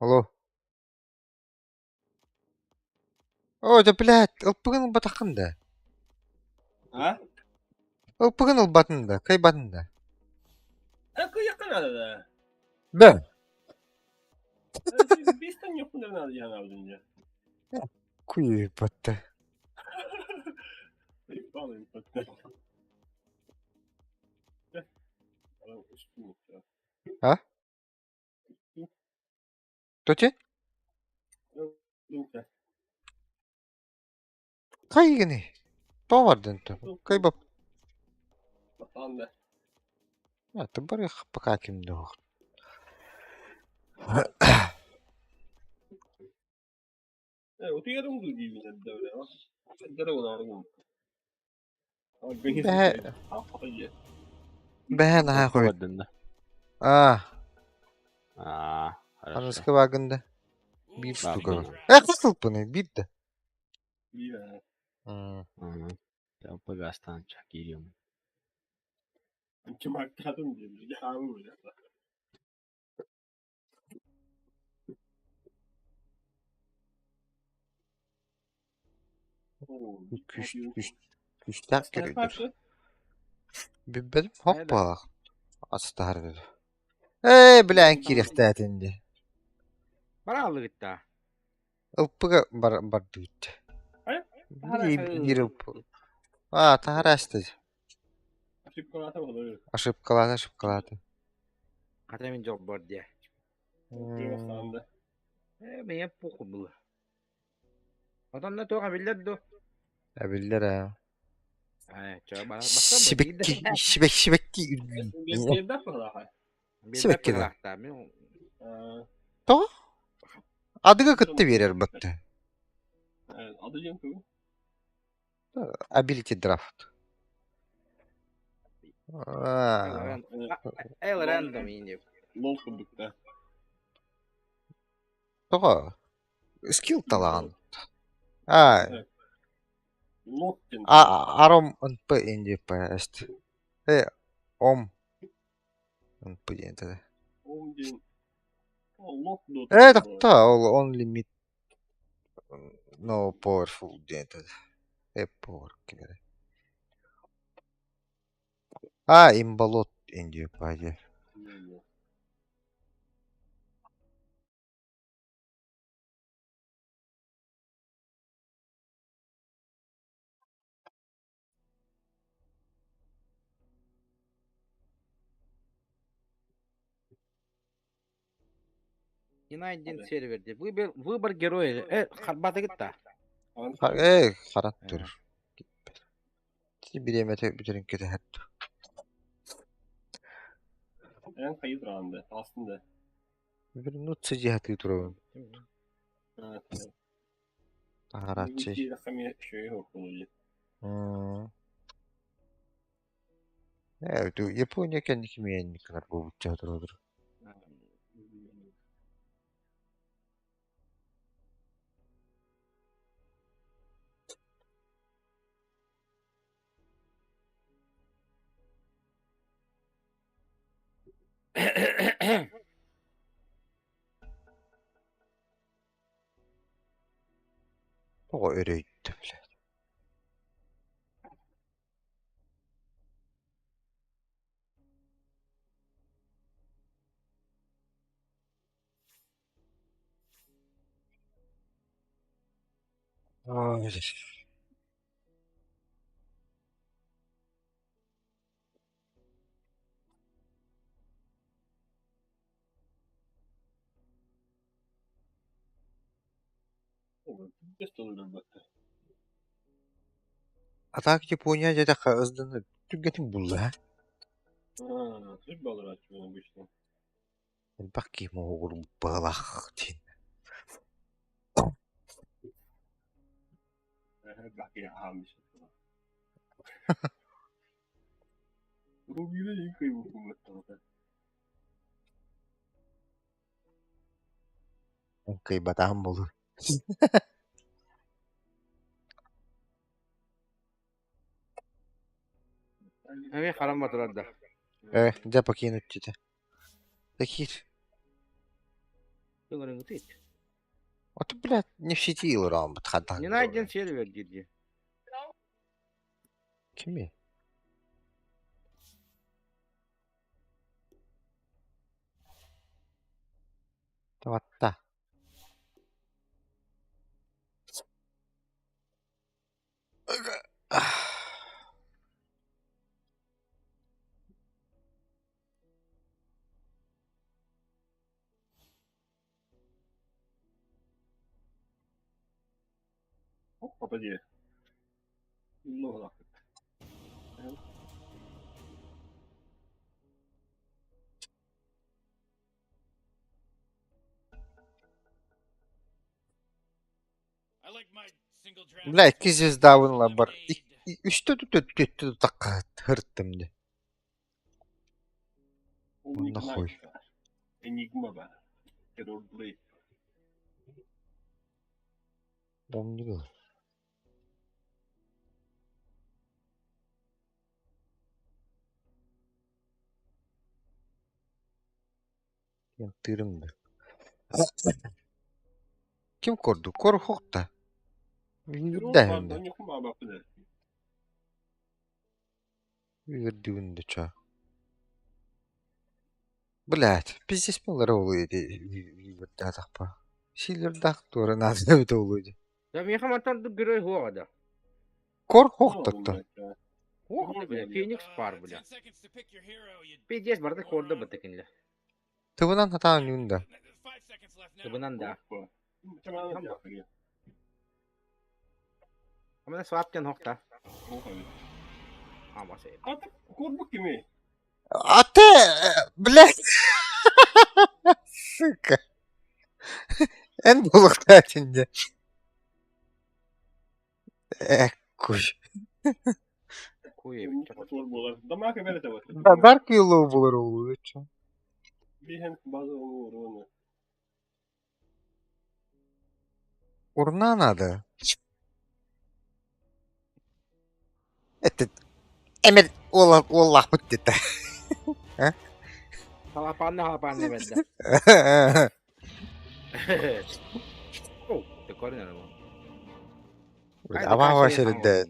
Алло. О, да блядь, ылпыгын ылбатаххын да? А? Ылпыгын ылбатын да, кыайбатын да? А кыйахха надо да. Да. Бестен yok надо дьаһанаабытын Куйбатта. А? Тоти? Хайгини? Тоҕо бардын то? Кыйбап. А, ты бар пока ким да Бэһэ бэһэ наһаа хойут. Аа, Аа, хорошо. аныска баагында биир штука бар. Э, хас ылпыный? Биир да. М, ЛПГ киириэм. Күш, күш, күштээх көрүдүр. Билбэтим, хоппа. Астаһар Ээ, билээн киириэхтээтин дии. Барааллыгытта. Ылпыга бар бардыбыт. Биир ылпы. А, таһараасты. Ошибкалаата, ошибкалаата. Хата мин дьолбор диэ. Э, меня похуй было. Отонно туох эбиллэр ду? Эбиллэр ээ. Э, чё, Сибэкки, сибэк, сибэкки Сибэкки да. Тоҕо? Адыга кытта биэрэр батта. Ability draft. Эл рандом инде. Лол курдук да. Тоҕо? Скилл талаан. А, Лот диэн. а аром НП НДП эст. Э, ом НП диэн этэ. Ом диэн. Лот дот. Э, тохтоо, ол only mid no powerful диэн этэ. Э, power кимэрэ. А, имбалот НДП диэн. Не найден сервер деп. Выбор, выбор героя. Э, харбатыгытта. Э, харат турар. Бириэмэтэ бүтэрин кэтэһэр. Эн хайы тураанда, астында. Вернуться дьиһатыы турабын. Таһарааччы. Э, Япония кэнники миэнникалар буолбучча туралар. Тоҕо өрөйдө блядь. Ой. А так Япония диэтэххэ ызданы түргэтин булла. Элбэх киһи моһуогур быһалаах диэн. Кыайбатаҕым буолуо. Эмиэ харам батырар да. Э, дьэ покинуть дите. Такир. Ыҥырыҥытыт. Вот, блядь, не в сети ылырааммыт хантан. Не найден сервер диир. Кими? Таватта. Бля, икки звездабын ыларбар үстэ түттэ тутахха һырыттым дии. Онно хуй. Помню. Тыырым да. Ким көрдү? Кор да. Үрдээһин да. Үрдүгүн да ча. Блядь, пиздец мыллара олуй ити үрдээтахпа. Силердаах туора наада эбит олуй ди. Да миэхэ мантан ордук герой суоҕа да. Кор хохтотто. Суох бля, Феникс паар бля. Пиздец барыта корда быта кинилэр. Тыбынан хатаан ньуун да. Тыбынан да. Амана свап диэн хохта. Ама сей. А ты, блядь, сука. Эн булуктаатын дьэ. Э, куй. Куй эбит. Dark Willow булар олуучу. Урна надо. Это эмер уоллаахпыт диэтэ. Халапаанна халапаанна бэрдэ. О, ты корень Абаа сирдэ.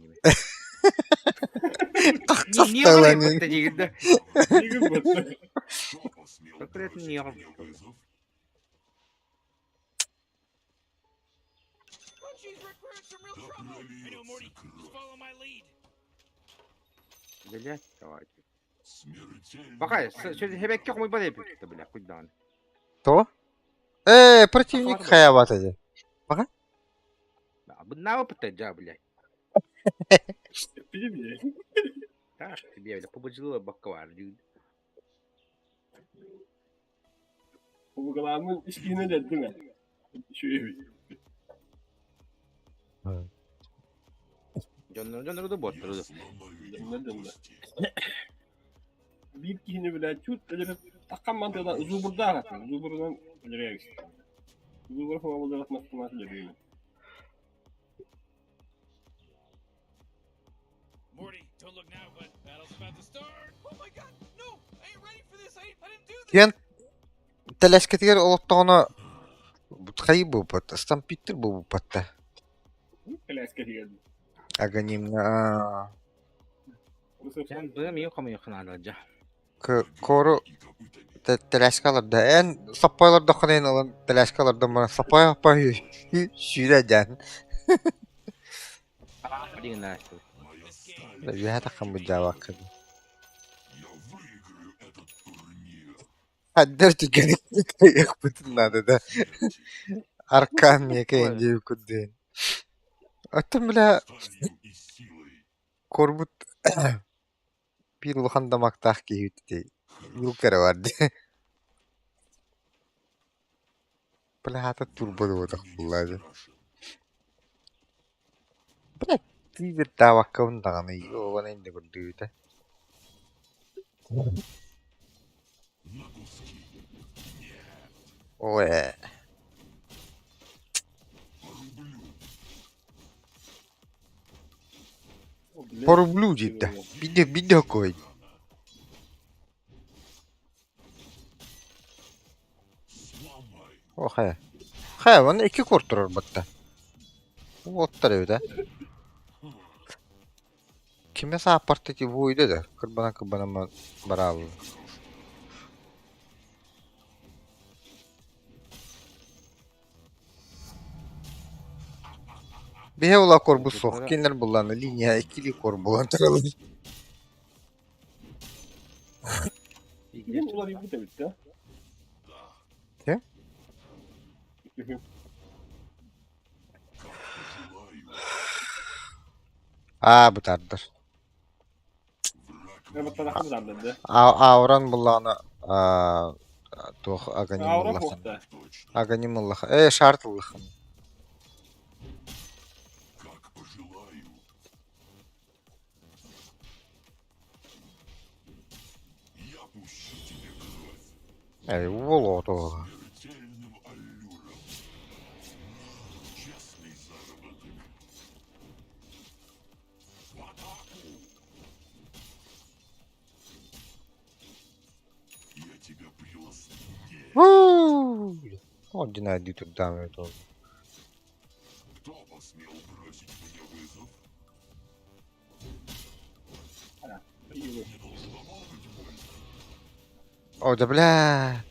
Блять, давайте. Пока, хэбэккэ хомуйбат эппит, бля, хоть даҕаны. То? Э, противник хаябата дии. Пока? Быннаабы пытта дьа, блядь. Так, тебе, бля, побыдьылы бакка бар. Дьоннору дьоннору да буоттару да. Биир киһини блядь, чуть зубурдаах зубурунан Зубур Диэн тэлэскэтигэр олохтоҕуна хайыы буолбат, стампиттер буолбат да. Аганимна Сен быам ийин хомуйуохха наада дьа. Кору тэлээскэ олордо. Эн соппой олордоххуна эн ылан тэлээскэ олордон баран соппой соппой сүүрэ дьаан. Үөһэ таххан быдьаабакка. Хаддар түгэнэ кыайыахпытын наада да. Аркан миэхэ индиэ курдук. Оттон бля корбут биир улахан дамактаах киһи ити юлка эрэ бар дии. Бля аата турбо буолбатах буоллаа дии. Бля тиийбэттээбэккэбин даҕаны ёбаный да көрдүүтэ. Оо ээ. Порублю диэтэ. Биирдэ биирдэ хоккой. О хайа. Хайа манна икки кур турар батта. Уоттар эбит ээ. Кимэ сааппарта ити буойда да кырбанан кырбанан барааллар. Биһи ула корбус суох, кинилэр буллааны линия иккилии кор булан тураллар. Ким уларыйбыт эбит да? Ким? Аа бытаардар. Ауран буллаҕына туох аганим ыллахан. Аганим ыллахан. Ээ шарт ыллахан. Ээ уол оҕото Ordinary турдаан эбит ол. О да бля.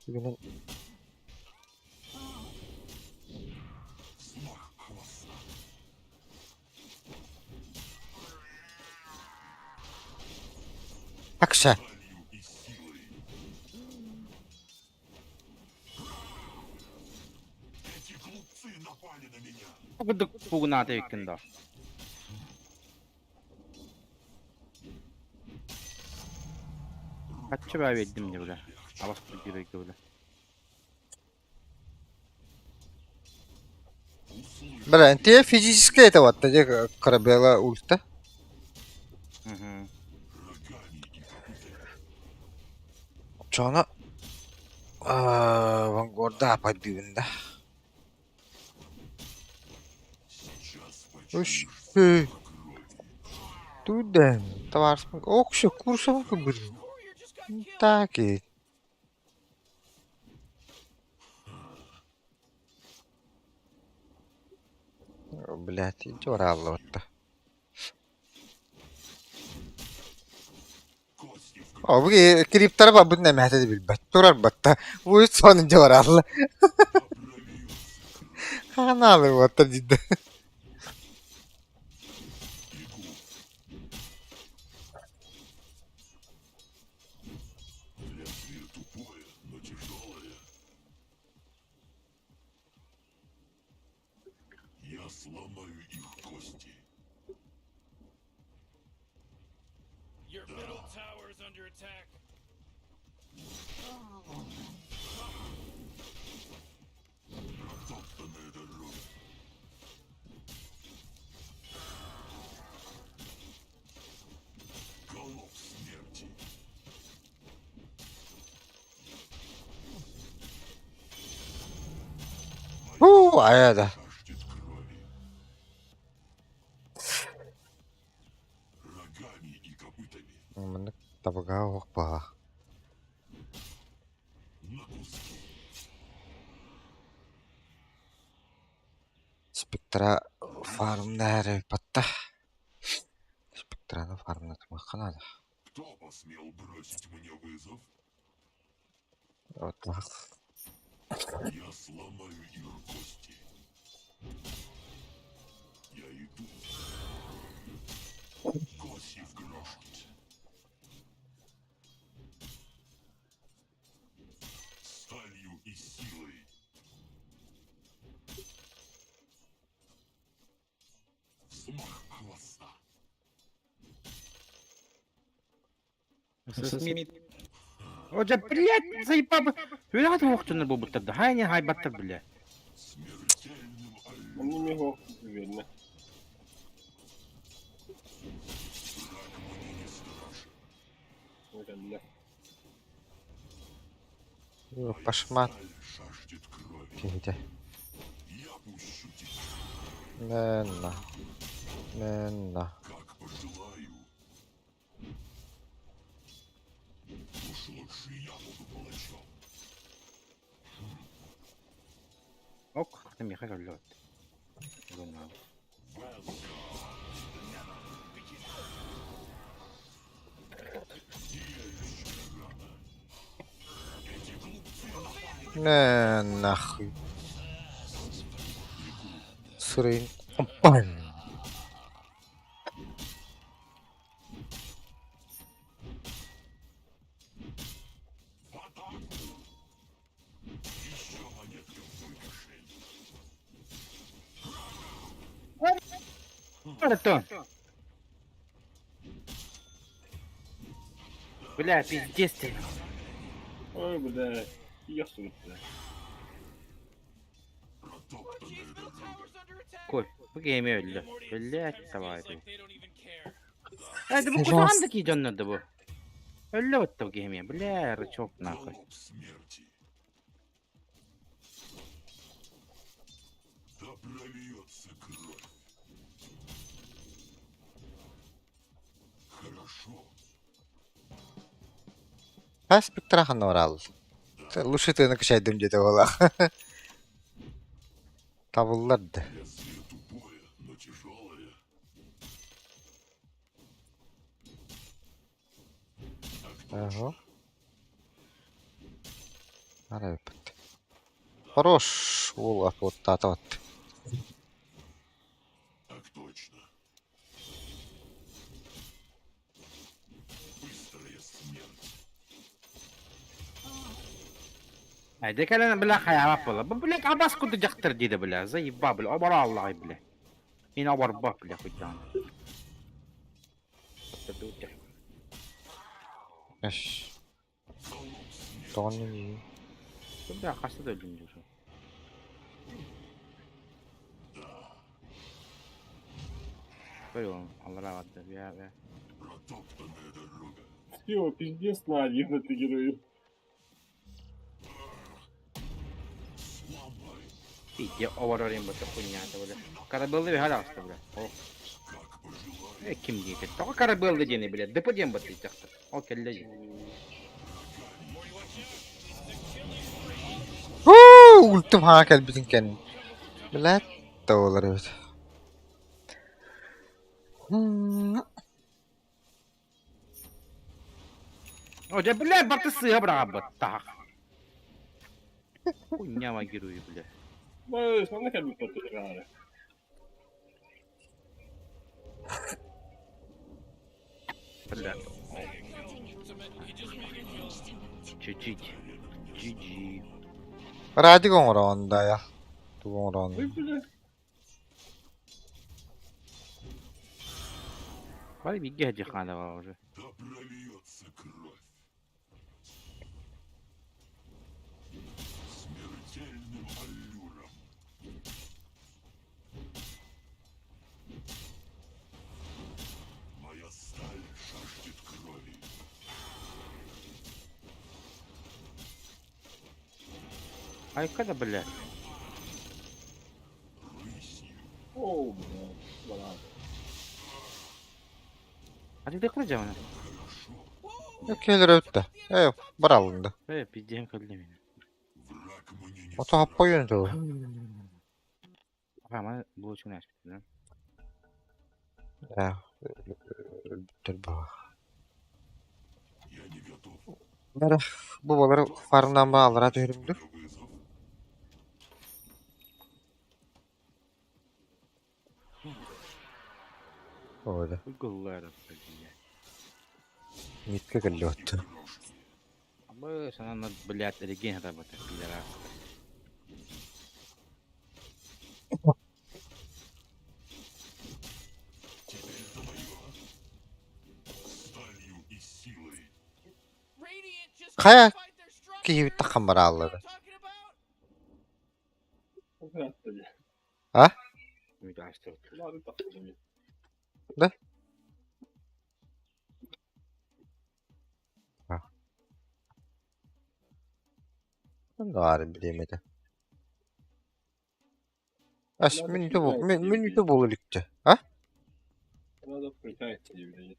Бүгүнэн Акша. Курдук пугунаата эбиккин доо. Хаччы баа биэрдим дии бile. Абас геройга бile. Бля, те физическое это вот, где корабела ульта. Мгм. Чоно Вангорда апайдыыбын да. Үш Туден, товарищ, ох, курсом были. Так и. Блядь, иди ораллыбытта. О, бу криптара барбытын эмэһэтэ да билбэт. Турар батта. Буйут сонун дьэ бараалла. Ханаалы буотта диде. Уу, айа да. Маннык табыгаһа суох баҕа. Спектра фармна эрэ батта. Спектраны фармнатымыахха наада. Вот так. Смит. О, дьэ, блядь, заебал. Үөрэҕэ туһуохчуннар буолбуттар да, хай не хайбаттар, бля. Онно эмиэ суох уверенно. Кэллэ. Пашмат киһитэ. Мэнна. Мэнна. Ок, миэхэ кэллэ Нэ нахуй. Сырын. Бам. Это. Бля, пиздец ты. Ой, бля, я бля. Кой, бу киһи өллө. Блядь, давай ты. Это бу куһаҕан да кии дьоннор да бу. Өллө бытта бу киһи бля, рычок нахуй. Хас спектрахан орал. Лучше ты накачай дым где-то была. Табыллар да. Ага. Арай бит. Хорош уол отуоттаата вот. Айда кэлэн бля хайаабат буолла. Бу блядь абас курдук дьахтар диде бля. Заеба бля. Обора Аллах бля. Мин оборбах бля хуйдаан. Эш. Тоҕон Бля хаста да өлдүм дии. Ой, Аллара батты. Бя, бя. Все, пиздец на один это герой. Пиздец, оборорим бу хуйня бля. Карабелли хараста бля. О. Э, ким диэти? Тоҕо карабелли диэни бля. Дыпы диэн бат дьахтар. Ол кэллэ дии. Ультым хаа кэлбитин кэн. Блядь, доллар эбит. О, дьэ, бля, барты сыа быраҕабыт. Таах. Хуйня герой, бля. Ой, манна кэлбит баттар. Бля. Чуть-чуть. GG. Радик оҥороон да я. Тугу оҥороон. Ой, бля. Бары бигэ хаана уже. Айка да, бля. О, бля. Бля. А ты куда Кэлэр өттө. Э, баралында. Э, пиздем кэллэ мин. Ото хаппойун ту. Ага, маны булочку нэспит, Э. Бүтөр ба. Бара бу болар фармдан ба алара түһүрүмдү. Ода. Уйгуллар, бля. Митке кэллэ өттө. Абы санана, блядь, реген работает, пидорас. Хайа киһибит таххан барааллара. А? Да? Баар бириэмэтэ. Ас мүнүүтэ бу мүнүүтэ буола иликтэ. А? Надо включать блядь.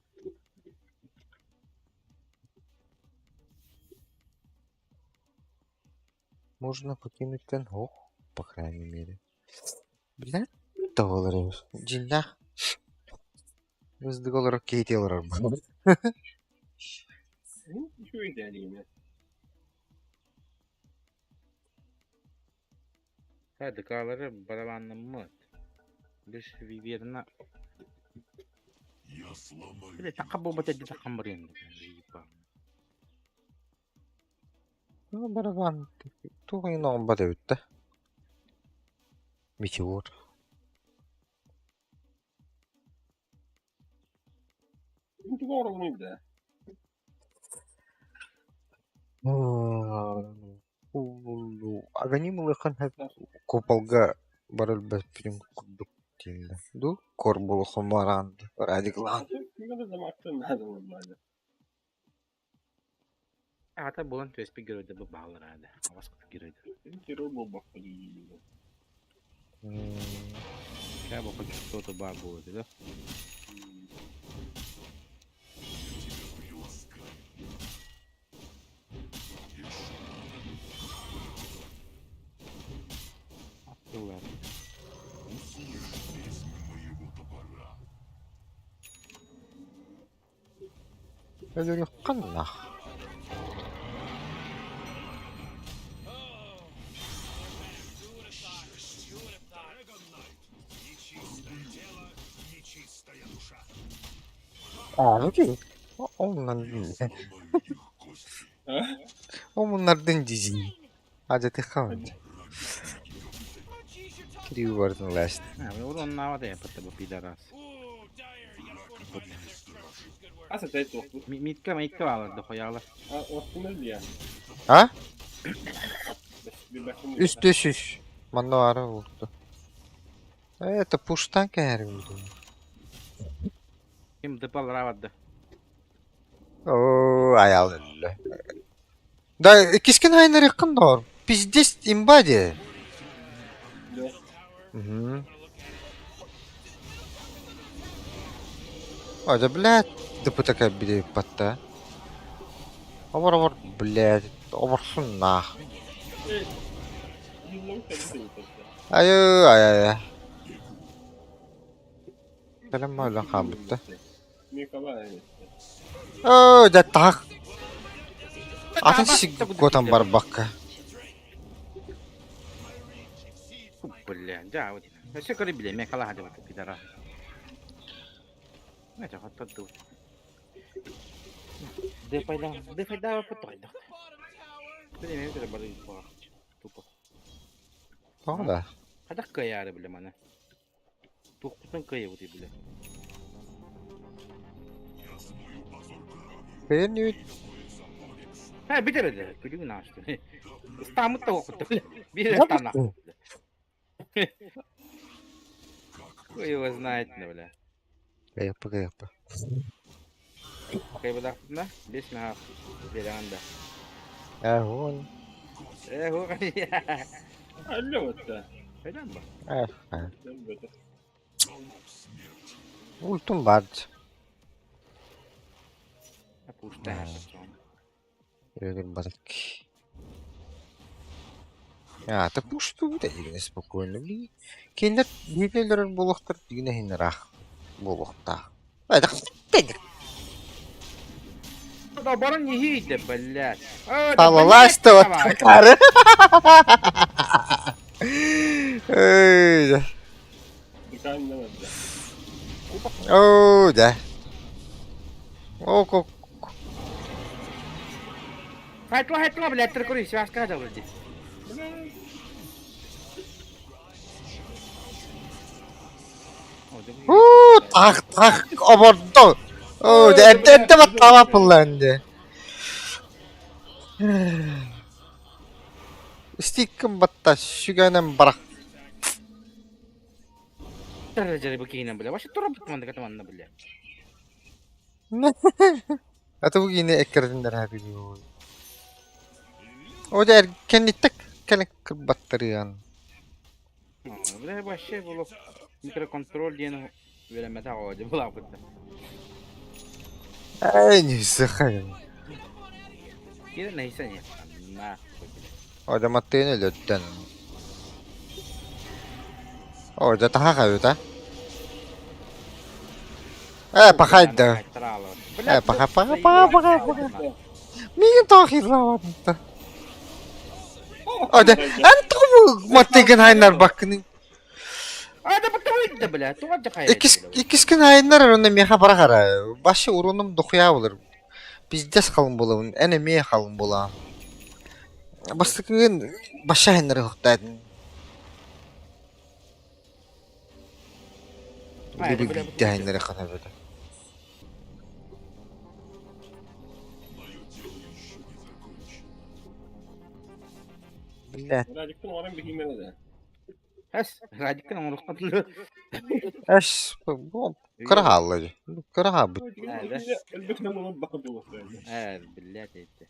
Можно покинуть Тенгох, по крайней мере. Блядь, долларов. Дьиҥнээх Ыздык олорор киһи олорор Үчүгэй ДК-лары барабаннаммыт. Біз верно. Бля, такка буолбат эрдэ таххан барыан. Барабан туох оҥорбот эбит да. Метеор. Аганим улахан куполга барар бэппитин курдук тииннэ дуу Корбулу бараан Радиклаан Аҕата буолан түөспүт геройдар бу бааллар аада. Аҕас геройдар. Кээ бу хоть что-то баар буолуо да? Аттылар. Өлөрүөххэ Ааҕы Омуннардын дизин. Адьатыхха Кирилл бардын ласт. Оннаава да яппатта бу пидорас. Аса тәйт оқты. Митка митка баалар да хоялар. А? Үс түс үс. Манна баара буолту. Это пуштан кэһэр Ким дыпал да. Оо, аял өллө. Да, кискен айнарыккын доор. Пиздец имба де. Угу. А, да, блядь, да такая били патта. Обор, обор, блядь, оборсун нах. Айы, ай, ай, ай. Кэлэн өлөн хаалбытта. Оо, да так. Атын сигготан барбакка. Бля, да, вот. Все коры, бля, меня кала хадива пидора. Это вот тут тут. Да пайда, да пайда потой. Бля, мен это бары тупо. Тоҕо да? Хайдах кыайаары бля маны. Туохпутун кыайабыт бля. Кыйын үүт. Ха битер эде, күлүгүн аашты. Стамыт да окутtu бля. Бир стана. Хуй его знает, бля. Кыйаппа, кыйаппа. Кайбадахпына бес меха береанда. Э, Э, ху. Алло, Хайдан ба. Э, Ультум барды. Пушта. Өлөр батак. А, та пушту да дигене спокойно. Би кендер бийлер болохтар дигене хинрах болохта. Айда тегер. Да баран не хейде, блядь. Талалась то такары. Эй. Оо, да. О, ко. Хайтла, хайтла, блядь, трекури, связка да вроде. Уу, так, так, обордо. Оо, да, это это баттала пылланды. Истииккин батта сүгэнэн барах. Дьары бу киинэ бля. Вообще тура бут манна манна бля. Аты бу киинэ эккирэтиннэр билиой. О дьэ кэнниттек кэлэн кырбаттарыан. Бля вообще было микроконтроль диэн үөрэммэтэх оҕо дьэ булаабыт. Эй, не сахай. Киирэн нэһисэ не. Нахуй, бля. О дьэ маттыын өлөттөн. О дьэ таха хабыта. Э, пахайда. Э, паха, паха, паха, паха, паха. Миигин тоҕо хиллаабатта. О дьэ, эн тоҕо маттыгын хайнарбаккыный? А, да потому да, бля, тоҕо дьахайа. Иккис иккискин айыннар онно миэхэ барахара. Башы урунум дохуя болар. Пиздец халын буолабын, эн эмиэ халын буолаҕын. Бастакыгын баша айыннары ыһыктаатын. Биирдэ айыннары ханабыта. Блядь. Радиктан оҕорон биһиимэн этэ. Эс, Радиктан оҥоруохха Эс, бу кыра хаалла дии. Кыра хаалбыт. Өлбөтүнэн олорбакка буолуохтара. Э, блядь, эти.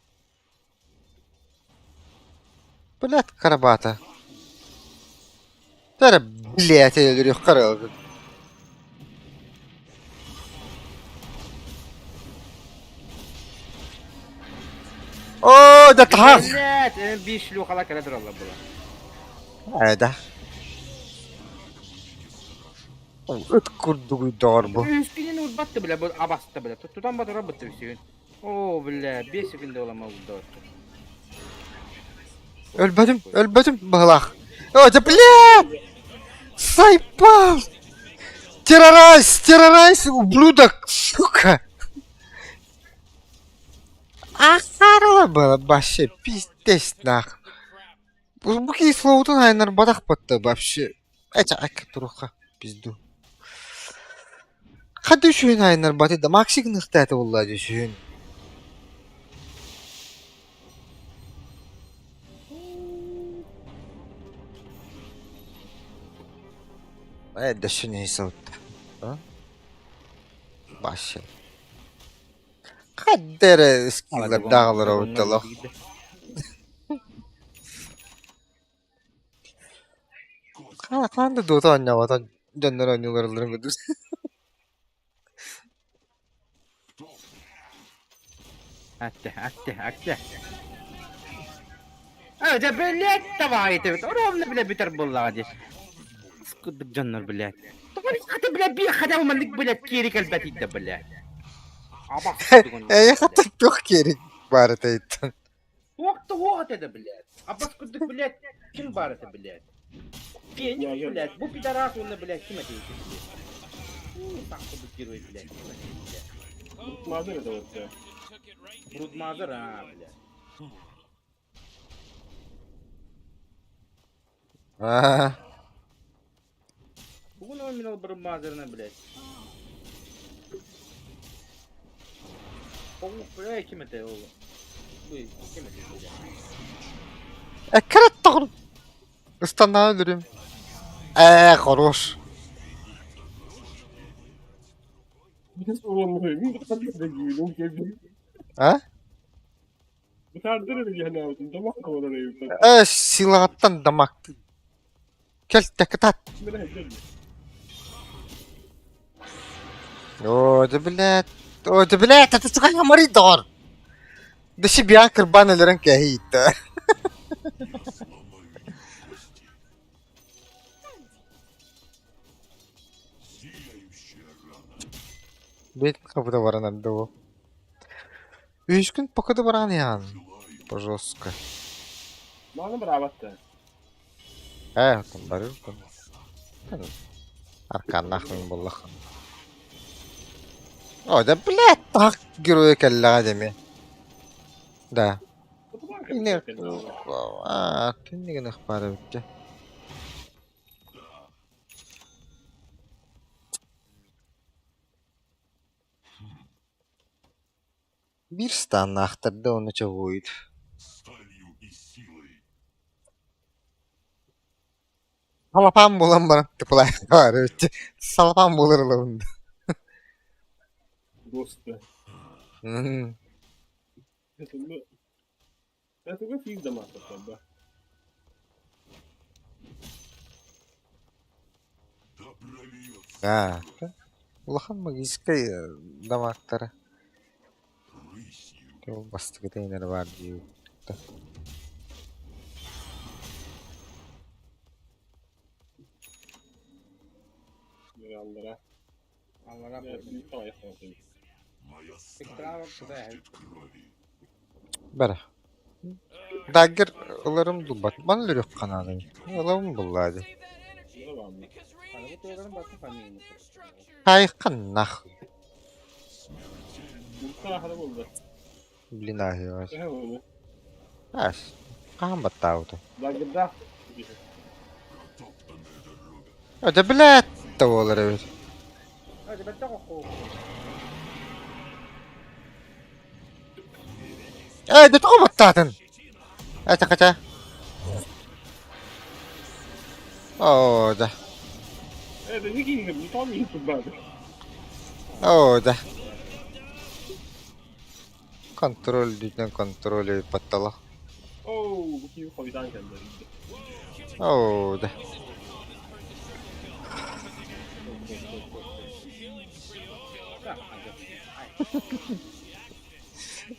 Блядь, карабата. Тара, блядь, өлөрүөх О, да таһаас! Блядь, биир шлюхала кэлэ тураллар була. Ээ да. Ыт курдук доҕор бу. Үскүнүн урбатты бля, бу абаста бля. Тутан батыра бытты үсүгүн. О, бля, 5 секунда оламал булду. Өлбөтүм, өлбөтүм быһылаах. О, да блядь! Сайпал! Террорайз, террорайз, ублюдок, сука! Ахарла было вообще, пиздец нах. Бу киһи словутун айнар бадах батта вообще. Эча ак туруха пизду. Хады үсүһүн айнар баты да Максик ныхтаата булла үсүһүн. Э, дөссүн иһи Башы. Хаддere скиллердааҕылар орутталах. Хаан да дуота оонньообото дьоннор оонньууларыларын курдук. Атте, атте, атте. А, да, блядь, давай ты, ровно, бля, битер буллаҕа дии. Скудык дьоннор, блядь. Хата, бля, би хата маннык, блядь, киэри кэлбэт да, блядь. Ээ, хата туох киэри баар этэ Туох туох это, блядь. Абас курдук, блядь, ким баар это, блядь. Феникс, блядь, бу пидорас, он, блядь, ким это, блядь. Так, курдук герой, блядь, ким это, блядь. Мазер это вот все. Брудмазер, а, блядь. Аа, Бугун он минал Брудмазерна, блядь. О, бля, ким это, ол? Ким это, блядь? Эккирет тоҕор. Ыстаннаа өлөрүм. Ээ, хорош. А? Ээ, силаҕыттан дамакты. Кэл тэкытат. О, да блядь. О, да блядь, это сука хамари доҕор. Да себя кырбан өлөрөн кэһиитэ. Бет кабыта баран ардыбы. Үс күн пока баран ян. Пожалуйста. Ээ, там барыр. Арканнахмын буллах. О, да блядь, так герой кэллэҕэ деми. Да. Не, а, түннигин ыхпара бүттэ. Биир станнаахтарда оны чоҕуйут. Салапаан буолан баран тыпылаайар эбит. Салапаан буолар ылабын да. Господи. М. Это мы... Это вы фиг дома да? Да. Улахан магическай дамаактара. Ол бастакыта инэр баар дии. Аллара. Аллара Бара. Даггер ыларым дулбат. Маны өлөрүөх ханаадын. Ылабын буллаа дии. Хайхан нахуй. Блин аһыаҕар. Ас. Хаһан баттаабыта? Это блядь буолар эбит. Эй, да тоҕо баттаатын? Это хотя. Оо, да. Оо, да. Контроль дийтен контроль баттала. Оо, да.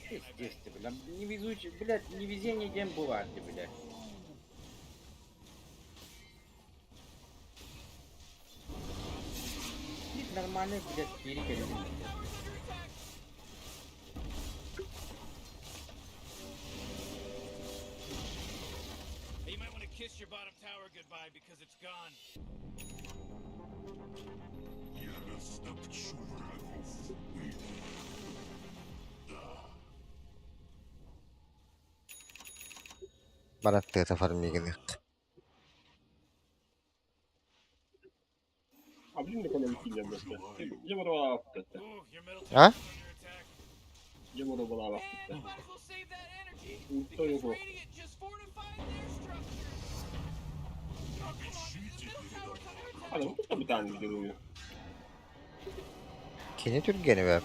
Пиздец ты, бля. Невезучий, блядь, невезение день бывает, ты, блядь. Нормальный, блядь, перекель. Hey, you might want to kiss your bottom tower goodbye because it's gone. Бараттыата фармигины. Ooh, your middle А? tower's under attack. Might as well save that energy because Radiant just fortified their structures. Oh, come on. The middle tower's under attack. Кини түргэни бэ.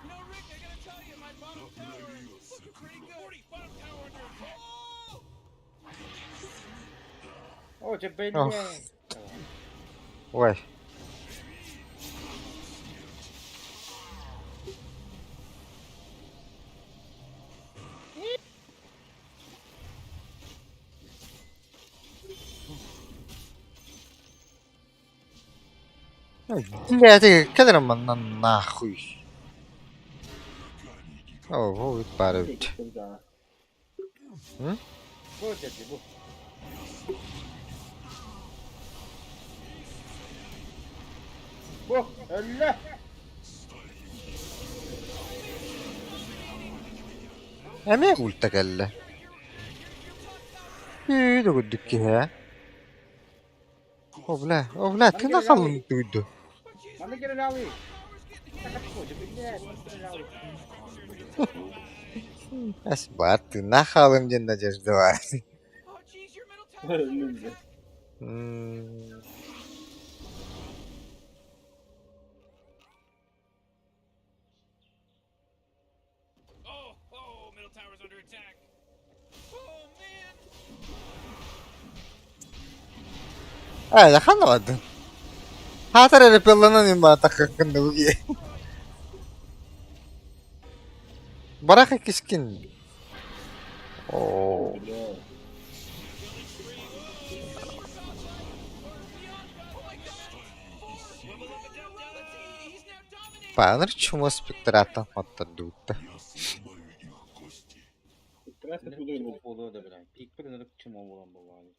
You know, Rick, I gotta tell you, my bottom tower is looking pretty good. 40, bottom tower under attack. Oh! О, тебе, Ох. блядь. Ой. Блядь, кэлэр манна нахуй. О, вот баар эбит. Бу, дядя, бу. Бу, өллө. Эмиэ ульта кэллэ. Үү, курдук киһи ээ. О, бля, о, бля, тына халын туйду. Манна киралялы. Блядь, киралялы. Эс бар, тына халым диэн надежда бар. Oh, jeez, your middle tower's under attack. М, Oh, oh, middle tower's under attack. Oh, man. Ээ, ханна бардын? Хаатар эрэ пылланан имбаатаххын да буги. Барах иккискин. Оо. He's now dominating. Пааныр чума спектрата оттардуутта. Буолуо да, блядь. Пикпер ынырык чума буолан буоллаҕа.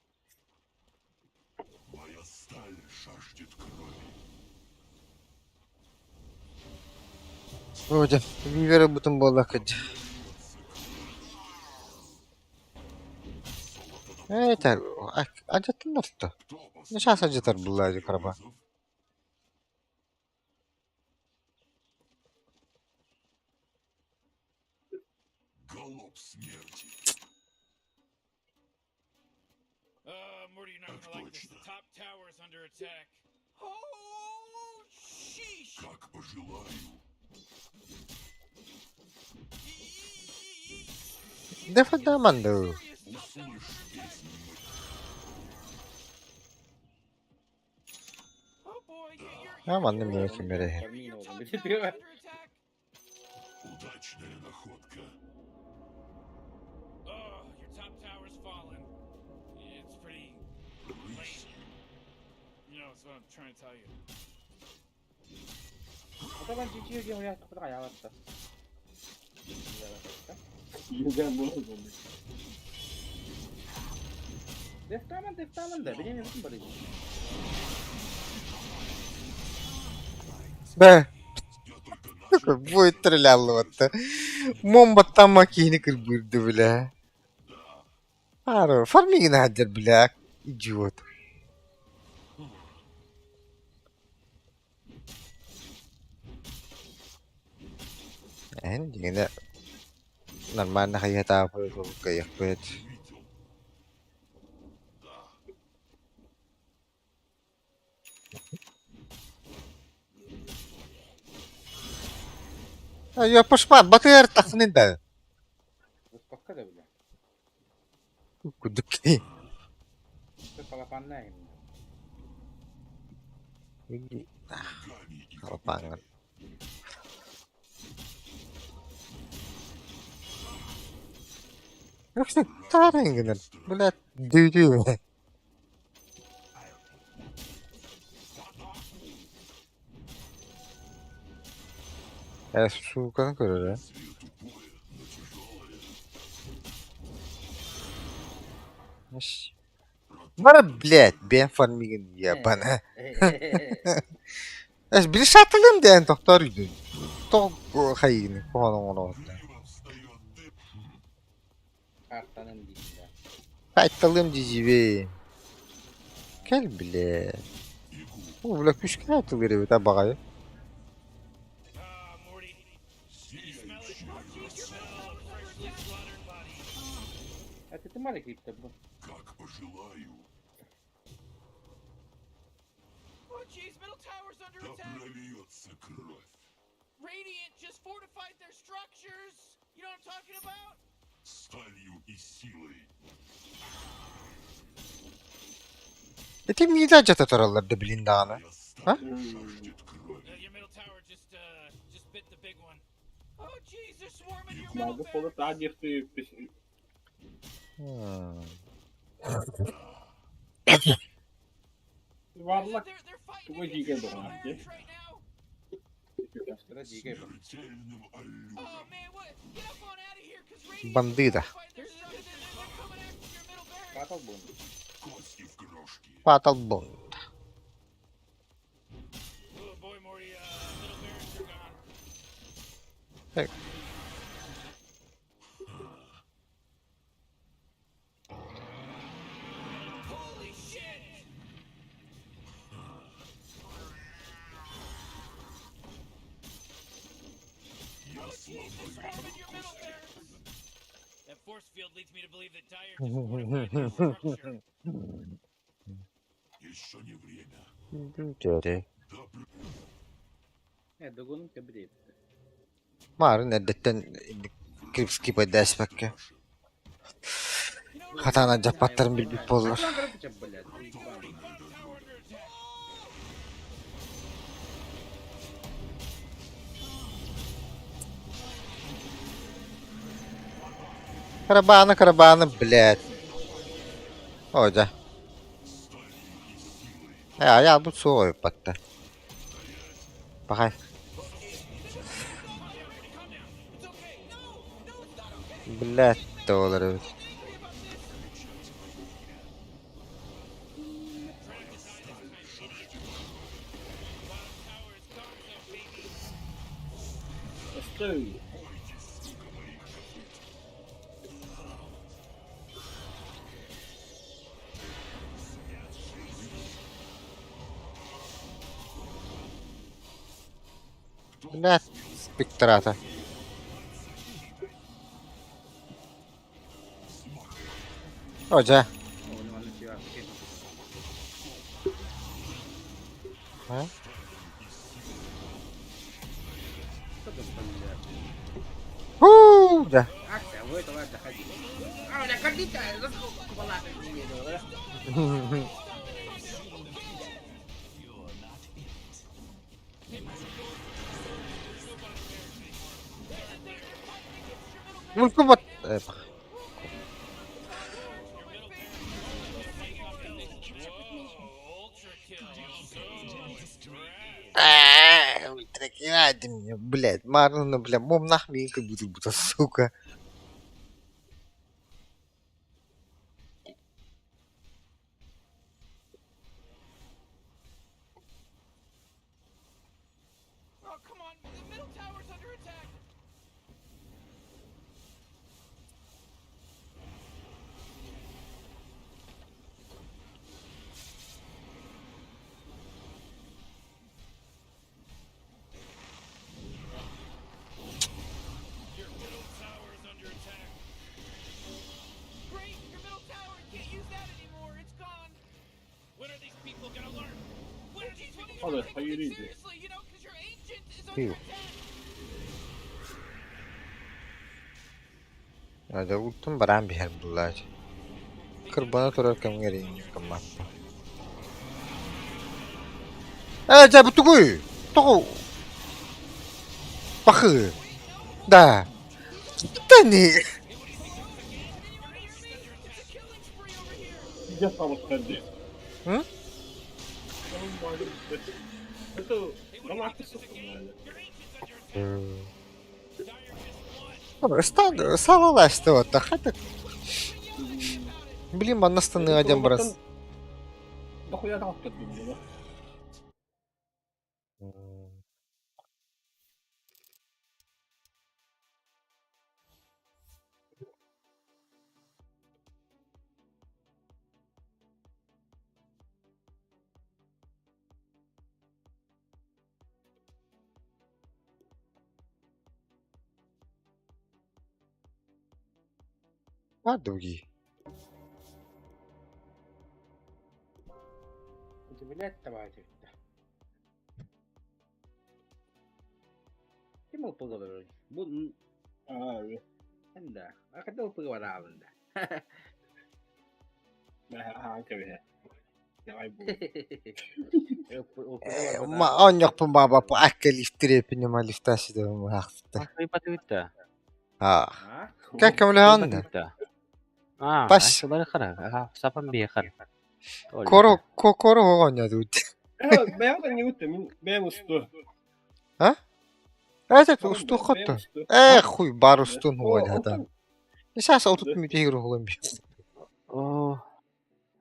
Вроде, вивера бутын буолла кыдь. Ээ, тэр, ажаттын норто. Ну, сейчас ажатар булла караба. Дефадаман дуу. А манна эмиэ ким эрэ иһэр. Бээ, бу иттэрэлээллыбатта. Муомбаттаама киһини кырбыырды билээ. Ары, фармигин аһаддьар билээ, идиот. Эн дьиҥинэ нормально хайыһатаабыт кыайыахпыт. Пошма, батыар тахсынын да. Кудук Lapangan. Таарын гынар. Блядь, дүү. Э, суканы көрөр, э. Бара, блядь, бэйэм фармигын ебана. Эс били сааталыам диэн тохтоор үйдүн. Тоҕо хайыгын куһаҕан оҥороҕут Айталыам дьидьибин. Кэл бile. Бу бля күүскэ атылыыр эбит абаҕайы. Ити миилэ дьата тураллар да билин даҕаны. А? Бандыта. Fatal Bond. Марын эрдэттэн Крипский пайдааспакка хатаан алдьаппаттарын билбит буоллар. Карабаны, карабаны, блядь. О, дьэ. Э, айаабыт суох ойуппатта. Пахай. Блядь, буолар эбит. Блядь, спектрата. О, дьэ. А? Хуу, да. Мулкубат. Блядь, Марна, бля, мом нахуй как будто, сука. Oh, come on. The middle tower's under attack. Great, your middle tower. You can't use that anymore. It's gone. When are these people gonna learn? When are these people Vabbè, gonna take fai it ridere. seriously? You know, 'cause your ancient is Sì. under attack. Дьэ, ультун бараан биһэр буллаачы. Кырбана турар кэмҥэ эрийинньик гыммаппын. Ээ, дьэ, бу тугуй? Тоҕо? Бахы. Да. Да не. Già stavo perdendo. Hı? Салаласта хата. Блин, манна один брас. Дохуя таҕыспыт буолла. А другие. Удивлять давайте. Ким ол пылгалар? Бу Аа, да. А когда ол пылгалар да? аа, кэбиһэ. Давай бу. Ма онньохпун баабаппа акка лифтирэпини ма лифтаасидавма хаахта. Ипатыытта. Аа. Кэккэмлэһаанна. Аа, Бас. Бас. Сапан биэхэр. Коро коро хоонньодуут. Бэйэм да ньуутта мин бэйэм усту. Эсэ устуоххотто. Ээ хуй бар устун хуоñата. Исаас отут мүтигэр хуган би. Оо.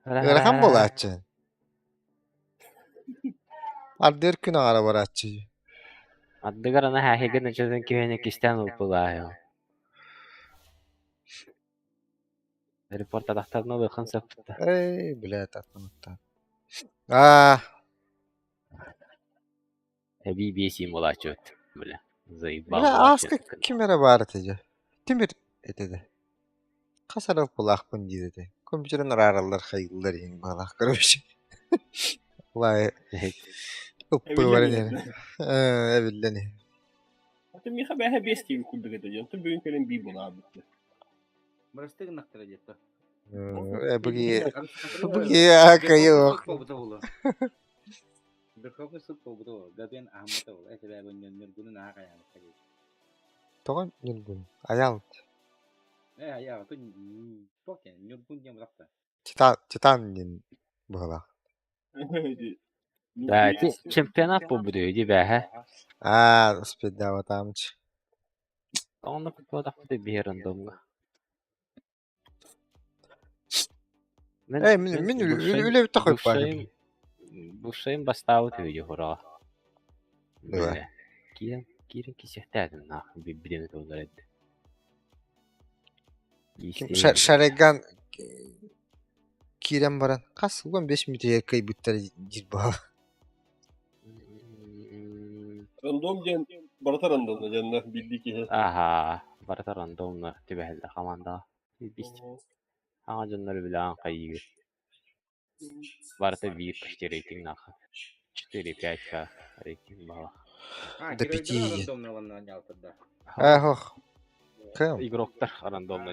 Ыарахан буолааччы. Ардыр күн аҕара барааччы. Ардыгар ана хээхиген ычатын киһини кистээн ылпылаайо. Репорт атахтарына ылыхан саппыта. Эй, блядь, аттамытта. Аа, Эбии биэсиим буолааччыбыт. Бля, заебал бля, ааска буолааччы. ким эрэ баар этэ дьэ. Тимир этэ да. Хас эрэ ылпылаахпын диир этэ. Компьютерын араараллар хайыыллар иһин баҕалаах короче. Лай ылпыыбарын иһин. Ээ, эбиллэн иһин. Аты миха бэһэ биэс тиги курдук этэ дьон. Бүгүн кэлэн бии булаабыт. Бырастыгын нахтара диэтто. Э, буги буги акайок. Верховный суд полбутого, Габен Ахматов, это Нюргунун аҕайан. Тоҕо Ньургун? Аял. Э, я, то токен, Нюргун диэн бырахта. Титан Титан диэн быһалаах. Да, ити чемпионат буолбут үһү дии бээһэ. Аа, успейдаабатаамчы. Онно кутуотахпыт биһи рандомҥа. Э, мин мин үлэбит хойпааны. Бушайым бастаабыт үһү дии хураҕа. Да. Бля. Киирэн киирэн кисиэхтээтим наах билиэм туоллар эдди. Шареган киирэн баран хас 15 мүнүүтэ кыйбыттар диир баҕа. Рандом диэн барыта рандомна дьонно билди киһи. Аха, барыта рандомна түбэһэллэр хамаандаҕа. Бист. Аҕа дьоннор билэҕин хайыыгыт Барыта биир почти рейтиннаах. 4-5 К рейтинг баҕа. А, До геройдары пяти. рандомно нанял тогда. Эх, кэм. Игроктар рандомно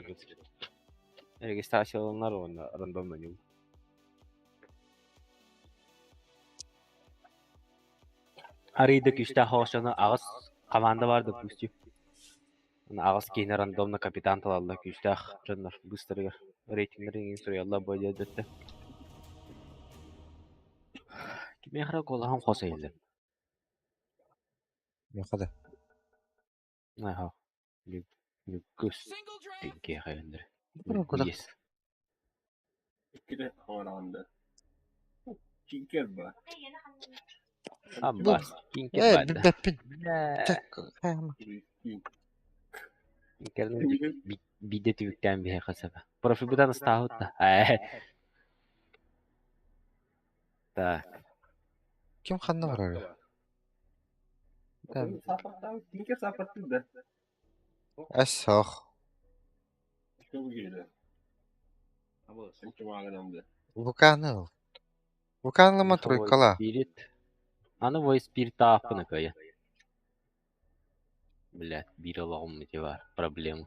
Регистрацияланар уонна рандомно Арыйда күүстээх оҕочону аҕыс хамаанда баар допустим. Аҕыс киһини рандомно капитан талаллар күүстээх дьоннор быыстарыгар рейтиннэрин иҥин суруйаллар бу диэбиттэр. Кимиэхэ эрэ куолаһым хос иһиллэр. Миэхэ да. Аһа, Нүккүс киэхэ иһиллэр. Куда? Биэс. Иккитэ хаҥараҕын да. Кинкер ба. Аббас, кинкер Э, баада. билбэппин. Бля, Так, хайама. кинкерин биирдэ түбүктээн биһиэхэ сөп. Профилбытан ыстаабыт да. Ээ. Так, Ким ханна барар? Кинкер сапаттыр да. Эс ох. Çok iyi. Абы. Sen Вулканы ыл. Вулканлама Void тройкала. Spirit. Аны Void Spirit тааппыны кыйа. Блядь, биир олоҕум ити бар, проблема.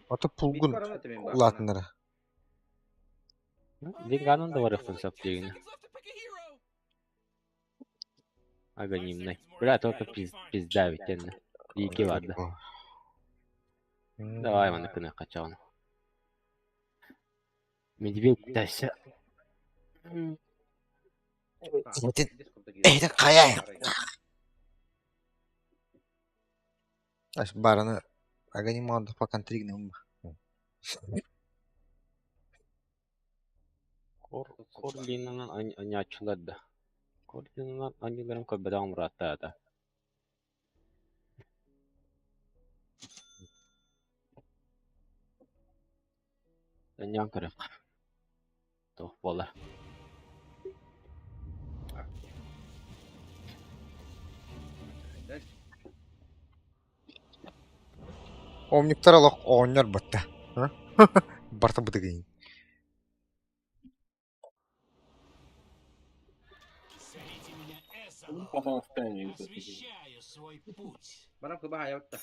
Ото пулгун улаатыннара. Веганын да барыахпын сөп диигин. Аганимный. Бля, только пизда ведь эннэ. Диики барды. Давай маны кыны качаҕын. Медведь тася. Эйден хайай. Ас бараны аганималда пока тригнем. Кор Корлинанан анячылар да. Корлинанан аньыларын көрбөтөҕүм ыраатта да. Аньян көрөх. Туох буолар. Омниктар олох оонньор батта. Барта бытыгын. Зовите меня Эзолом. Освещаю свой путь. Барам кыба хаябытта.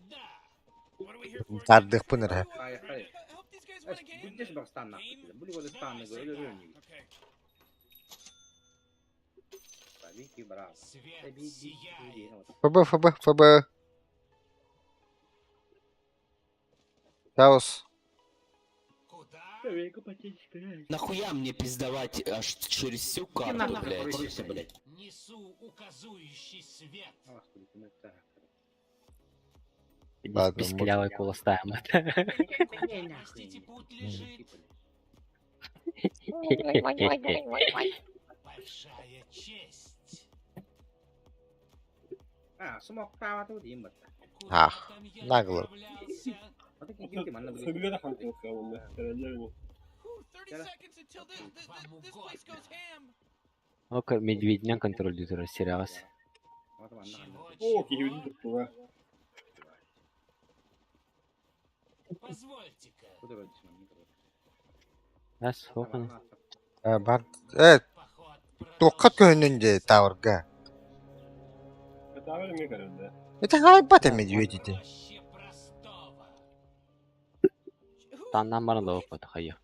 Да. What are we here for? Тардыхпын эрэ. Хай хай. Help these guys win a game? Бүддеш багстанна. Були годы станна көрөлөр. Okay. Вики брат. Свет сияет. ФБ, ФБ, ФБ. Хаос. Куда? Нахуя мне пиздовать аж через всю карту, блядь? блядь. Несу указующий свет. Ладно, Писклявый куластаем. Простите, путь лежит. Большая честь. А, сумок права тут им батта. Куда Ах, там я нагло. отправлялся? Whew, 30 seconds until this place goes ham. Ока медвединэн контроллүүр сериалас. Чего, О, чего? Позвольте-ка. Эс хохын. Бар. Э, Поход туохха көһүнүн дии таурга. Это хайбат медведь ити. Проще простого. Таннан баран лооппат хайах.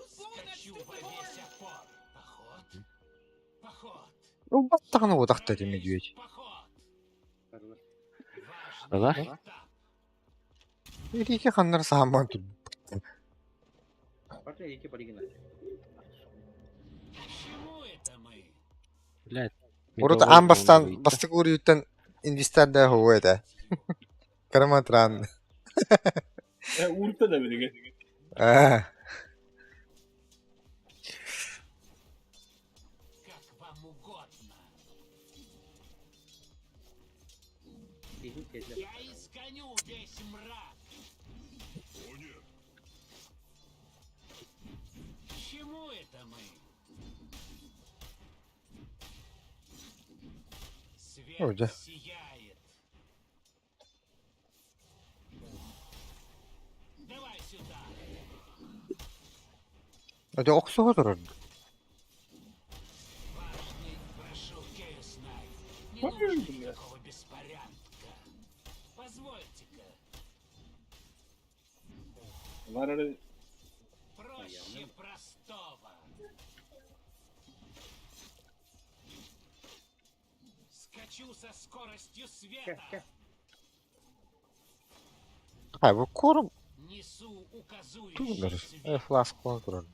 Скачу во весь опор. Поход. Поход. Ылбаттаҕына утахта ити медведь. Поход. Ылар? Важный этап. Ирики ханнар сааман тур. К чему это мы? Блядь. Урут аан бастаан бастакы уруйуттан инвестор да хуа этэ. Караматран. Урта да билиги. Аа. Как вам угодно. Я изгоню весь мрак. К чему это мы? Свет Ой, да. сияет. Это охсуһа турар. Ой, бля. Var öyle Кэ, кэ. Хай, бу корм тугунар. Фласкалан турар.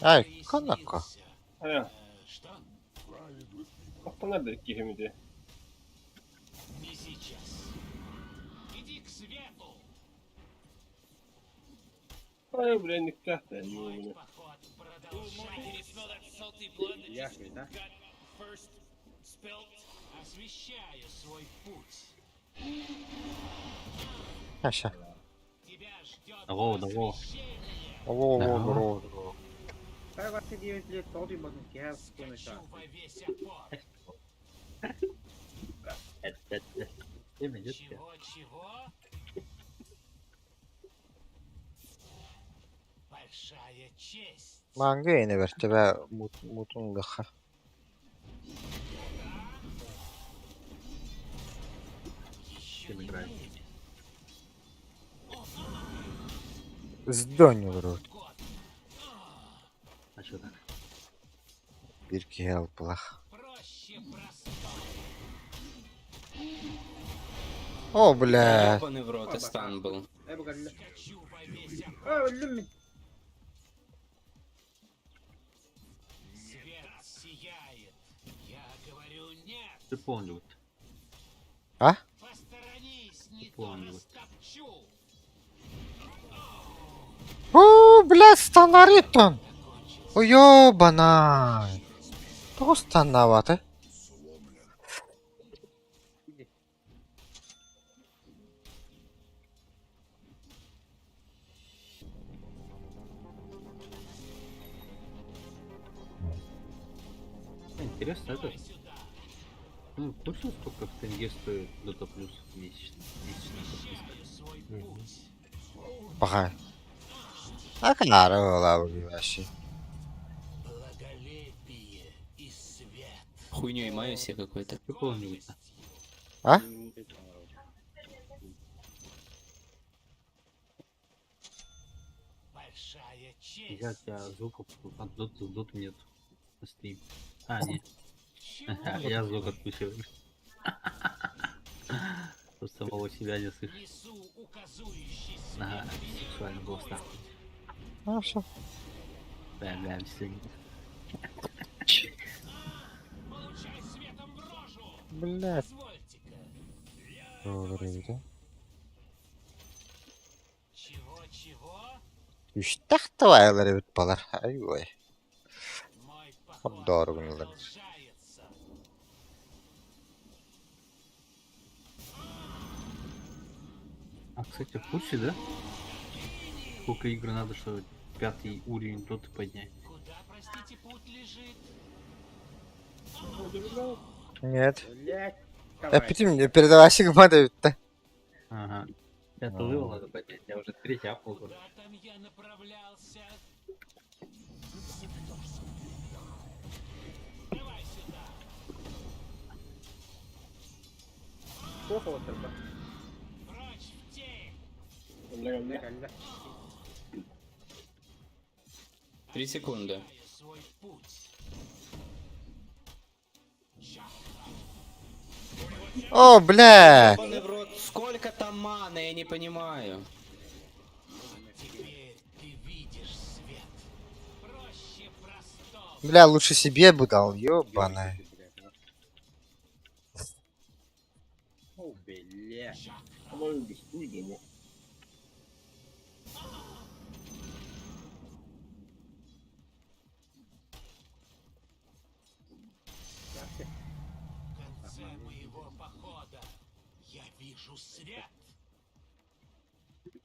Ай, канака. Ha. Hatta nerede ki hemidi? Ay бля, не кахта, не умею. Я да? Хаша. Здорово, здорово. Ово, ово, Здорово. здорово, здорово. Хай 29 лет, толтый батын, кэ, скунуша. Пять, пять, пять. Время идет. пять. Манга эне бер, тебе мутун лыха. Чем играем? Сдонь урут. А что так? Bir киһи алпылах. О, бля. Ёбаный в рот, и стан был. Э, бугалла. Э, өллүм мин. Ты помню вот. А? Ты помню вот. О, бля, станаритон. Ой, ёбана. Тоҕо станнаабаты? Интересно, это... Ну, точно сколько в тенге стоит Dota Plus месячно? Месячная подписка. Баҕай. Акаары буолаа вообще. Хуйней маюсь я какой-то. Ты помню вот. А? Я тебя звуков от Dota, Dota нет. На стрим. А, нет. Я звук отключил. Просто самого себя не слышу. На сексуальный голос нахуй. А, всё. Бэм, бэм, все. Блядь. Добрый, Үстэх твайлар эбит балар. Ай ой. Дорогун гыналар. А, кстати, в курсе, да? Сколько игр надо, чтобы пятый уровень доты поднять? Нет. Блядь. Давай. Эпитим передаващик мада бүтті. Ага. Пятый level надо поднять, я уже третий апнул. вроде. Плохо вот только. Бля, бля. Бля, 3 секунды. О, бля. Ёбаный в рот, сколько там маны, я не понимаю. Бля, лучше себе бы дал, ёбаная. О, бля. По-моему, без хуй,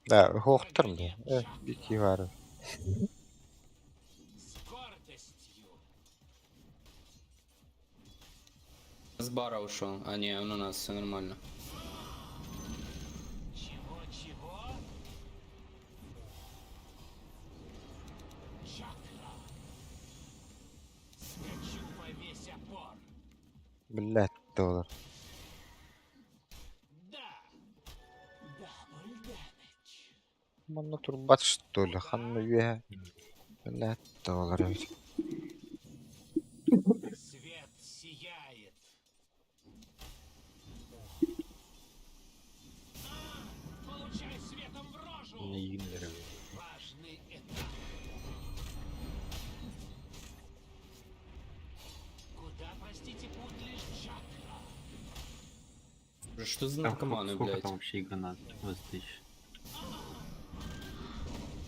Да, хоқтыр бля. Э, бики бар. С бара ушел. А не, он у нас, все нормально. Чего-чего? Чакра. Скачу во весь опор. Блядь, доллар. Да. Double damage. Манна турбат что ли? Ханна үөһэ. Блядь, доллар эбит. Свет сияет. А, Получай светом в рожу. Важный этап. Куда, простите, путь лишь чакра? Что за Там наркоманы, сколько блядь? там вообще игра на 20 тысяч?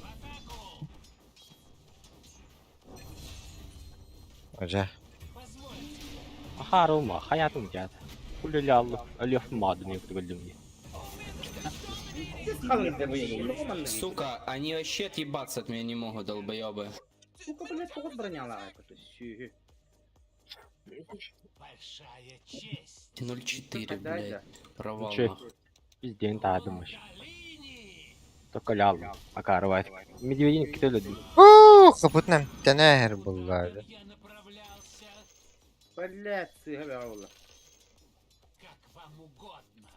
В атаку! Дьэ. Позвольте. Ахарума, хаятым дьаат. Кулялялы, алёф мадын өктүгөлдүм. Халын да Сука, они вообще отъебаться от меня не могут, долбоебы. Сука, блядь, тоҕус бронялаах это сүһү. Большая честь. 0,4, блядь. Провал, Че? нахуй. Пизден таадымыш. Долине! Токолялы. Акарвайт. Медведин кителөдү. Уу, капытынан тэнээр буллар. Я направлялся, Блядь, сыыһа бөҕө буолла. как вам угодно.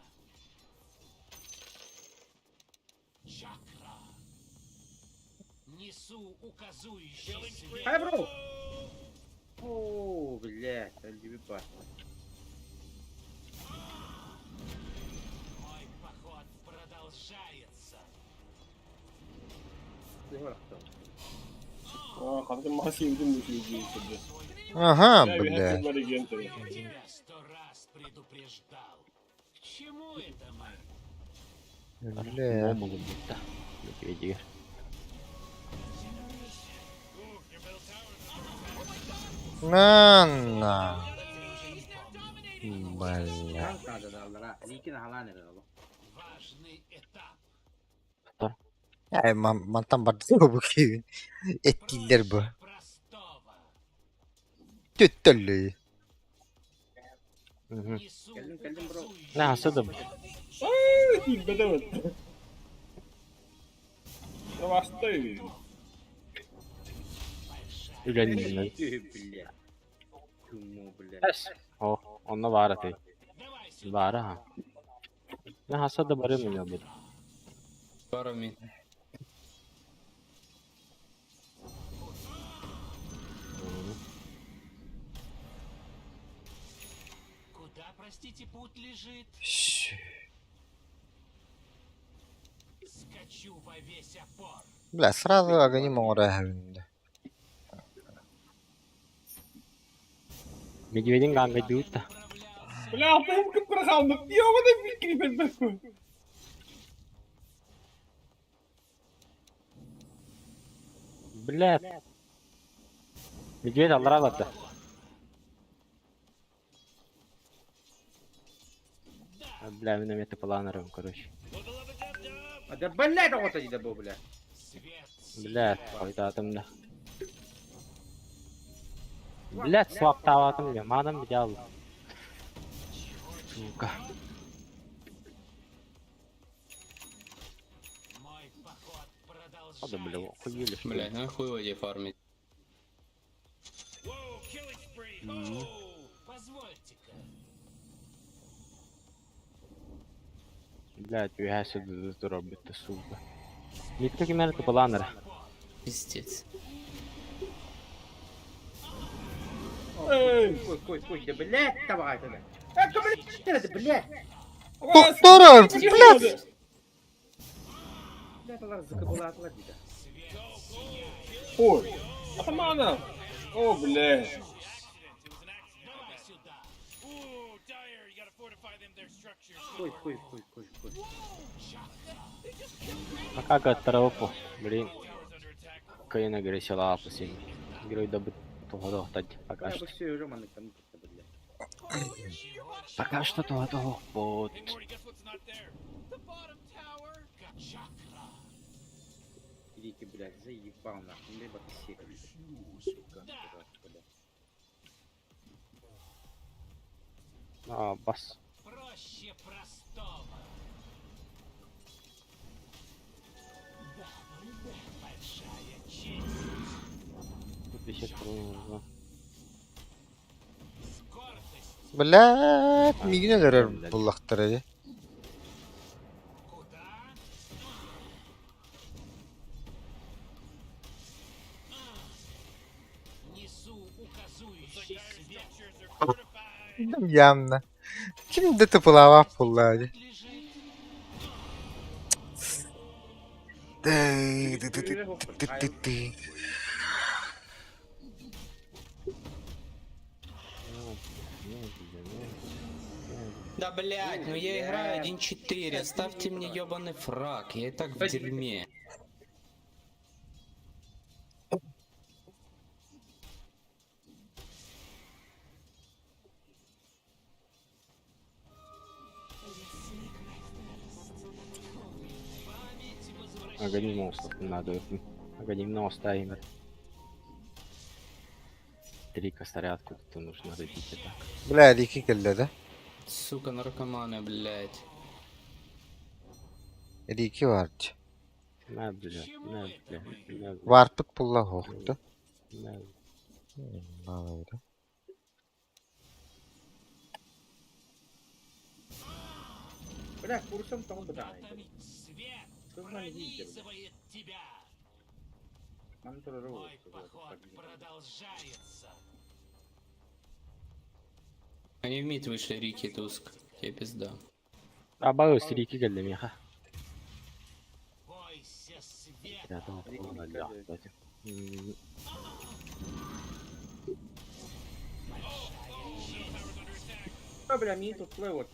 Чакра. Несу указующий свет. Хай, бро! Оо, блядь, өлүбүт бар. Мой поход продолжается. Сыыһа барахтан. А, хатын мас yedim bu şeyi getirdi. Ага, Ya bir блядь. hepsi var igen Я тебя 100 раз предупреждал. К чему это мы? Блядь. Момулу бутта. Медведигер. На-на. Блядь. Танк надо даллара. Ликин халаан эрэ олох. Важный этап. Э, мантан барды бу киһи. Эттииллэр бу. Проще простого. Төттөллүй. Несу Кэллим, кэллим, бро. указующий На, сыдым. Бедемет. Yavaştay. Үлэннин. Сүһү, блядь. Куму, блядь. Эс. О, онно баар этэй. Давай сюда. Баара ха. На хаса да барым меня бит. Бара ми. Куда, простите, путь лежит? Щ. Скачу во весь опор. Бля, сразу огонь оҥоро эһэбин. Медведин ганга дүүтта. Направлялся. Бля, altayım kıpkırı kaldı. Yoğun bir klip etmek. Блядь. Медведь аллара барда. Бля, мен эмете планерым, короче. А да, блядь, оҕото дии да бу, блядь. Свет Блядь, қайтатым да. Блядь, слаптаватым я, мадам взял. Сука. Мой поход А да, бля, продолжается. охуели, что ли? Блядь, ну хуй воде фармить. Позвольте-ка. Блядь, уяся робити, сука. Мітка кімерти планера. Пиздец. Ey. Кой, кой, кой, да, блядь, давай тогда. Э, да, блядь, это, блядь. Тохторор, блядь! Блядь, алар зыкы була дии да. Ой. Атамана. О, бля. Давай сюда. Кой, кой, кой, кой, кой. Пока готову, блин. Кайна гресила апусин. Герой добыт тугадохтать пока Я бы что. все уже маннык там, блядь. Пока что тугадох вот. The bottom tower. Чакра. Лики, блядь, заебал нахуй, либо ты сек, блядь. Сука, блядь. А, бас. Блядь, миигин өлөрөр буллахтара дии. Явно. Ким да тупулаабаах буоллаа дии. Ты-ты-ты-ты-ты-ты. Да блять, ну я играю 1-4, оставьте мне ёбаный фраг, я и так в дерьме. Аганим остов надо. Аганим на оставим. Три косаря откуда-то нужно добить это. Бля, Рики кэллэ да? Сука, наркоманы, блять. Рики баар дии. На, бля, на, бля, на, бля, Варпыт булла хоохто. на. Балайда. Бля, курсом того бытаный. Что знали видите, блядь? Нам тоже рвут. Они в мид вышли, Рики и Туск. Тебе пизда. Абау сирики кэллэ миэхэ. А, бля, мид тут плывут.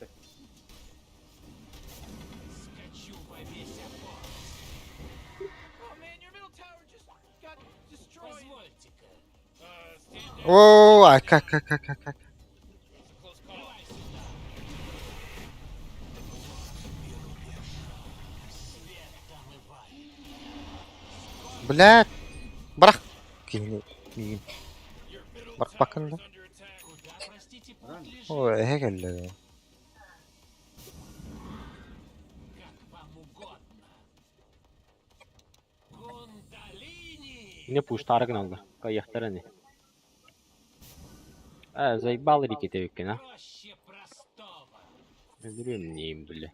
Oh man, your middle tower just got destroyed. Оо, а как как как как как. Блядь. Бырах. Киһини миигин. Барпакын да. Оо, эһэ кэллэ да. Не пуштары гыналла. Кайяхтар ини. А, заебал Рики тебиккин, а? Өлүрүм нейм, бля.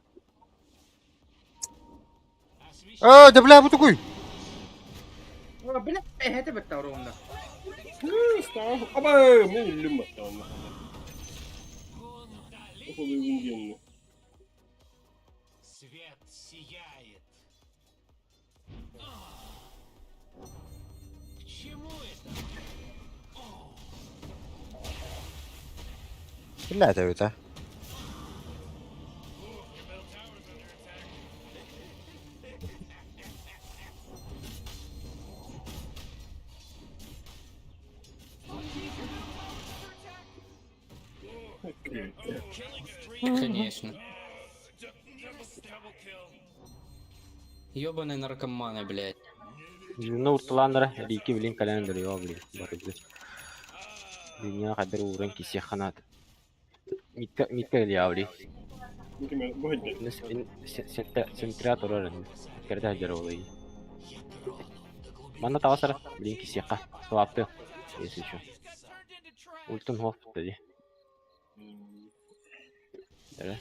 Оо, да бля, бу тугуй. О, бля, это бытта ровно. Аба, мен өллүм баттаҕым. Охолуйбун диэнни. Бля, это а. Конечно. Ёбаные наркоманы, блять. Ну, урталааннара Рики билин кэлэн өлөрүө блин, барыбы. Линия хадыр ууран кисиэх ханаат. Митка митка кэлиэ бли. Бу ким бу хадда. Сентра турар ини. Кэрдэ сылдьар уолуй. Манна таҕасара, билин кисиэххэ. Сылаапты. Если еще. Ультун хуох дии. Эрэ.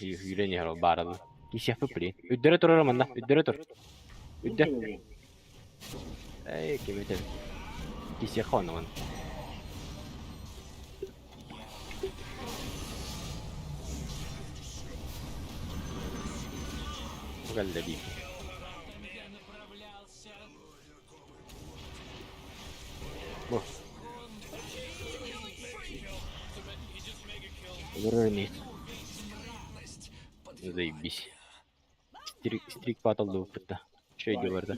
Үүрэн иһэр ол бааралы. Кисиэхпит блин. Үрдэрэ турар манна, үрдэрэ тур. Үрдэ. Эй, ким этэр. Кисиэххэ оннугун. Кэллэ дии. Бу. Өлөрөр Заебись. Стрик, стрик батл да. Че да?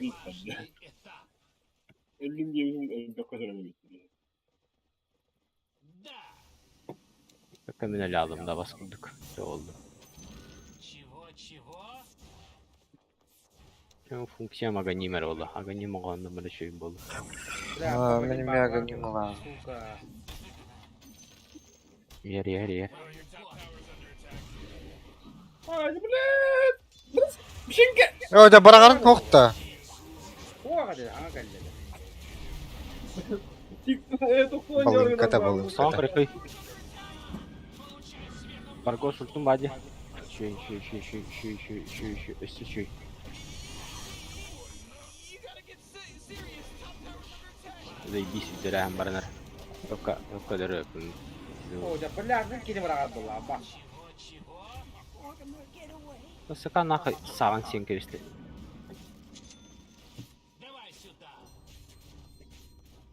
Өллүм диэбитин өлбөккө сөрөмүн. Камина лядом да бас курдук. Все oldu. Функция аганимер oldu. Аганим оҕонно бары шөй болду. Бля, А, погоди, мин баба, аганим ылаа. Сука. Иһэр, иһэр, иһэр. Ай, блядь! Бишинке! О, дьэ бараҕарын туох да. Туох этэ, аҥа кэллэ. Балыҥката, Соң балыҥката. кырыкый. Барго султун бади. Шүй, шүй, шүй, шүй, шүй, шүй, шүй, шүй, өссө шүй. Заебись, үдерәһэн баранар. Только, только дөрөпүн. О, дьэ, блядь, кини бараҕар буолла, ба. Сыка нахуй саҕан сиэн кэбистэ.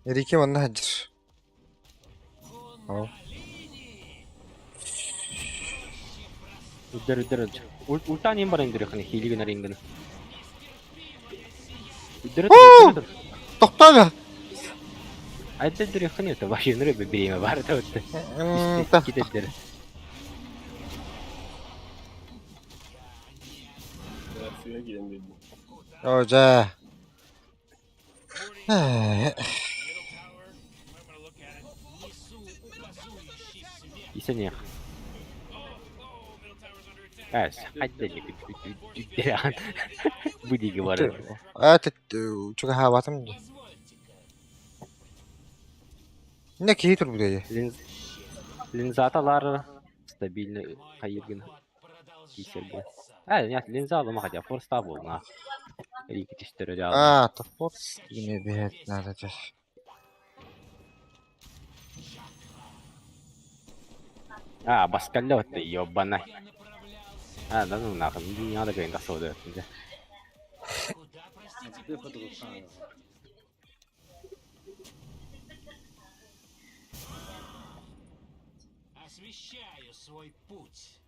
Эрики манна сылдьар. Ол. Үдер, үдер, үдер. Ультан им баран үдерехне, хили гына рингына. Үдер, үдер, үдер. Тохтоо бе. Айда үдерехне, это вообще нры время бар это вот. Та. Китедер. О, дьэ. Исэнех. Эс, хайда үдерхан. Будиги бар. А, чугаһаабатым дии. Не киһи турбут эйэ. Линзаталар стабильно хайыргын. Кисерге. А, нет, линза алыма хотя форста был на. Рики тестеры А, топор не бэт надо дьэ. А, баскаллет ты, ёбана. А, да ну нахуй, не надо говорить, да да. Освещаю свой путь.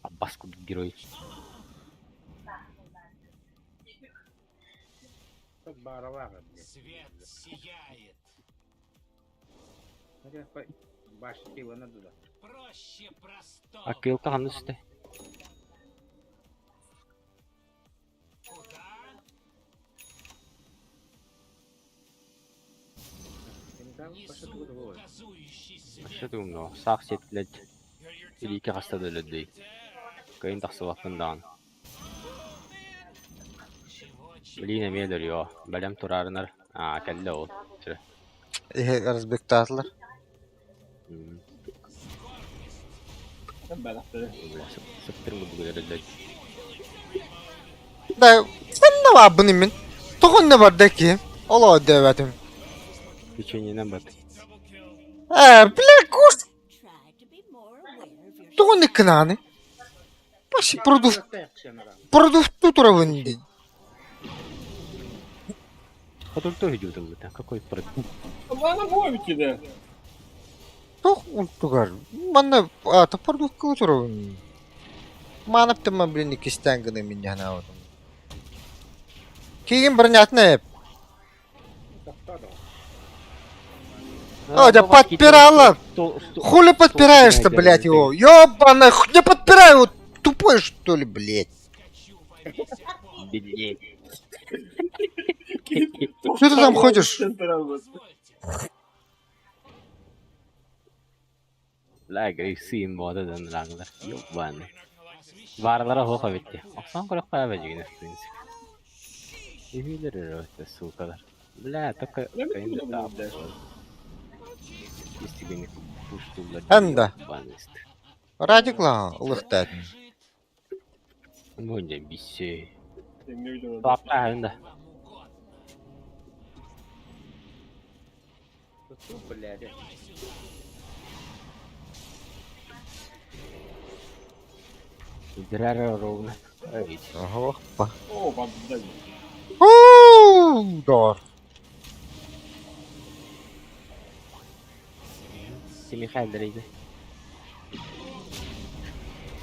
Аббас кудук герой. Баралаҕа, блядь. Свет сияет. Баш пилана дуда. Проще простого. А кылка ханны сүтэ. Куда? Несу указующий свет. Вообще ты умного. Сах сет, блядь. Илики хаста да людей. Кайын тахсыбаппын даҕаны. Блин, эмиэ өлөрүө. Бэлэм турарынар. Аа, кэллэ ол. Сүрэ. Иһэ разбектаатылар. Бля, сыптырым курдук өлөрөллөр. Да, сен баабын имин. Тоҕо не барда ки? Олоо диэбэтим. Печеньенэн бат. Ээ, бля, кус. Тоҕо не кынааны? Паши продув продукту турабын дии. Хотулту хүдүтүлбүтэ. Какой продукт? Ладно, вовики, да. Тох ултугар. Манна а, та продукту турабын. Манаптыма блин иккистээн гына мин ханаабытым. Киигин бронятна эп. О, да подпирала! Хули подпираешь-то, блядь, его? Ёбаный, не подпирай его, тупой что ли, блядь? Блядь. Что ты там ходишь? Бля, грейсин модадан раңлар. Ёбаный. Барлара хоха битти. Оксан көрөк кая бежигин в принципе. Үһүлөр өтө сукалар. Бля, только Я кайын не да буду, Истигини пуштулар. Анда. Радикла ылыхтаат. Мунда бисе. Лапта анда. Блядь. Үдерәр ровно. Эй. Опа. О, поддай. Уу, доор. Семихайлер иде.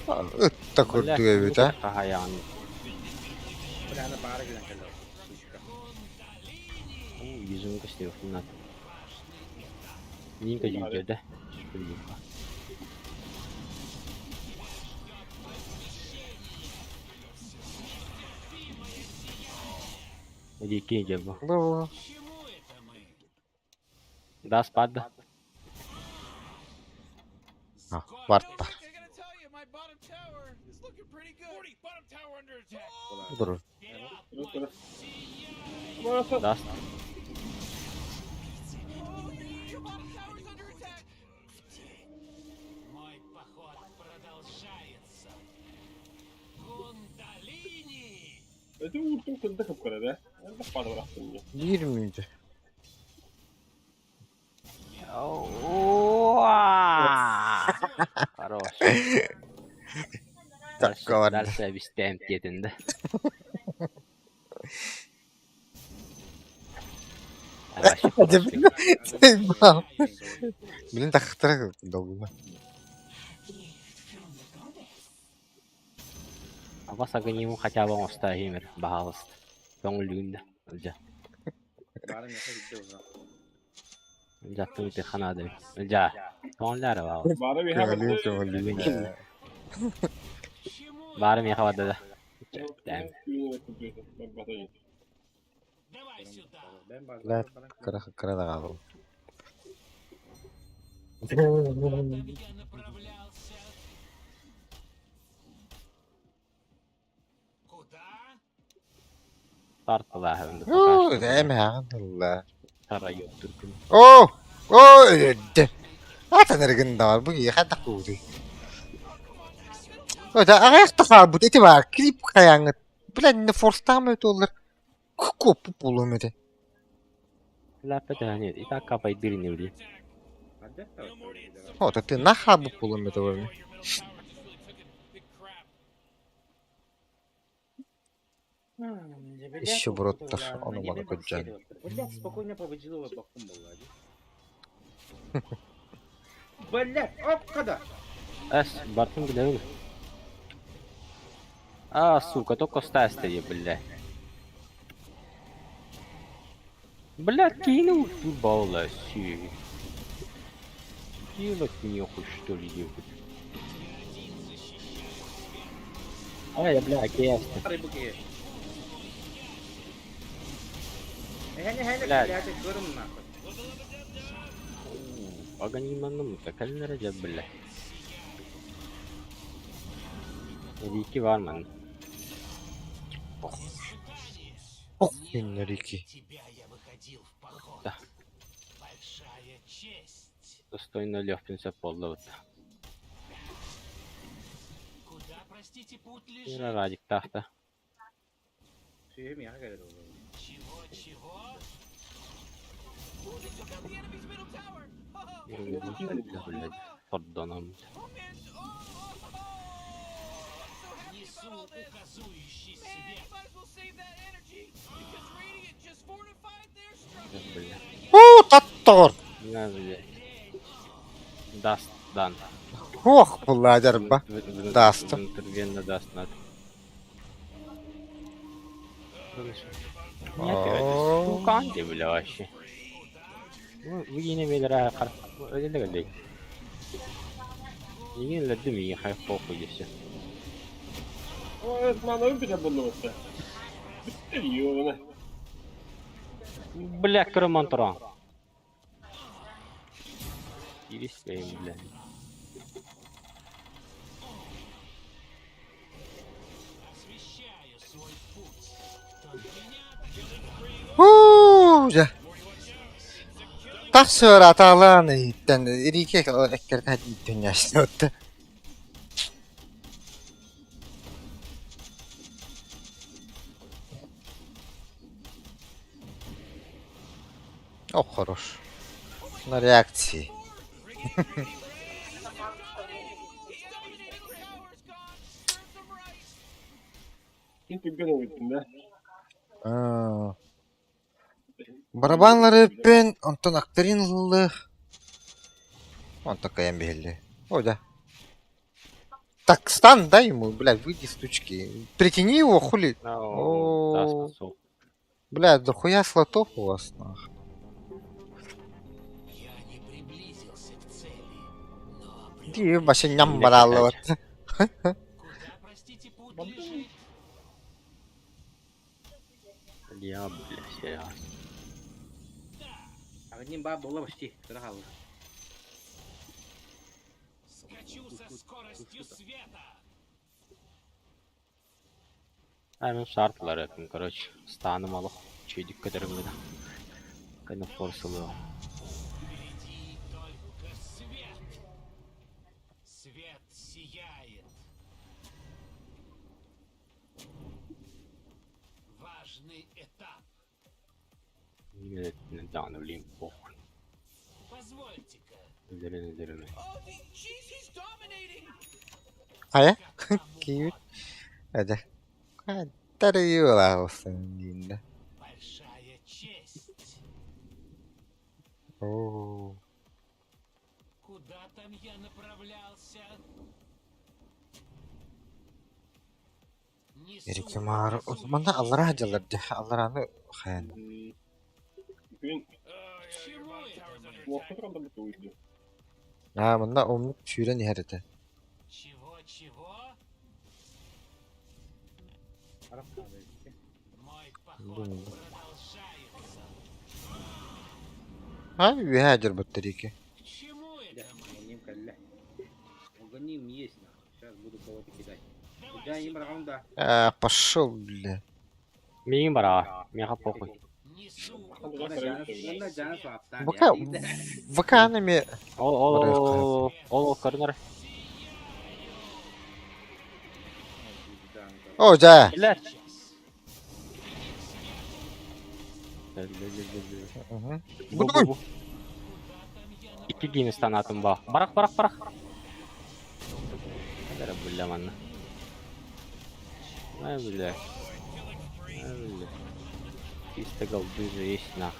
Ытта курдук эбит, а? Хаян. Бля, ана баара кэлэн кэллэ. Yüzümü gösteriyor bunlar. Нинка жүгерді. Эдикки жабы. Бу. Да, спад да. Вард бар. Dur. Даст. Это ууртун кырда кып-кыра да. Элбэх баар барахсан дии. Биир мүнүүтэ. Хорош. Такка барда. Дальше объясняем диэтин да. Билин тахтара долгума. Абас агониму хотя бы оставим, баҕалыст. Көҥүллүүн да. Ылдьа. Баарын яха видео уже. Ылдьа аттым ити ханаады. Ылдьа. Көҥүллээр баҕалыст. Баара миэхэ Көҥүллүүн барда. көҥүллүүн. Баары миэхэ барда да. Дэм. Ben Блядь. бар. Кыра кыра да хаалла. Тарталааһын да. Оо, эмэҕин ылла. Тарайыт түркүн. Оо, оо, өлөрдө. Атан эргин да бар, бу киһи хайдах кууруй. Ото аҕыйах да хаалбыт ити баар, клип хайаҥҥыт. Бля, форстаам өтөллөр. Коппу буолуом этэ. Лаппа нет, и так капай дырни били. Ото ты нахабы буолуом этэ буолуом. Еще броттар, ону маны көддьөн. Блядь, спокойно победила бакум была. Блядь, оп, когда? Эс, бартын билэбин. А, сука, только стасты, бля. Бля, кинул ты баласи. Делать нехуй, что ли, ебать. Ай, бля, кеста. Рыбки. Блядь. Блядь. Блядь, көрүм нахуй. Аганиманным, такалнера бля. Рики var mı? Ох, Рики. Да. Достойно легкий болду. Ира Радик тахта. Сүйем яха келет ол. Блядь, поддоном. Бля. Оо, таттор. На, блядь. Даст, дан. Ох, була дярба. Даст. Интервенно даст надо. Нет, это сука, бля, вообще. Bu yine belirli kar. Öyle de geldi. Yine de değil mi? Hayır, korku geçti. Манабын битэ буллубutta. Бүттэр ёбана. Бля, кырман туран. Кирис бля. Huu, дьэ. Тахсыар атаалаан иһиттэн Рике эккэртэн дүнньээсти О, хорош. На реакции. Ким түргэн уйдун да. Аа. Барабанлары пен онтон актерин ыллы. Он такая били. О, да. Так, стан дай ему, блядь, выйди с тучки. Притяни его, хули. О, О. Блядь, дохуя слотов у вас, нах. Ты вообще ням баралы вот. Я, бля, серьезно. Одним баб было почти. Кыра хаалла. Скачу со скоростью света. Hemen şartlar ettim короче. Станым алых. Чөйдік көтерім гына. Кайна форсылы. Впереди только свет. Свет сияет. Важный этап. Дааны билейм похуй. Позвольте-ка. Üzerine üzerine. Oh, jeez, he's dominating. Хайа? Как вам Киют. угодно. Эдэ. Тарыйылаалсын диинде. Большая честь. Оо. Куда там я направлялся? Несу Эрикимар. указующий Манна аллара свет. дьалар дьэ. Аллараны хайан. Күн К чему это мы? уохта туран да бутуйду. Аа манна омнук сүүрэн иһэр этэ. Чего-чего? Арах Мой поход Думаю. продолжается. Аа үөһээ дьарбыттар ики. К чему Бля, это мы? Огним калля. Огним есть нахуй. Сейчас буду кого-то кидать. Давай Да, им сюда. раунда. Аа пошел бля. Миин бара. Меха похуй. Несу Онно жана суаптаан. ВК ВК-нами Ол ол ол корнер. О, да. Киллер. Бу Бу бу. İki giyini станатын ба. Барак барак барак. Kadar бля манна. Ай бля. Ай бля. Чисто голды же есть нах.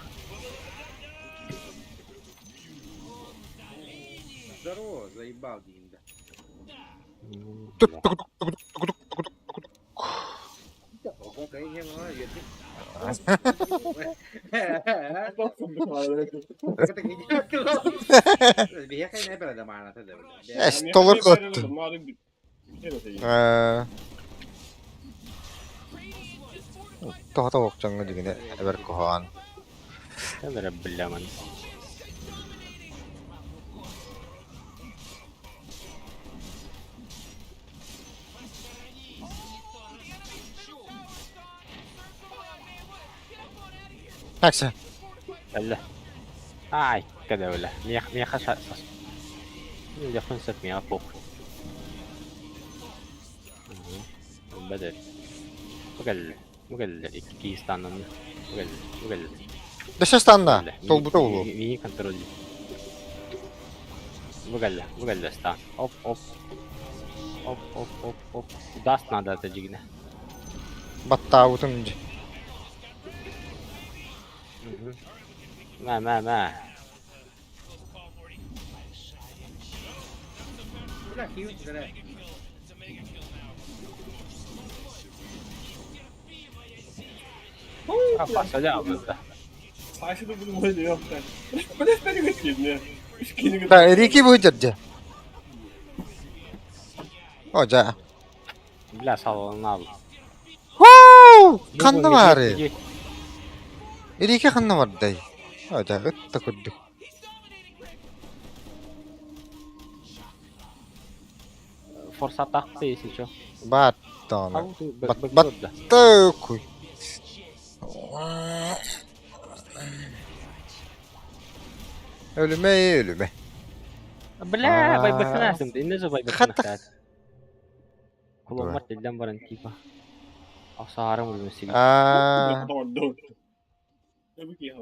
Здорово, заебал Динда. Бля. Ого, конечно, Эс толор көттү. Э Тоһото окчоҥҥо дигине эбэр куһаҕан. Kadar бля манна. Такса. Бля. Ай, kada бля. Мех меха ша. Yakın sep меха похуй. بدل. Бу кэллэ. Икки киһи станнанна. Бу кэллэ. Бу кэллэ. Дөссө станна. Толбута улуу. Мини контроль. Бу кэллэ. Бу кэллэ стан. Оп оп. Оп оп оп оп. Даст надо это дьигинэ. Баттаабытым дьи. Мэ мэ мэ. Апа, Хайсы да буду мой Да, Рики будет дьэ. О, дьэ. Бля, салон ал. Хуу! Ханна баары? Рики ханна бардай? О, дьэ, ытта курдук. Форсат тахты, если чё. Баар даҕаны. Бат Бат- бат. Такой. Өлүмэ, өлүмэ. Бля, Аа. байбатына сымды. Инне же байбатына. Хатта. Куломар телден баран типа. Асаарым өлмөсү. Аа.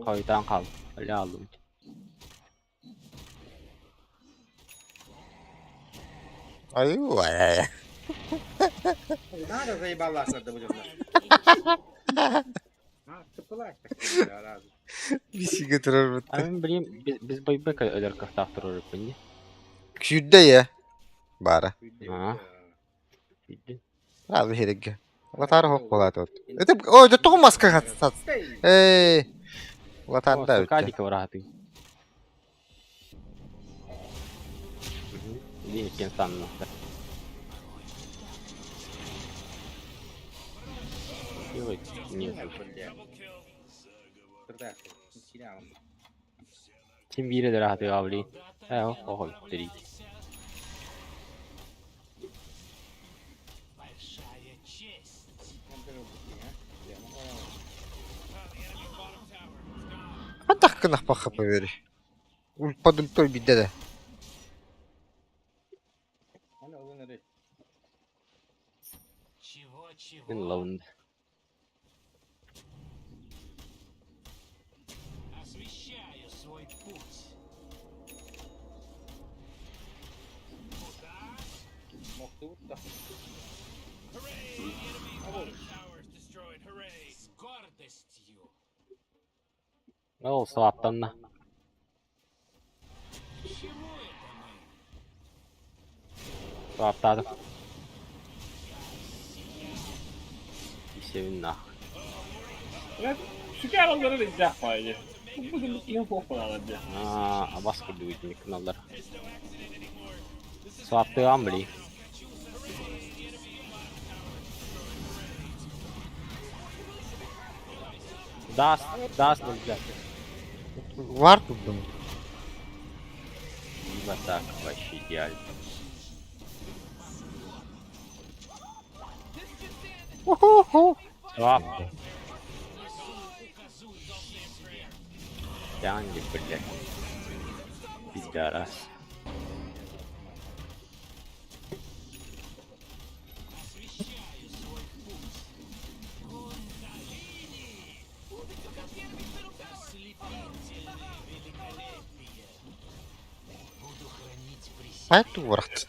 Кайтан кал. Бля алдым. Аю, ай. Надо заебалась надо будет. А, цепилась так разу. Бисиге турар бутта. А мен билим биз байбек өлөр кахтаах турар эппин. Күйдэ я. Бара. А. Күйдү. Рады херегге. Латар хоп болат от. Это о, это тоҕо маска хатсат. Эй. Латар да өттө. Кадика барааты. Дин кен станна. Делать нет. Блядь. Син биир эдэр аһатыаҕа блин. Ээ оҕо бүттэриит. Хантах гынахпахха поверь. Ульпадультой бидде да. Мин ылабын. Ол сылааттанна. Сылааттаатым. Исэбин нах. Сүкэ аҕаллара илдьээх баайы. Бу иһин суох буолалар дии. Аа, абас курдук итинник гыналлар. Сылааттыаҕым били. Даас, даас нельзя. Вар турдум. Либо так, вообще идеально. Уху-ху. Свап. Тянги, блядь. Пидорас. Хайа туурахт.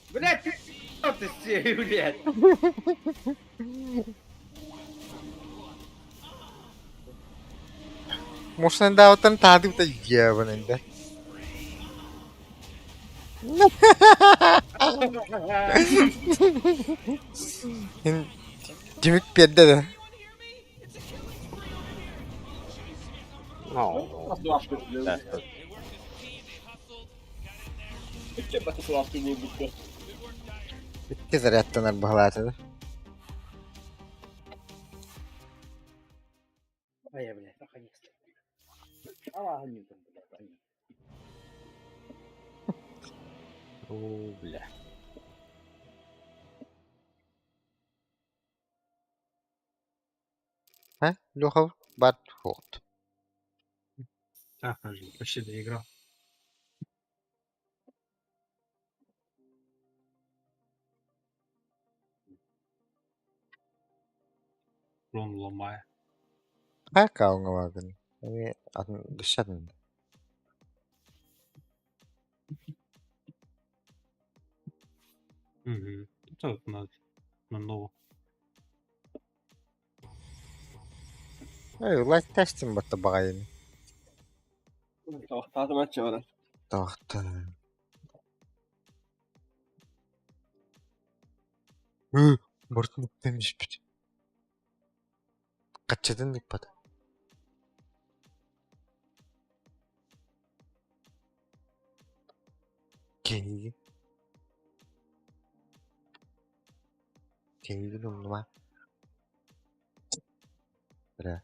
Блядь, ты ты сей, блядь. Мурсан даавтан таадыбыта ебаный да. Димик пиэрдэ да. No. Хас буолбукка. Икки зарядтанар баһылаата да. А я, блядь, наконец-то. А, не там, блядь. О, бля. А? Леха бар хот. Так, почти доиграл. Рон ломая. Хайа каалҥа Эми атын дышатын. Угу. Это на ново. Эй, лайт тестин батта багайын. Тоқтатым атчы бара. Тоқта. Ы, бортун темиш бит. Каччатын дикпат. Кейги. Кейги умнума. Бля.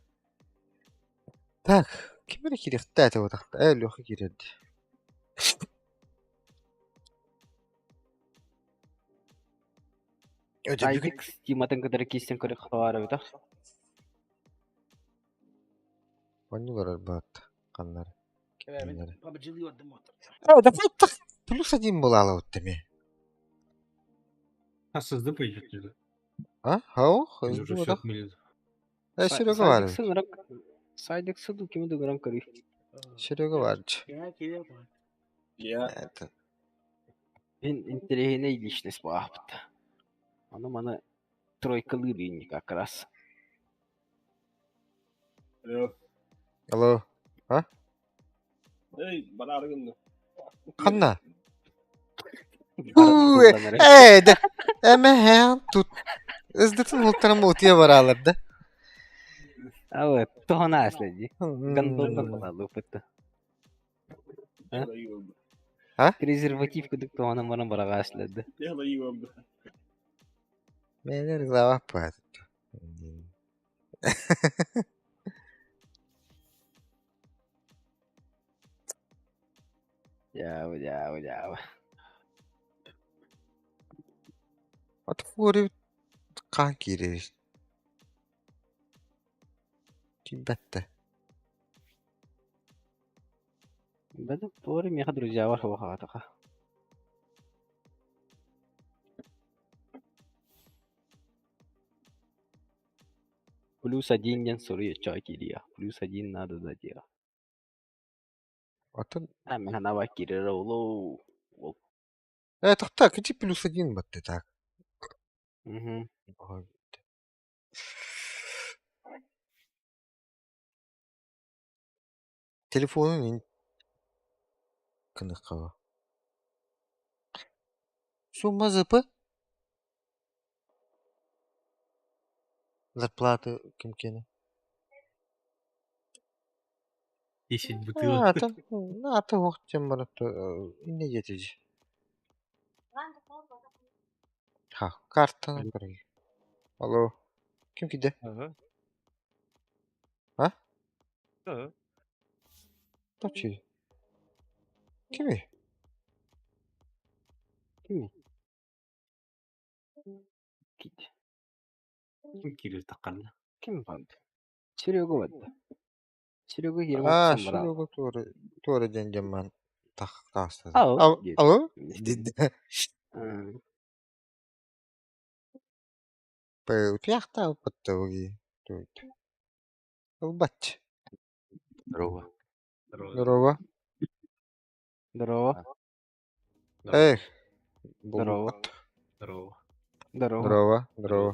Так, ким эрэ кириэхтэй этэ буотахта. Ээ, Леха киирэр дии. Айдик Тиматын кытары киирсэн көрүөх баар эбит Онньулар баат ханнар. Кинилэр. PUBG Э, да плюс один была вот теми. А ССД пойдет или? А? Хау? Или уже все отмыли? Э, Серега бар. Сайдик сыду кими дыгыран көрүй. Серега бар. Я. Это. Мен интэриэһинэй личность бааппыт. Аны маны тройкалыыр ини как раз. Алло. Алло. Эй, бараарыгын. Ханна? Э, да. Эме тут. Ыздытын ултарым утия баралар да. А тоһона аследи. Гандоннан балалы ыппытта. Презерватив кудук тоһона баран барага аследи. Менер глава пат. Дьаабы, дьаабы, дьаабы. Аты Флори хаан киирэр. Киирбэттэ. Бэдэ Флори миэхэ друзьябар суох аҕатаха. Плюс один диэн суруй оччоҕо киириэ. Плюс один надо да диэҕэ. Атын А мин ханаба киирэр олоо. Ол. Тохтоо, кити плюс один батты так. Мгм. Ой. Телефонун ин кыныккаба. Сумма ЗП? Зарплаты ким киэнэ? 10 А, бутылок. атын, аты уох диэн баран инне диэтэ Ха, картаны көрөй. Алло. Ким киирдэ? Ага. А? Ага. Точи. Кимий? Кимий? Кит. Ким киирэр тахханна? Ким барды? Серега барда. Серега киирэн А, охсон баран. Серега туора туора диэн дьоммун тах таҕыста. Ау Ал диэт. алло диде. Утуйахтаабыт баттабыгы. Ылбаччы. Здорово. Здорово. Здорово. Здорово. Эх. Здорово. Булбут. Здорово. Здорово. Здорово. Здорово. Здорово.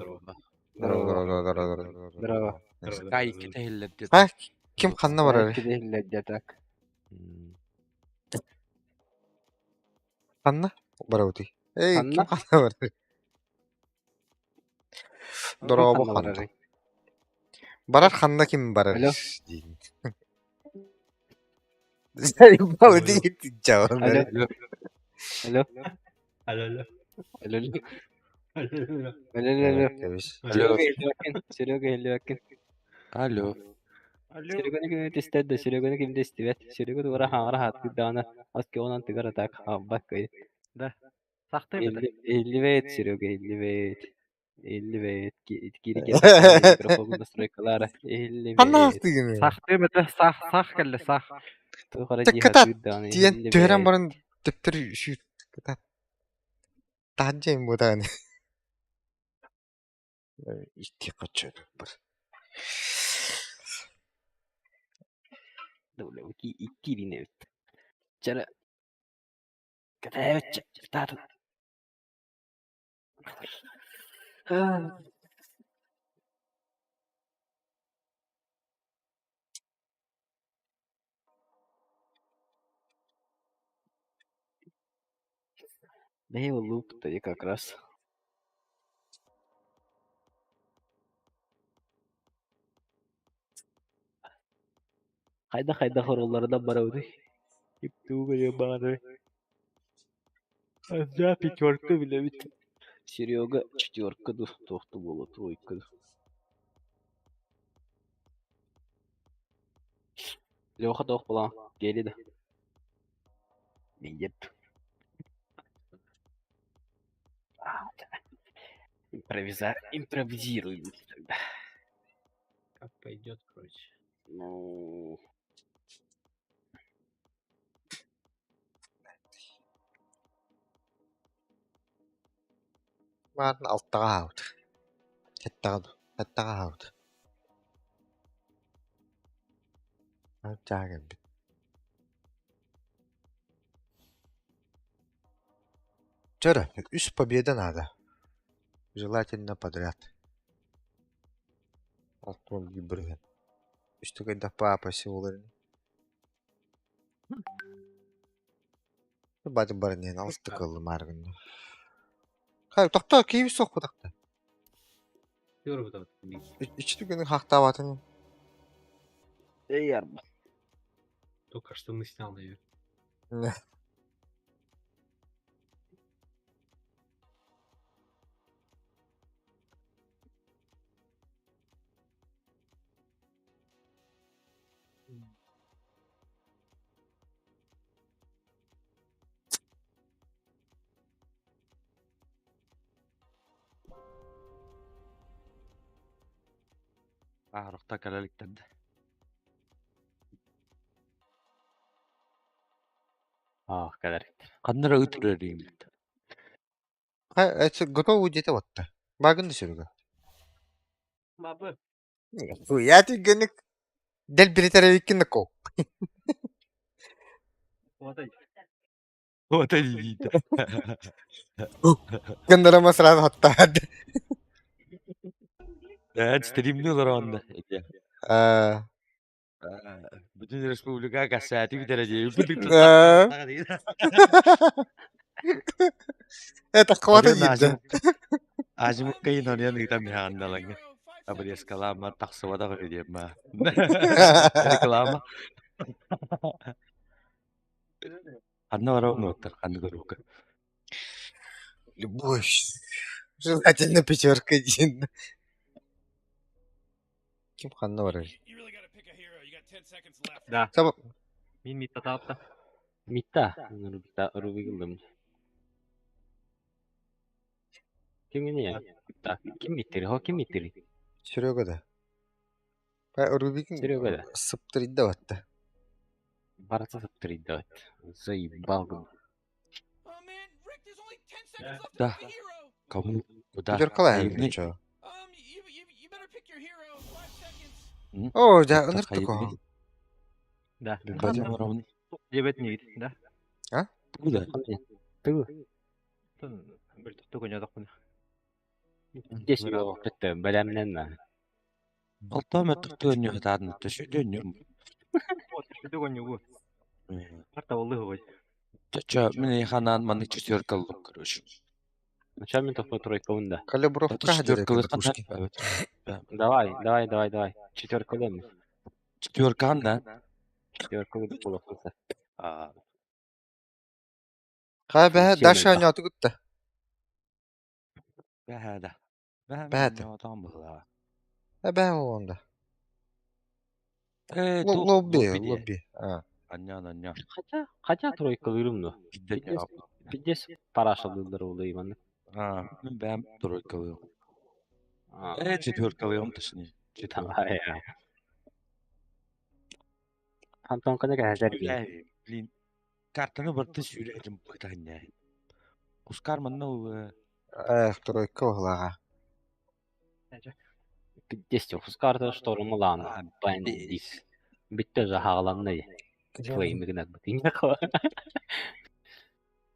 Здорово. Здорово. Здорово. Здорово. Здорово. Здорово. Скай иккитэ иһиллэр А, где-то. ким ханна барар? Иккитэ иһиллэр так. Ханна барабытый? Эй, ким Ханна? ханна барар? Ким Дорообо ханна ханна. барарый? Барар ханна ким барар? Алло. Диин. Заебал Алло. диин Алло. Алло. Алло, алло. Алло. Алло, алло. Алло, алло. Кэбис. Алло. Серега иһиллибэккин. Серега иһиллибэккин. Алло. Сереганы ким истэр да, Сереганы ким да истибэт. Серега туора хаҥара хааттыыр даҕаны, ас онон тыгар атаак хаалбаккай. Сахтыы быта. Иһиллибэт, Серега, иһиллибэт. Иһиллибэт. Киири киирбэт микрофон настройкалара. Ханна Иһиллибэт. аастыгын? Сахтыы быта сах сах кэллэ сах. Туох эрэ дии Кытат сатыыр даҕаны тиийэн түһэрэн иһиллибэт. баран төптөрү сүүр кытат. Таһырдьа буотаҕын. Икки хочу бар. Икки эбит. Чара катаевичча таатын. Да его лук-то и как раз. Хайда-хайда хоролларынан барабыный? Иптуу көрүө баҕарар. Аза пятерка билэбит. Серега четверка ду, туохту буолуо, тройка ду. Леха туох буолан киэли да. Нет. Импровизируем тогда. Как пойдет, короче. Ну, Маарын алтаҕа аһаабыт. Сэттэҕэ ду, сэттэҕэ аһаабыт. Чаа кэлбит. Чөрө, үс победа надо. Желательно подряд. 61 бырыһыан. Үстэ кыайдах папа буолар ини. Баты баран иһэн алта кыллым ааргынна. Хай, тохтоо, кииби суох бутахта. Здорово, Ичи түгэнин хаахтаабатын. эй, арба. Только что мы снял, наверное. Аарыкта кэлэ иликтэр да. Аах кэлэр. Ханна эрэ ыт үрэр иҥмит. Готов диэтэ уотта. Баагын да сүрүгэ. Бабы. Я түргэнник дэлбиритэр эбиккин да кол. Вот Вот диите. Гыннарама сразу хаттаад. Ээ, стримни олоронда. Аа. Бүтүн республика кассаати бүтэрэ дии. Это хватит диде. Азимуккайын ониан ыытан миһаанналаҥҥа. Обрезкалаама тахсыбатах үһү диэн ма. Реклама. Ханна барабын уоттар, ханна көрүүкэ. Любовь. Желательно пятерка один. Ким ханна барар? Да. Саба Мин митта таапта. Митта. Рубикта Рубик ыллым. Ким не? Так, ким миттери? Хо ким миттери? Серега да. Па Рубикин Серега да. сыптырыйда батта. Барыта сыптырыйда. Заебал. Да. Кому? Куда? Пятеркалай Хайыгны? ничего. О, да, ыныртык Да. Билбэтим. Барабын. Дебет не вид, да? Куда? Тыл. Бір түкті көне адақпын. Здесь его кытта бэлэмнэннэ. Алта мөттүк өннү хатаадын төшү өннү. Вот, түкті көне бу. Карта болды ғой. Ча, мен ханаан маннык четверка аллым, короче. Начальник такой тройка унда. Калибровка Четверка пушки. Давай, давай, давай, давай. Четверка лем. Четверка да? Четверка лем полохуса. А, Ха бә Сен Даша элбэх. ойнооту кытта. бәһә да. Бәһә Бәһә. отон була. Ә бә онда. Э, ту Лобби, лобби. А. Аньян, аньян. Хотя, хотя тройка лырым Кидде Пиздец парашалдылар улы Иван. А, мен бәм тройкалыйм. А, Э, четверкалыйм, точнее. Четверка. Давай. Антон кана кәһәләр Бля, Блин, картаны барды сүйрәдем бытanya. Ускар манна ул Эх, тройка оглага. Пиздец, Хускарда штормы лан. А, Бандис. Битте жаһагаланны. Флеймигнак битинге кыла.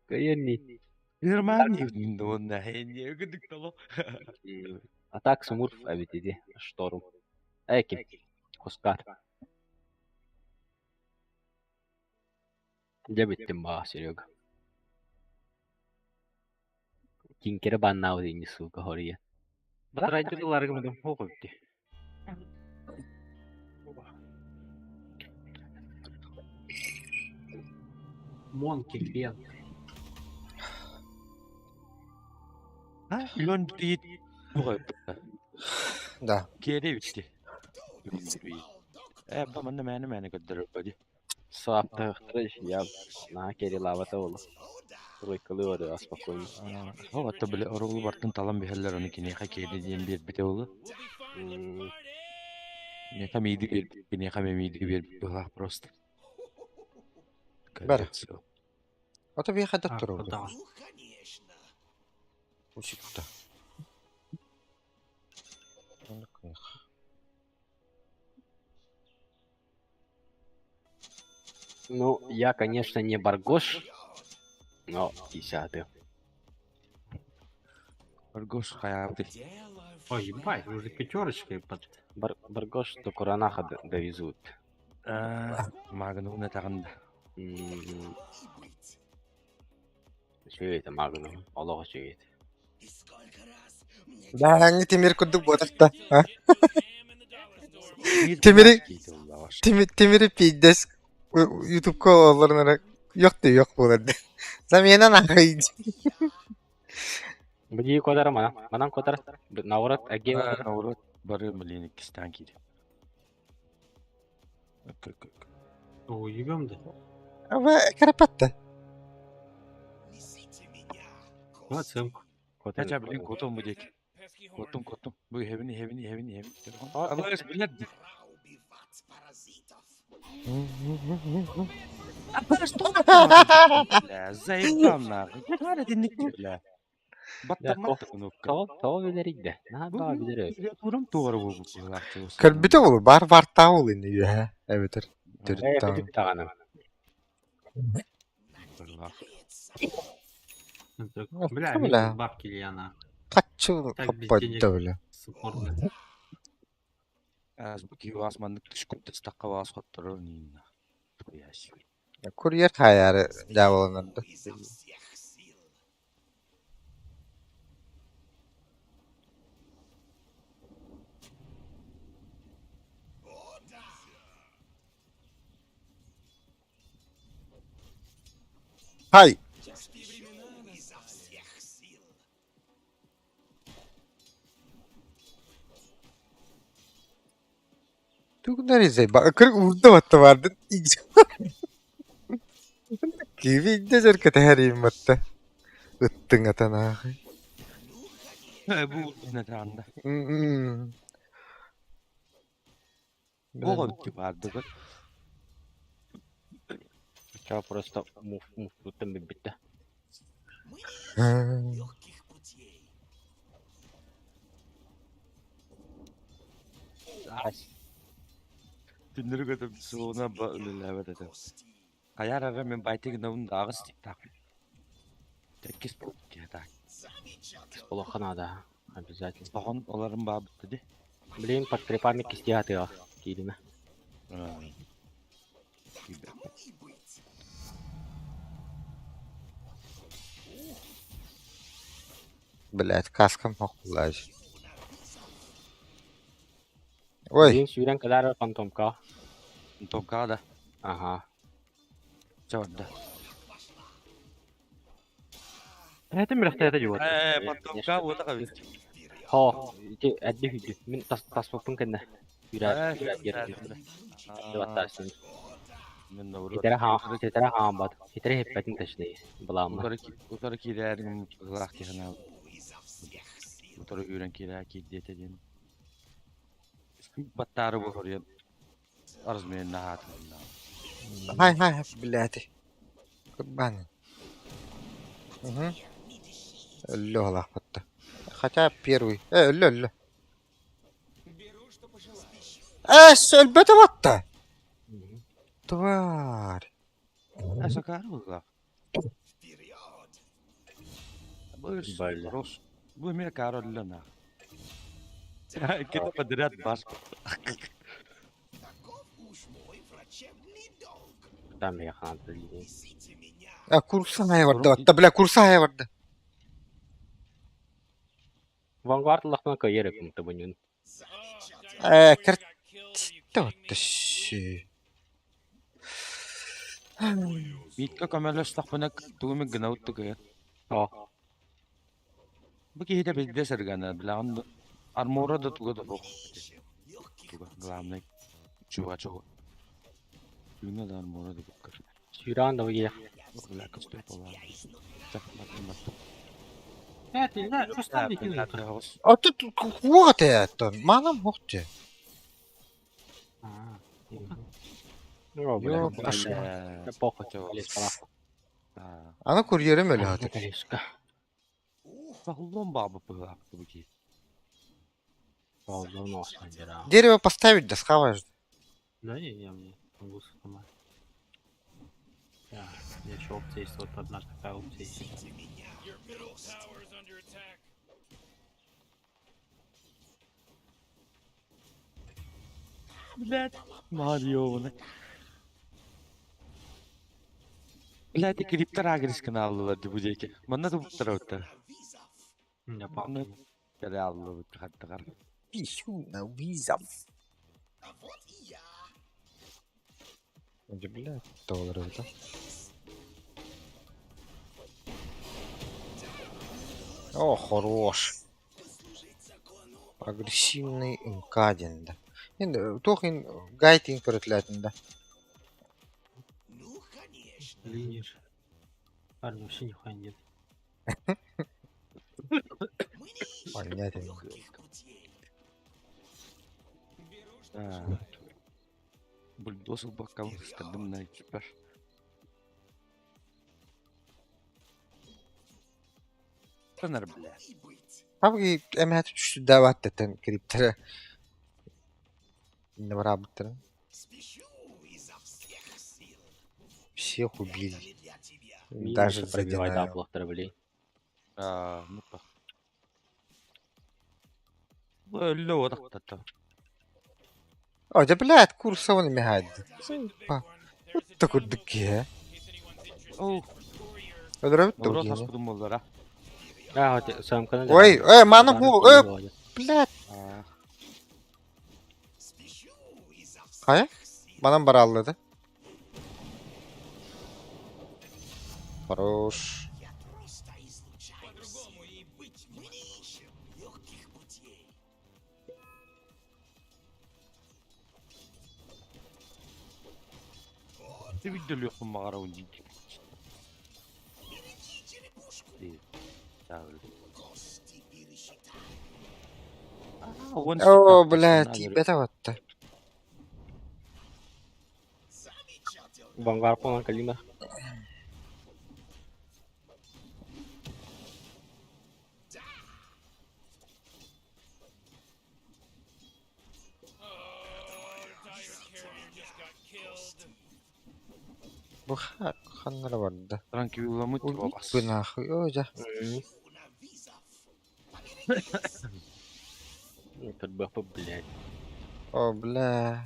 Кайынни. Германия онна хенне гүдүк тало. Атак Смурф әбитиди шторм. Әким. Хускар. Дә биттем ба, Серега. Кинкере баннау дини сука хория. Батырайдылар кімдім, оқы бітті. Монки, Бен. А, Лен бит. Буга. Да. Кере битти. Э, ба манна мәне мәне көддөр бади. Саптыктыры я на кери лавата ол. Тройкалы оры спокойно. Хо, атта биле орулу бартын талан бихеллер оны кинеха кере диен бир бите олу. Неха миди бир, кинеха миди бир била просто. Бар. Ата би хадат А, туру. да. Учитта. Ну, я, конечно, не Баргош, но десятый. Баргош хаябды. Ой, ебать, вы уже пятерочкой под... Бар Баргош до Куранаха довезут. Магну на тагында. Чё это Магну? Аллах чё это? Да, аңы темир курдук ботакта. А? Темири Темири пиздец. Ютубка оларына yok diyor yok bu arada. Замена нахуй. Бди кодара мана. Манан кодара. Наурат аге. Наурат бары блин кистан киди. Ой, ебем да. Ama карапатта. Оценку. Хотя блин котом будет. Куоттум, куоттум. Бу иһэбин, иһэбин, иһэбин, иһэбин. Алаас, блядь. Бля, заебал нахуй. Хара итинник бля. Баттаммат да кнопка. Тоҕо тоҕо билэрий да? Наһаа баҕа билэр эбит. Клавиатурам туора буолбут быһыылаах чугас. Көрбүтэ буолуо, баар баартаах уол ини үөһэ эбэтэр Ээ, төрүттаҕын. бүтүк даҕаны. Быһыылаах. Это- Ну, Бля, бля. видел бабки Ильяна. Хаччы Так без хаппайда денег. бля. Суппорт, бля. Аас бу киһи аас маннык түскүп тастахха аас хотторор ниинна. Хуя себе. Курьер хайаары дьаабыланарда. Хай! Тугунар изэй ба кыр уурда батта бардын. Киви инде кэтэһэр батта. Ыттыҥ атанаахы. Э, бу не таанда. М-м. Бога битти баардыгы. Ча просто муф муфтуттан билбитте. Аас. Түннөрү көтөп суона ба үлелээбэт этэ. Хайар ара мен байтыгы навын даагыс тиктак. Теккис так. Олохха наада. Обязательно. Охон оларын баабытты ди. Блин, под крипами кисти атыга. Киириме. Блять, каскам хохлаж. Ой, Блин, сүүрэн кэлээр фантомка. Токка да. Ага. Чаварда. Это мирахта это жуот. Э, фантомка буота кабит. Хо, ити әдди хүдү. Мин тас таспаппын кэннэ. Үрэ Э, үрэ гер. Дыбаттарсын. Мен науру. Хитере ха, хитере хаамбат. Хитере хеппетин ташны. Буламма. Утары утары киирээрин кылаах киһана. Утары үүрэн киирээ киирдиэтэ диэн. Баттаары буолар Арзмен наһаат. хай хай, блять. Курбан. Угу. Өллө батта. Хотя первый. Э, өллө өллө. Э, өлбөтө батта. Тварь. Сакаар буолла. Бу Бля. Рос. Бу эмиэ каар өллө на. Кете подряд бас. Там я хаан. А курса хай барда батта, бля, курса хай барда. Вангард лахна кайер кум табанюн. Э, кэрт батта. Ши. Митка көмөлөс тахпына тугуми гына утту кыйын. О, Бу киһитэ билде сыргана билаҕын армора да туга да бох. Туга главный чуга чуга. Күнэ да армора да буккар. сүүрэн да я. Бля, костюм пола. Так, мат мат. Э, ты не знаешь, что там не А тут вот это, манам хохте. А, О, бля. Ё, кошмар. Похуй, лес пора. Ана курьерим өлө хатыр. Калешка. Пахуллон баабы пыһаапты бу киһи. Олдон осман Дерево поставить да схаваешь. Да не, я мне могу сломать. Да, у меня еще опция есть, вот одна такая опция есть. Блядь, Марио. Блядь, криптор агрискин аллылар ди бу диэки. Манна тубуттар оттар. У меня палки Манна нет. кэлэ аллыбыт хаттыгар. Пищу на визов. Бля, долларов, да? О, хорош. Агрессивный МК-1, да. Енді тохин гайтинг көрөтүләтин да. Линер. Парни, вообще нихуя нет. Манньа этим. Бульдоз ылбакка ыстардым на экипаж. Танар бля. Abi эмэһэ түстүдээбат тэтэн кириптэрэ инне бараабыттарын. Всех убили. Даже пробивай задинайл. да блин. А, ну-ка. Өллө отақтата. О, да блядь, курсовын эмэһэ Па. Utta курдук киһи. Оу, Өлөрөбүт да Урот киһини. хаспытым боллара. А, вот самканы. Ой, ой, маны бу, блядь. А, Хайа? Манан барааллады. Хорош. Ты видел легкую мағара он дейді. О, блядь, тиийбэтэ батта. Вангар полон калина. Бу ханнара барда. Транквилламыт Убить бас. бы нахуй. О, дьэ. Тут бы, блядь. О, бля.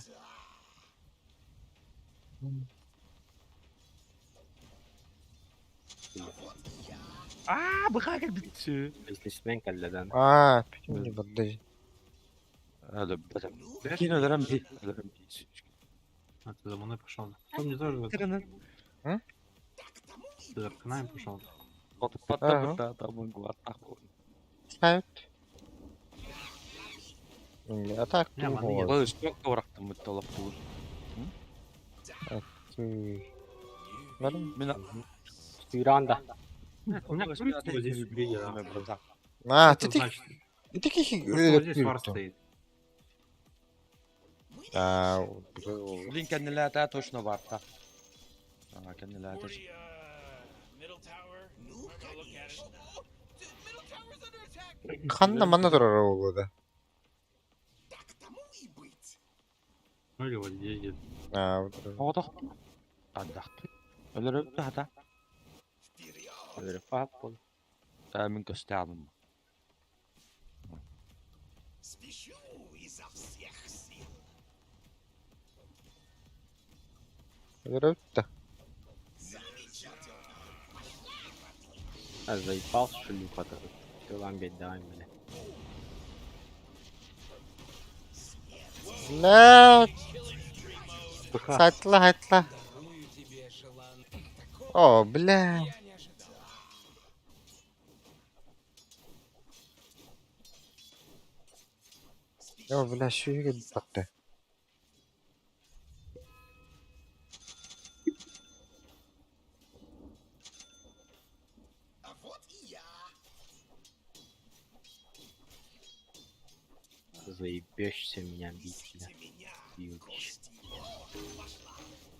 А, быха битсі. Бизнесмен калладан. А, не барда. Hadi Кин өлөрөм би. Өлөрөм би. А, ты за мной пошел. Кто мне тоже в это? М? Ты за Арканаем пошел. Ага. Патта там гуатах. Сайт. А так Не, маны нет. Ол сколько урактым талап бур. Барым. Мен Стиранда. У меня курицу вот здесь убили, да. А, Что ты это значит? ты таких Что вот здесь вар стоит? А, Блин, кәннеләтә точно бар та. А, кәннеләтә. Ханна манна турар оҕолоро. Ну или вот здесь где-то. А, Оғдақ. Андақ. Өлөрөм хата. Папа. Та мин көстәлім. өлөрөбүт да. А заебал шлюха-то. Ты вам бед, давай, бля. Блядь. Сайтла, хайтла. О, бля. О, бля, сүүһүгэр батта. Заебешься меня бить, бля. Ёбище.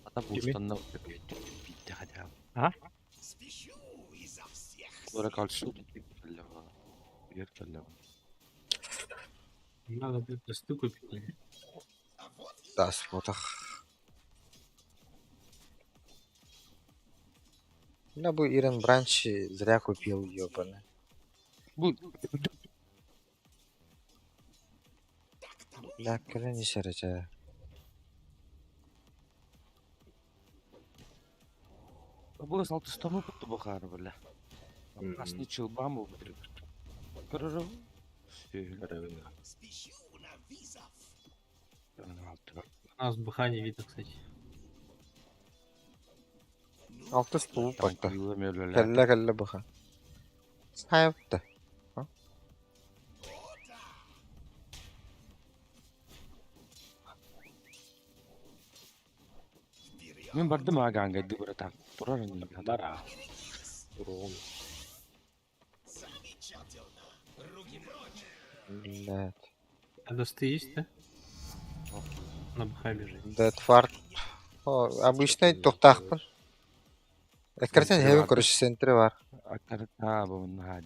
Ата бустанна битте хата. А? Ора калшы. Бер кәллә. Надо, блядь, косты купить. Тас ботах. Бля, бу Ирен Бранч зря купил, ёбаный. Бу Бля, кэлэн исэрэ бу салтыстамы бутты бу хары бля. Асны чылбам бу. Көрөрөм. У нас БХ не видно, кстати. Алтыс тулуп барда. Кэллэ кэллэ быха. Сайыпты. Мен бардым аганга дыбырата. Турар не Бара. Урон. Блядь. А досты есть, да? На БХ бежит. Дэтфарт. О, обычный туохтаахпын. Эккирэтэн иһэбин короче центре бар. А, бу наһаа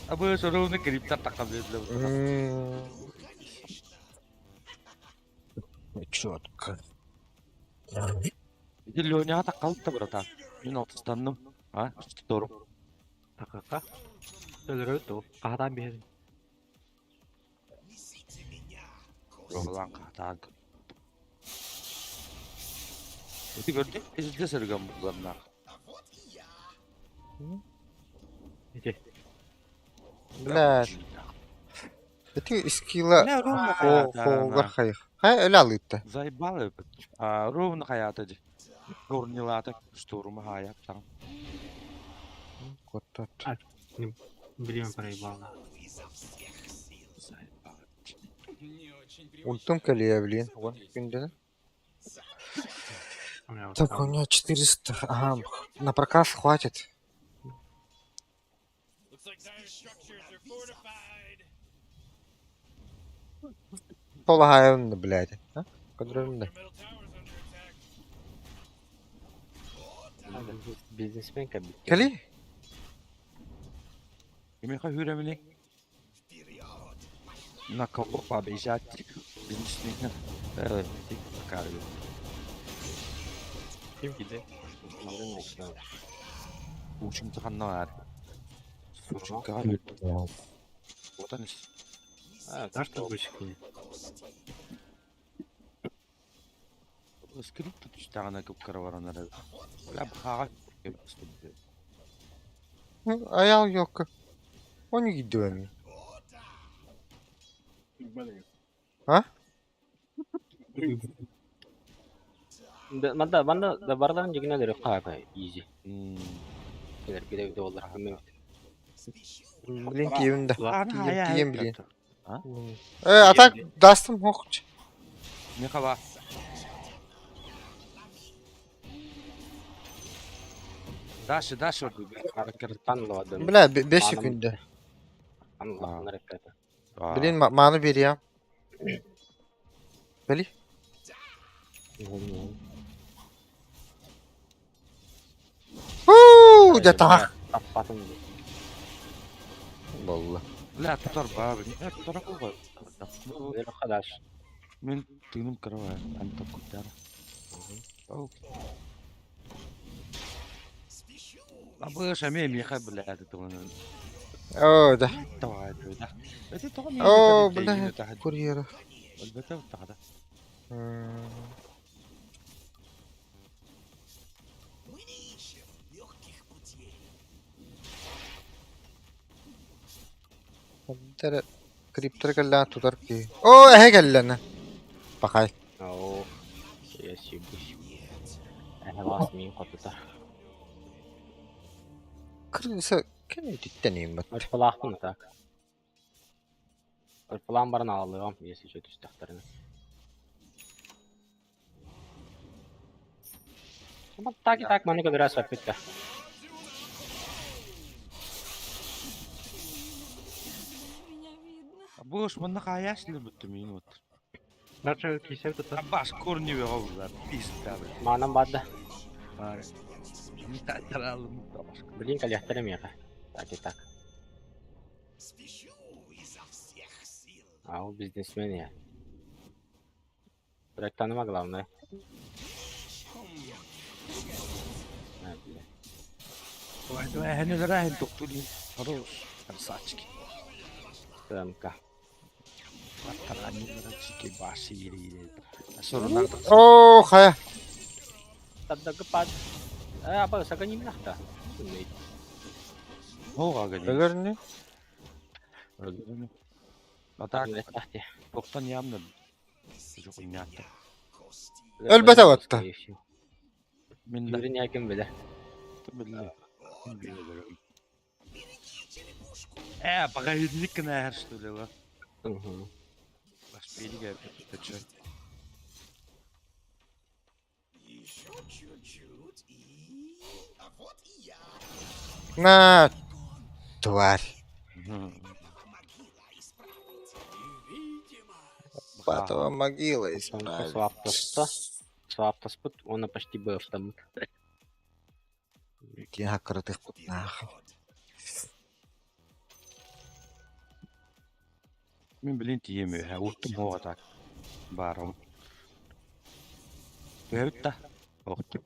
Абы соругуну кириптар тахха биэрдилэр. Четко. Ити Леняҕа таххалытта братан. Мин алтыстанным. А, стору. Такака. Өлөрө ту. Хаһатаан биһэрин. Рогалаан хаһатаан. Ити көрдүк, изде сырган булганнаах. Ити. Блядь. Ити скилла Бля, ровно хаята. хоугар хайых. Хай өлө алыытта. Заебал эпит. А, ровно хаята ди. Горнилата штурма хаяп там. Коттот. Время проебало. Заебал. Ультум кэлиэ, блин. Вон күндүнэ. У меня вот Так, там. у меня 400. Ага, на проказ хватит. Полагаю, блядь. А? Контрольный. Бизнесмен кабит. Кэли? Кимиэхэ үүрэмини? На кого побежать? Бизнесмен. Э, Ким киде? Учимты ханна бар. Учимка Вот они. А, Да, что бычки? Скрипт түстәгәнә күп каравараннар. Бля, бхага. Аял yok. Onu gidiyorum. А? Манда манда да барларын жигине хаата изи. Кэлэр биде биде боллар хэммэ. Блин, тием да. Тием, тием, блин. А? Э, а так дастым хохч. Михала. Дальше, дальше. Тан лавадым. Бля, 5 секунда. Ан лаванар эппете. Блин, маны берем. Били? Фу, да так. Таппатын. Болла. Бля, тутар бар. Не, тутар кулга. Хадаш. Мен тыным карава, анта кутар. Абы шаме миха, бля, это он. О, да. Давай, да. Это то О, бля, курьера. Албетте тахада. Криптер кэллээн тутар ки. О, эһэ кэллэне. Пахай. Оо. Я сибусь. Эхэ мин котута. Крыса кем ититтен бат. Ырпылаахпын так. Ырпылаан баран аалыгам, если что түстәхтәрин. Так и так маны көдөрө саппитта. Меня видно. Буш, манна хаяш ли бутты мин вот. Дальше кисел тут. Абаш корни вегов, пизда, бля. Маанан бадда. Блин, Блин, калехтәрем яка. Так и так. А он бизнесмен я. Проект таныма главное. А, бля. Хорош, красавчики. ТМК. О, хая. Таддагы пад. Э, аба саганим нахта. Өлөрнү. А так, тоқтан явно. Жоқ, мята. Өлбөтө отта. Мен Юрин яким биле. біле. Э, погоди-ка, наверное, что ли, ла? Мгм. Пошпили, ты чё? На, тварь. Батова могила исправить. Сваптаста. Сваптаспыт уонна почти быафтаммыт. Киһи хаккыратыахпыт нахуй. Мин билин тиийэм үөһэ, уттум уоҕа так. Баарым. Түһэбит да? Охтум.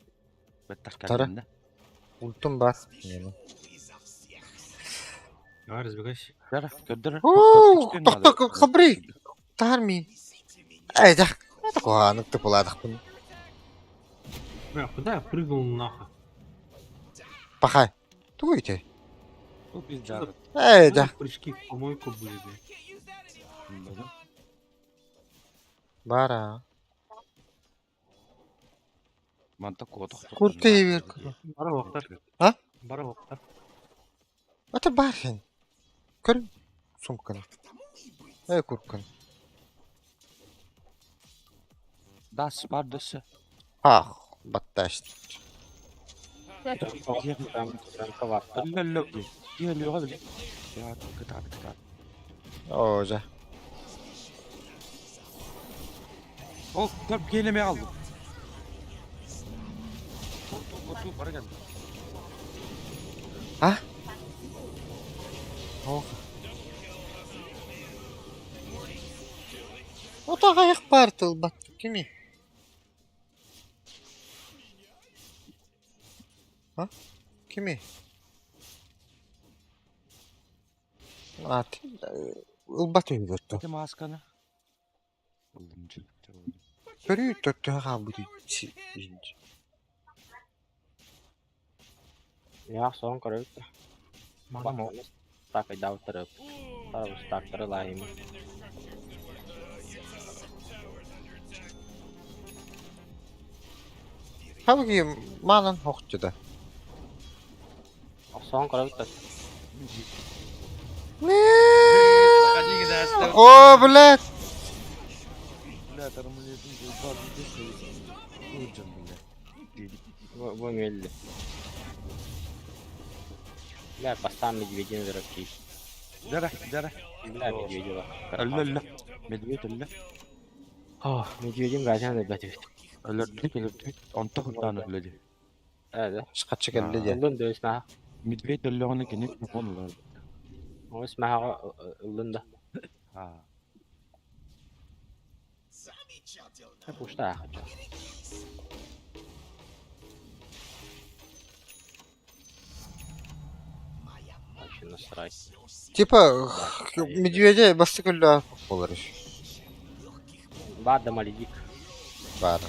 Бэттэх Тара. кэллиннэ. Ультум бар. Давай разбегайся. Дара, көрдөр. Уу, тохто, хабри. Таар мин. Эй, да. Куһаҕаннык тупулаатахпын. Бля, куда я прыгнул нахуй? Пахай. Тугуй ити? Бу пизда. Эй, да. Прыжки в помойку были, бля. Бара. Манта куотах. Курты бер. Бара вахтар. А? Бара вахтар. Ата бархин. Көр сумканы. Эй, куркан. Дас бар дөссө. Ах, батташ. Өллө ди. Диэлүгө били. Я кытаат кытаат. Оо, жа. Ол көп келеме алды. Оту бара кел. А? Ох. Отаҕайах баар тылбат кими? А? Кими? Аат ылбат үһү Ити масканы. Ылдым жы. Көрүү төртөһө хаалбыт Я сон көрөбүт. Мана мо. Так айдаабыттар Тарабыстаактары лаайым. Хабыги маанан хохчуда. Сон көрөбүт. О, блядь! Бля, тармылетин жолба бля. Бу мелли. Бля, бастаан медведин зыракки. Дара, дара. Бля, медведева. Өллө өллө. Медведь өллө. О, медведин газан да бәтүт. Өлөрдүк, өлөрдүк. Онто хутан өллө ди. Ээ. Шкачы келди же. Ыллын да өсмәһ. Медведь өллөҕүнэ кини телефон ылар. Өсмәһ ыллын да. А. Пушта хочу. Вообще насрать. Типа медведя басты көллө болар иш. Бар да малидик. Бар.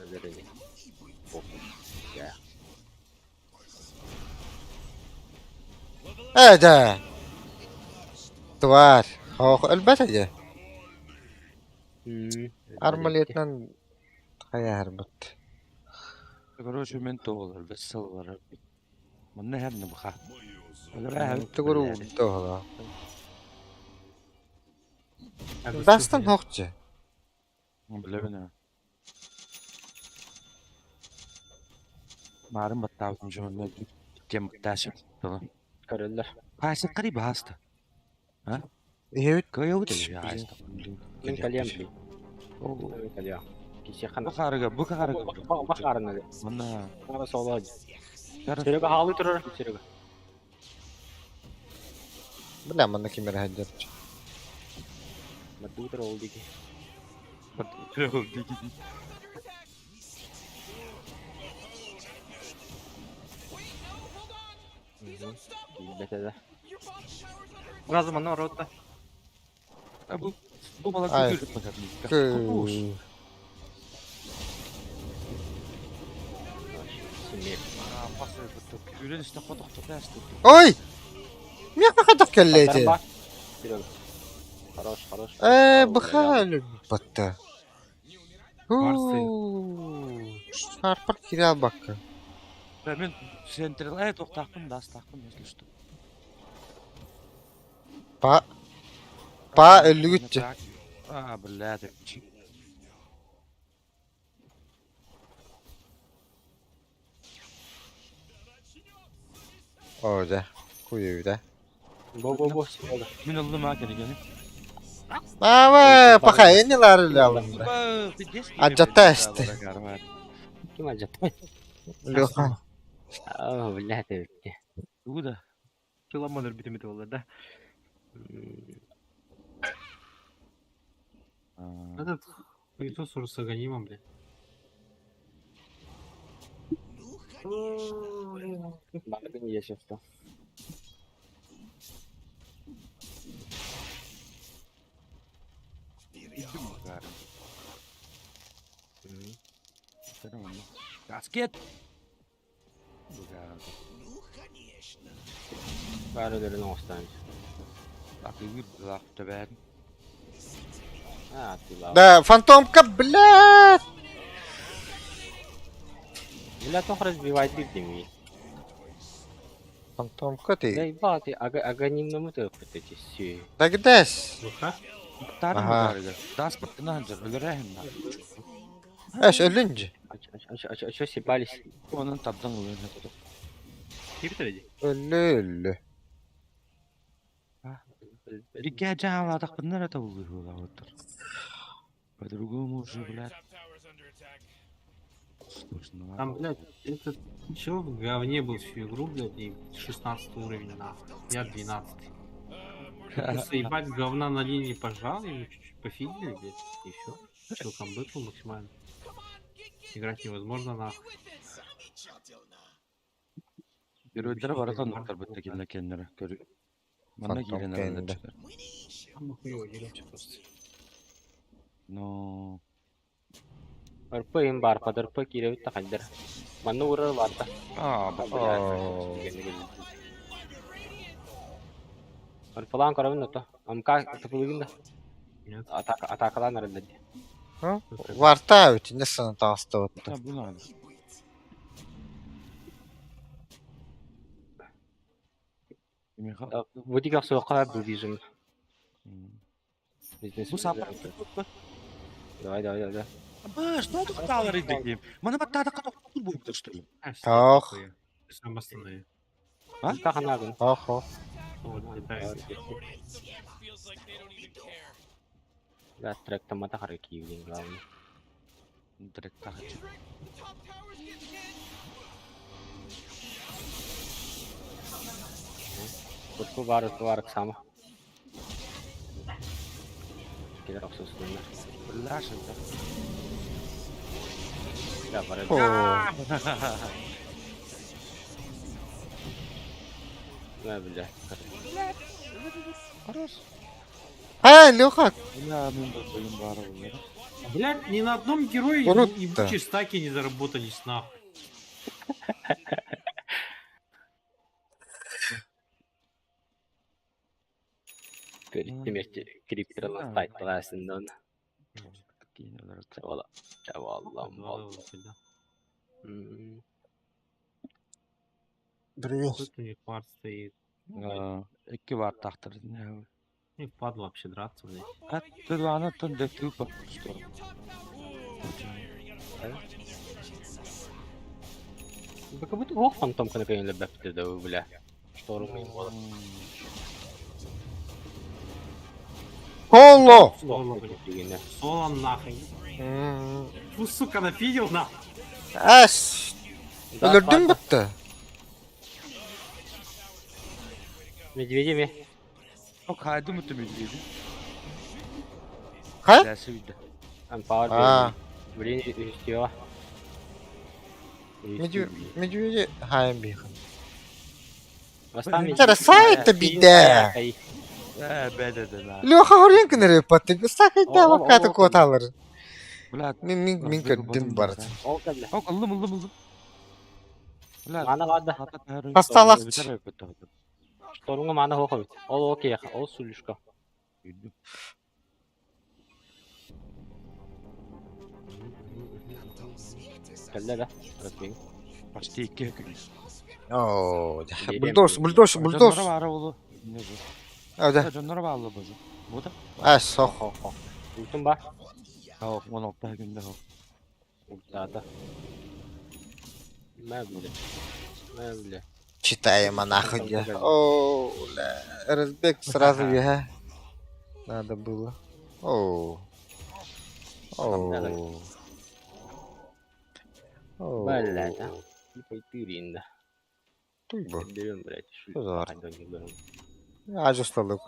Өлөрүнү. Я. Э, да. Тварь. Хох, өлбөт же. Армалетнан хайаарбыт. Короче, мен тоолар, бес сыллар. Манна хәрне баха. Өлөрө Тугуру тоһола. Дастан хохче. Билебин. Марын баттаабытым жонно тем ташып. Көрөллөр. Кайсы кари басты. Иһэбит Кыйыл диби айста. Мен калем. Мен калем. Кисе Бу хана. харыга, бу харыга. Бахарына. Манна. Мана соло. Серега хаалы турар. Серега. Бля, манна кимер хаджар. Мадутар ол диги. Билбете да. Разом оно рота. Бу бу бала Ай. күтүр бакар. Семей. Күрен исте хотох тасты. Ой! Меха хадах келлети. Серега. Хорош, хорош. Э, бахалю батта. Барсы. Шарпар киря бакка. Мен централ токтакпын, дастакпын, если что. Па Па өлүгүтчү. А, блядь. Оо дьэ, куйуйда. Бу-бу-бу, сиэҕэ. Мин ыллым аа кинигэни. Аава, пока не ларылялым. Адьатта эсти. Ким адьатта? Леха. Аа, блядь, эбитти. Тугу да? Кыламман өлбүтүм ити буолла да. Этот хуесос уже с аганимом, блядь. Бардын ешефті. Каскет! Бары өлөрүн оҥостон. Атыыр лах төбән. А, ты лава. Да, фантомка, блядь! Бля, тох разбивай дырдеми. Фантомка Да ты. ебать, ага аганимнамы тыппыт эти си. Дагдес. ВХ? Тар Аха. мı Дас баттына ханжар, өлөрәһим на. Эш, өлүнж. А чё, а чё, а чё, а чё съебались? Onun табдан ылын хатыр. Ким битэрди? Өллү, өллү. Бикә жаалатак быннар это булды По-другому уже, блядь. Слышно. Там, блядь, этот чел в говне был всю игру, блядь, и 16 уровень, нахуй. Я 12. Просто ебать говна на линии пожал, ему чуть-чуть пофигели, блядь, и все. Чел камбэкнул максимально. Играть невозможно, нахуй. Геройдер баратан доктор бітті келіне кеннері. Көрі. Манда Фантом келген кенді. Там мы хуёво деремся просто. Но... РП им бар, под РП киребит тахайдар. Манны урар барта. А, Оо. РПлан көрөбүн ото. МК тыпылыгын да. Нет. Атака атакалан арылды. Варта ведь не сан таста вот. Да, bu надо. Миха. Бутик суока бубижим. Bu сапар. Давай, давай, давай. Ба, что тут талары дегем? Мана баттада ката буйды что ли? А, всё, Ох. нахуй. Сам останови. А? Каханагын. Охо. Вот, летает. Да, трек там ата харки главный. Трек тахачы. Урку бар, урку бар сама. Килер оксусунна. Бляша, да. Да, бар. О. Да, бля. Хорош. А, Леха, Бля, мен бір ойын бар олар. Блядь, ни на одном герое Круто. ебучие стаки не заработались, нахуй. Темерти криптер Да. тайласындан. Кейін олар. Чавала. Чавалам. Два левела хоть, да. Привет. Тут у них вард стоит. Екі бар тақтыр. Не впадло вообще драться, блядь. А, ты ана тон де тупо. Что? Как будто ох фантомка наконец бэпты да бля. Шторм им было. Холо! Соло, блядь. Соло нахуй. Фу, сука, нафигел нахуй. Эш, өлөрдүн бітті. Медведями. О, кайды мүтті медведи. Ха? Дәсі үйді. Ампауэр. А. Блин, үстева. Медведи хайм бихан. Бастан Чара сайт биде. Ә, бәді де на. Леха хорен кенере патты. Сахайда О, о, вакаты о, коталар. Бля, Мин мин мин көрдүм барат. Ол кәлле. О, ыллым, ыллым, ыллым. Бля, Мана барды. Хасталақ. Штормга мана хоха бит. Ол окей, ол сулюшка. Кәлле да. Ротмин. Почти екі күн. О, бульдоз, бульдоз, бульдоз. Жоннора бары олы. Не жо. Ада. Жоннора бары бозу. Бұда? Эш, сох. Ультум бар. Ау, 16 күнде хо. Ультада. Мә бля. Мә бля. Читаем нахуй. О, бля. Разбег сразу я. Надо было. О. О. О. Блядь, а. Типа и ты, Туйбу. Берем, блядь, Что за арт? А, А, что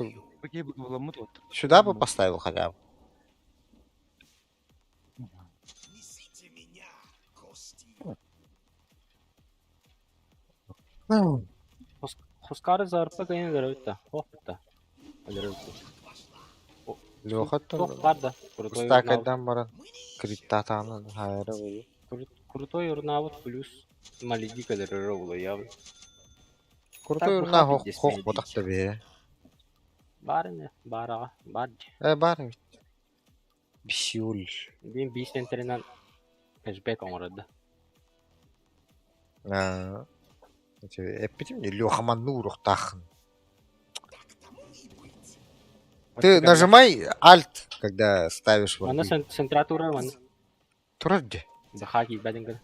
Сюда бы поставил хотя бы. Хускары зарпа кайын дөрөттө. Хопта. Дөрөттө. Леха Туох бар да. Крутой Устакайдан баран. Криптатаны хайра бу. Крутой урнаабыт плюс малидика дөрөрө була явно. Крутой урна хох хох ботакта бе. Бар не? Бар Бар. Э бар бит. Бисюл. Бин бис центринен кэшбэк оҥорордо. Аа. Эппитим Леха манну урухтаахын. Ты нажимай Alt, когда ставишь Манна варды. центратура манна. Турар де. Баха киирбэтин гына.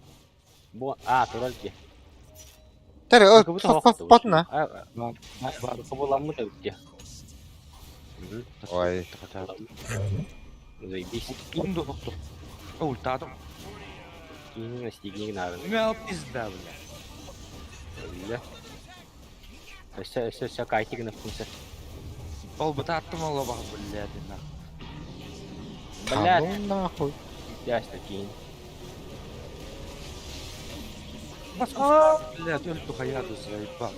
Бу а турар дии. Тәрі, Как будто хох потна. Кобуламмыт эбит дии. Ой. Заебись. Ультадым. Киинин настигниг наадын. Мел пизда, бля. Бля. Өссө өссө өссө кайти гына функция. Ол бытаттым ол бах, блядь, нахуй. Блядь. Ну нахуй. Ясно киин. Блядь, өлтү хаяты заебал.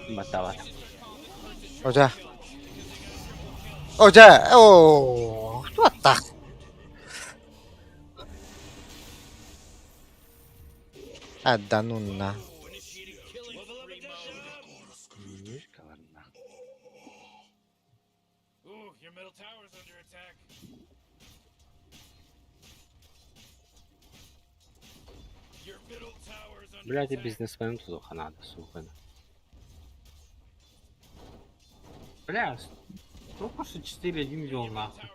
Батават. Ожа. Ожа. О, что так? А да ну на. Блядь, бизнесмен тут надо, сука. Бля, только что 4-1 вел нахуй.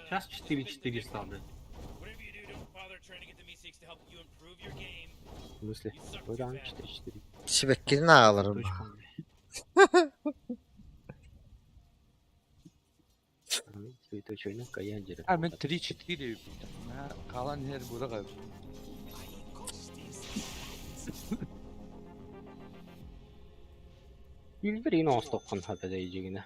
Сейчас 4-4 стал, блядь. В смысле? Куда 4-4? Сибэккини ааларым. А мен 3-4 калан her burada kalır. Билбир остоққан хата дейжигіне.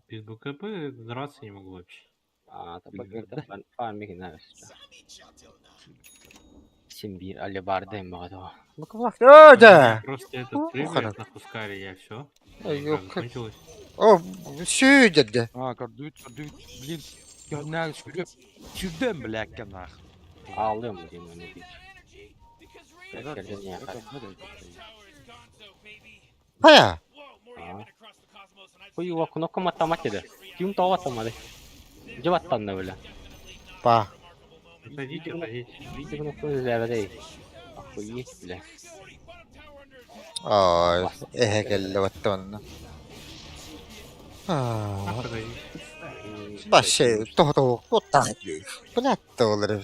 Без БКП драться не могу вообще. А, фармик Симбир алебарды мағады. О, да. Просто этот прыгает на Хускаре, я все. Закончилось. О, все деді. А, көрдүт, көрдүт, блин. Көрнәл сүреп. Сүрдем, блядь, нах. Алдым, блин, оны бит. Хая. Хуй кнопка матамат еді. Ким тоғаттамады. Жеп аттанды бля. Па. Отойдите, отойдите. Видео кнопка үзләбәдәй. Охуеть, бля. Ой, эхе келді баттымын. Баше, того-того, вот так. Блядь, олар.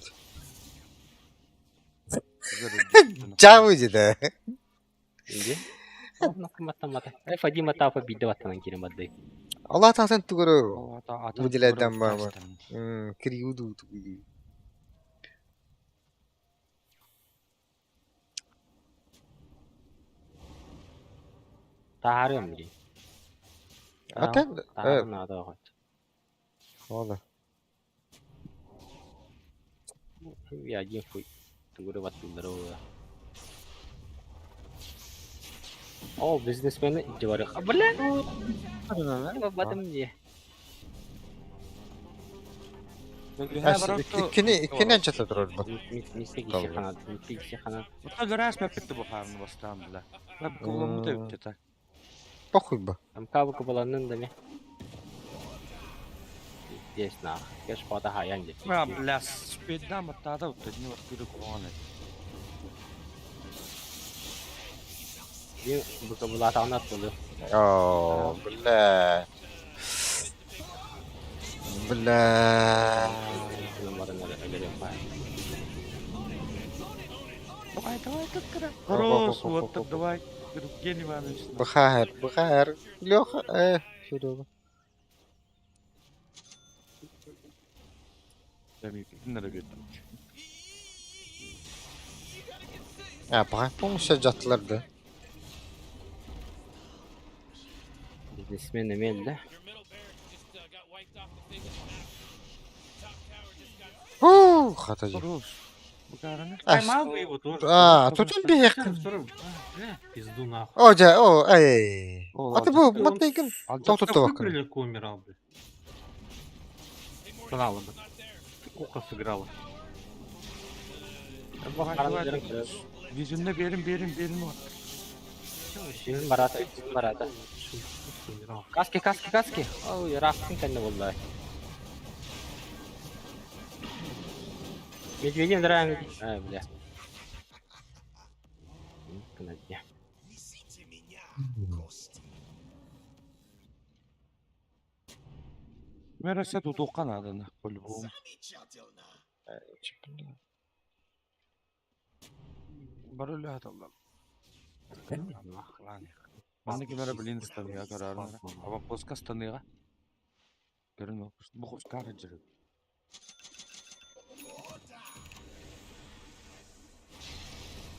Жабы деді. Иди. Кнопка матамат. Ай, Фадима тапа бидде баттанан кирем баддай. Алла татын түгөрө. Выделяйдан бар. Кириуду. Таарым блин. Атын Таарым надо оғат. Ола. Я один хуй. Түгөрө баттылар ола. О, бизнесмені жібарық. Бля! Батым не. Иккини иккини анчата турар бу. Мистик иши ханат, мистик иши ханат. Раз меппитти бу харны бастан бля. Кулламы да битти так. Похуй бу. Там кабы кабаланнын да не. Здесь нах. Кеш пата хаян деп. А, бля, спидам аттада утты, не вот кыры куаны. Бин бу кабылатағын аттылы. О, бля. Бля. Давай, давай, как Хорош, вот так давай. Евгений Иванович. Быхаар, быхаар. Леха, Серега. А, пока полностью жатылар да. Бизнесмен эмиэ да. Фу, хата дии. Хорош. Быкаараны. Поймал бы его тоже. А, тут он бег. Бля, пизду нахуй. О, дьэ, о, эй. О, А ты ладно. бу, матайгын. Алдьархай. Тоқтотто Какой легко умирал, блядь. Знала бы. Ты плохо сыграла. Давай, давай. Визюнне берин, берин, берин. Сүүн барата, сүүн барата. Умирал. Каски, каски, каски. Ой, ыраахтын кэннэ буолла. Медведем драң. А, бля. Гына дьэ. Мэрэ тутуохха нааданы, по-любому. Бары үлэһит Манна ким эрэ билин ыстаныыга көрөөрү Аванпостка ыстаныыга. Көрүн ол бу хоско сылдьар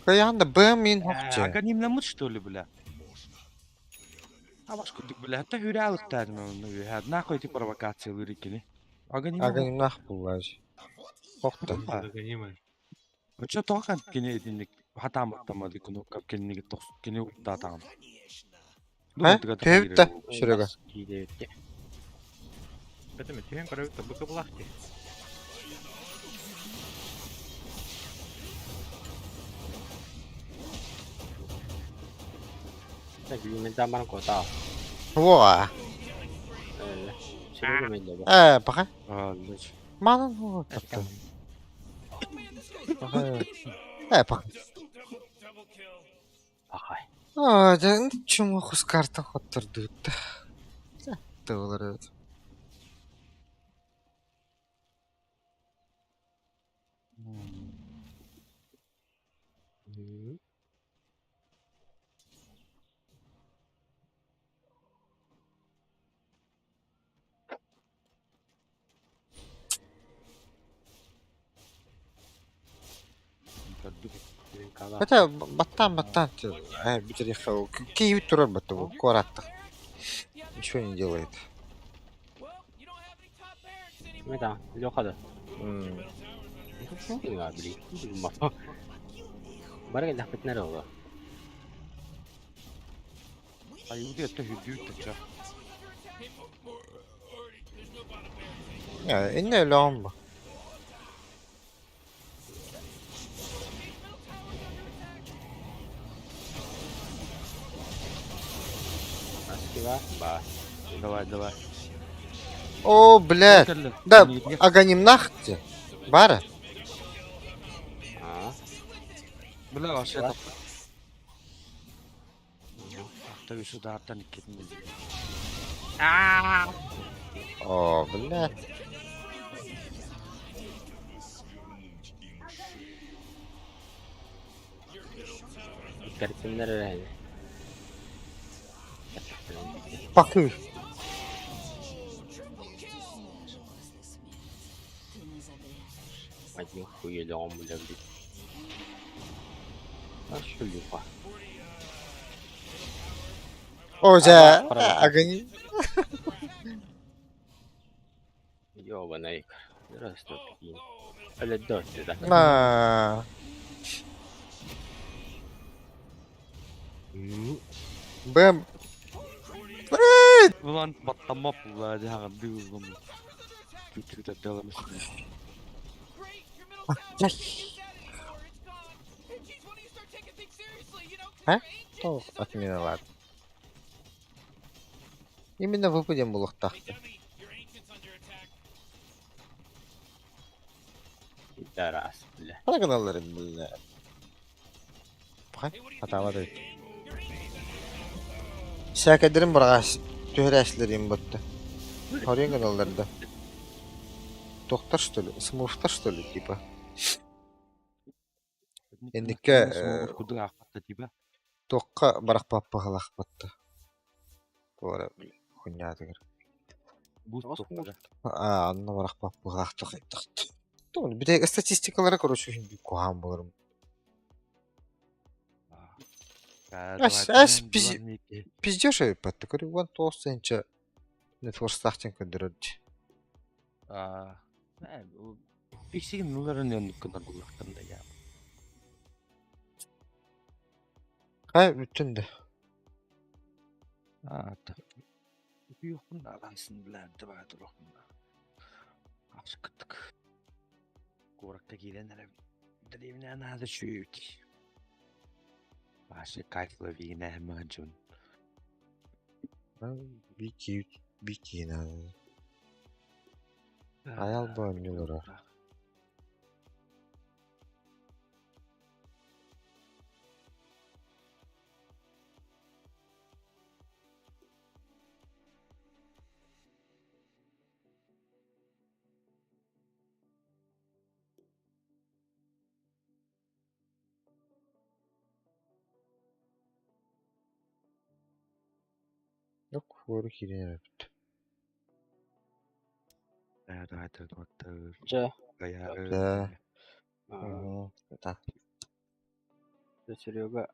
Кыйаан да б мин хохче. Аганимнаммыт что ли бля? Абас курдук бля, та хүрэ алыктаадым онно үһэ. Нахуй ити провокациялыыр иккини. Аганим Аганимнах буллаж. Хохта. Догонимай. Очо тохан кини итинник хатааматтамады кнопка киниги тохс кини уктаатаҕын. Э? Төбүт да, Серега. Киидэбит. Бэтеме түһэн көрөбүт да быка булах дии. Так, билиментан баран куотаа. Во. Серега мен да. Э, пока. Аа, Манан хоо тапта. Пока. Э, пока. Ахай. А, дьэ, чума хускарта хоттор дыытта. Тылар эбит. Хотя баттан баттан э бүтэр киһи турар батта бу куораттах. Ничего не делает. Мета, Леха да. М. Блин. Бары кэллэхпитинэ эрэ буолуо. Айуды это хүрдүүт тача. Э, инне өлөөн бу. Москва, ба. Давай, давай. О, блядь. Да, аганимнах те. Бара. А, Бля, вообще это. Та сюда артан иккитин О, блядь. кэртиннэр эрэ. Пакы. Один хуй или он, бля, блин. А что Леха? О, дьэ, аганим. Ёбаный. Здравствуй, прикинь. Бля, дождь, да. На. Бэм. Улан баттамап була дьаҕан дыыллым. Түтүт әттелемес. А? То отмена ладно. Именно выпадем булуохтаахтар. Пидорас, бля. Хана гыналларын бля. Пахай, хатаабат эбит. Сээкэйдэрин быраҕас түһэрээччилэрин батта. Хоруйан гыналлар да. Туохтар что ли? Смурфтар что ли типа? Инникке Курдук аахпатта типа. туохха барахпаппаһалаахпатта. Туора хунньаатыгар. Буст туохтара. Аа, онно барахпаппаһалаахтах хайдахт. Тугун бүтэ статистикалара короче иһин куһаан буоларым. Ас ас пиздешь эппатта көрү уон тоҕус тыһыынча нетворстаах диэн көрдөрөр дии. Аа, Пиксигин нуларын өннүк гынар буллахтан да я. Хай бүттүн да. Аа, та. Юхун алайсын билэн табаа турохун. Ашкыттык. Куоракка киирэн эрэ дэриэбинэ наада сүүт. Вообще кайф лови мажун. Бики бики надо. Аял боонньулара. Yok, vuoru киирэн эрэбит. Дьэ, Да. Так. Серега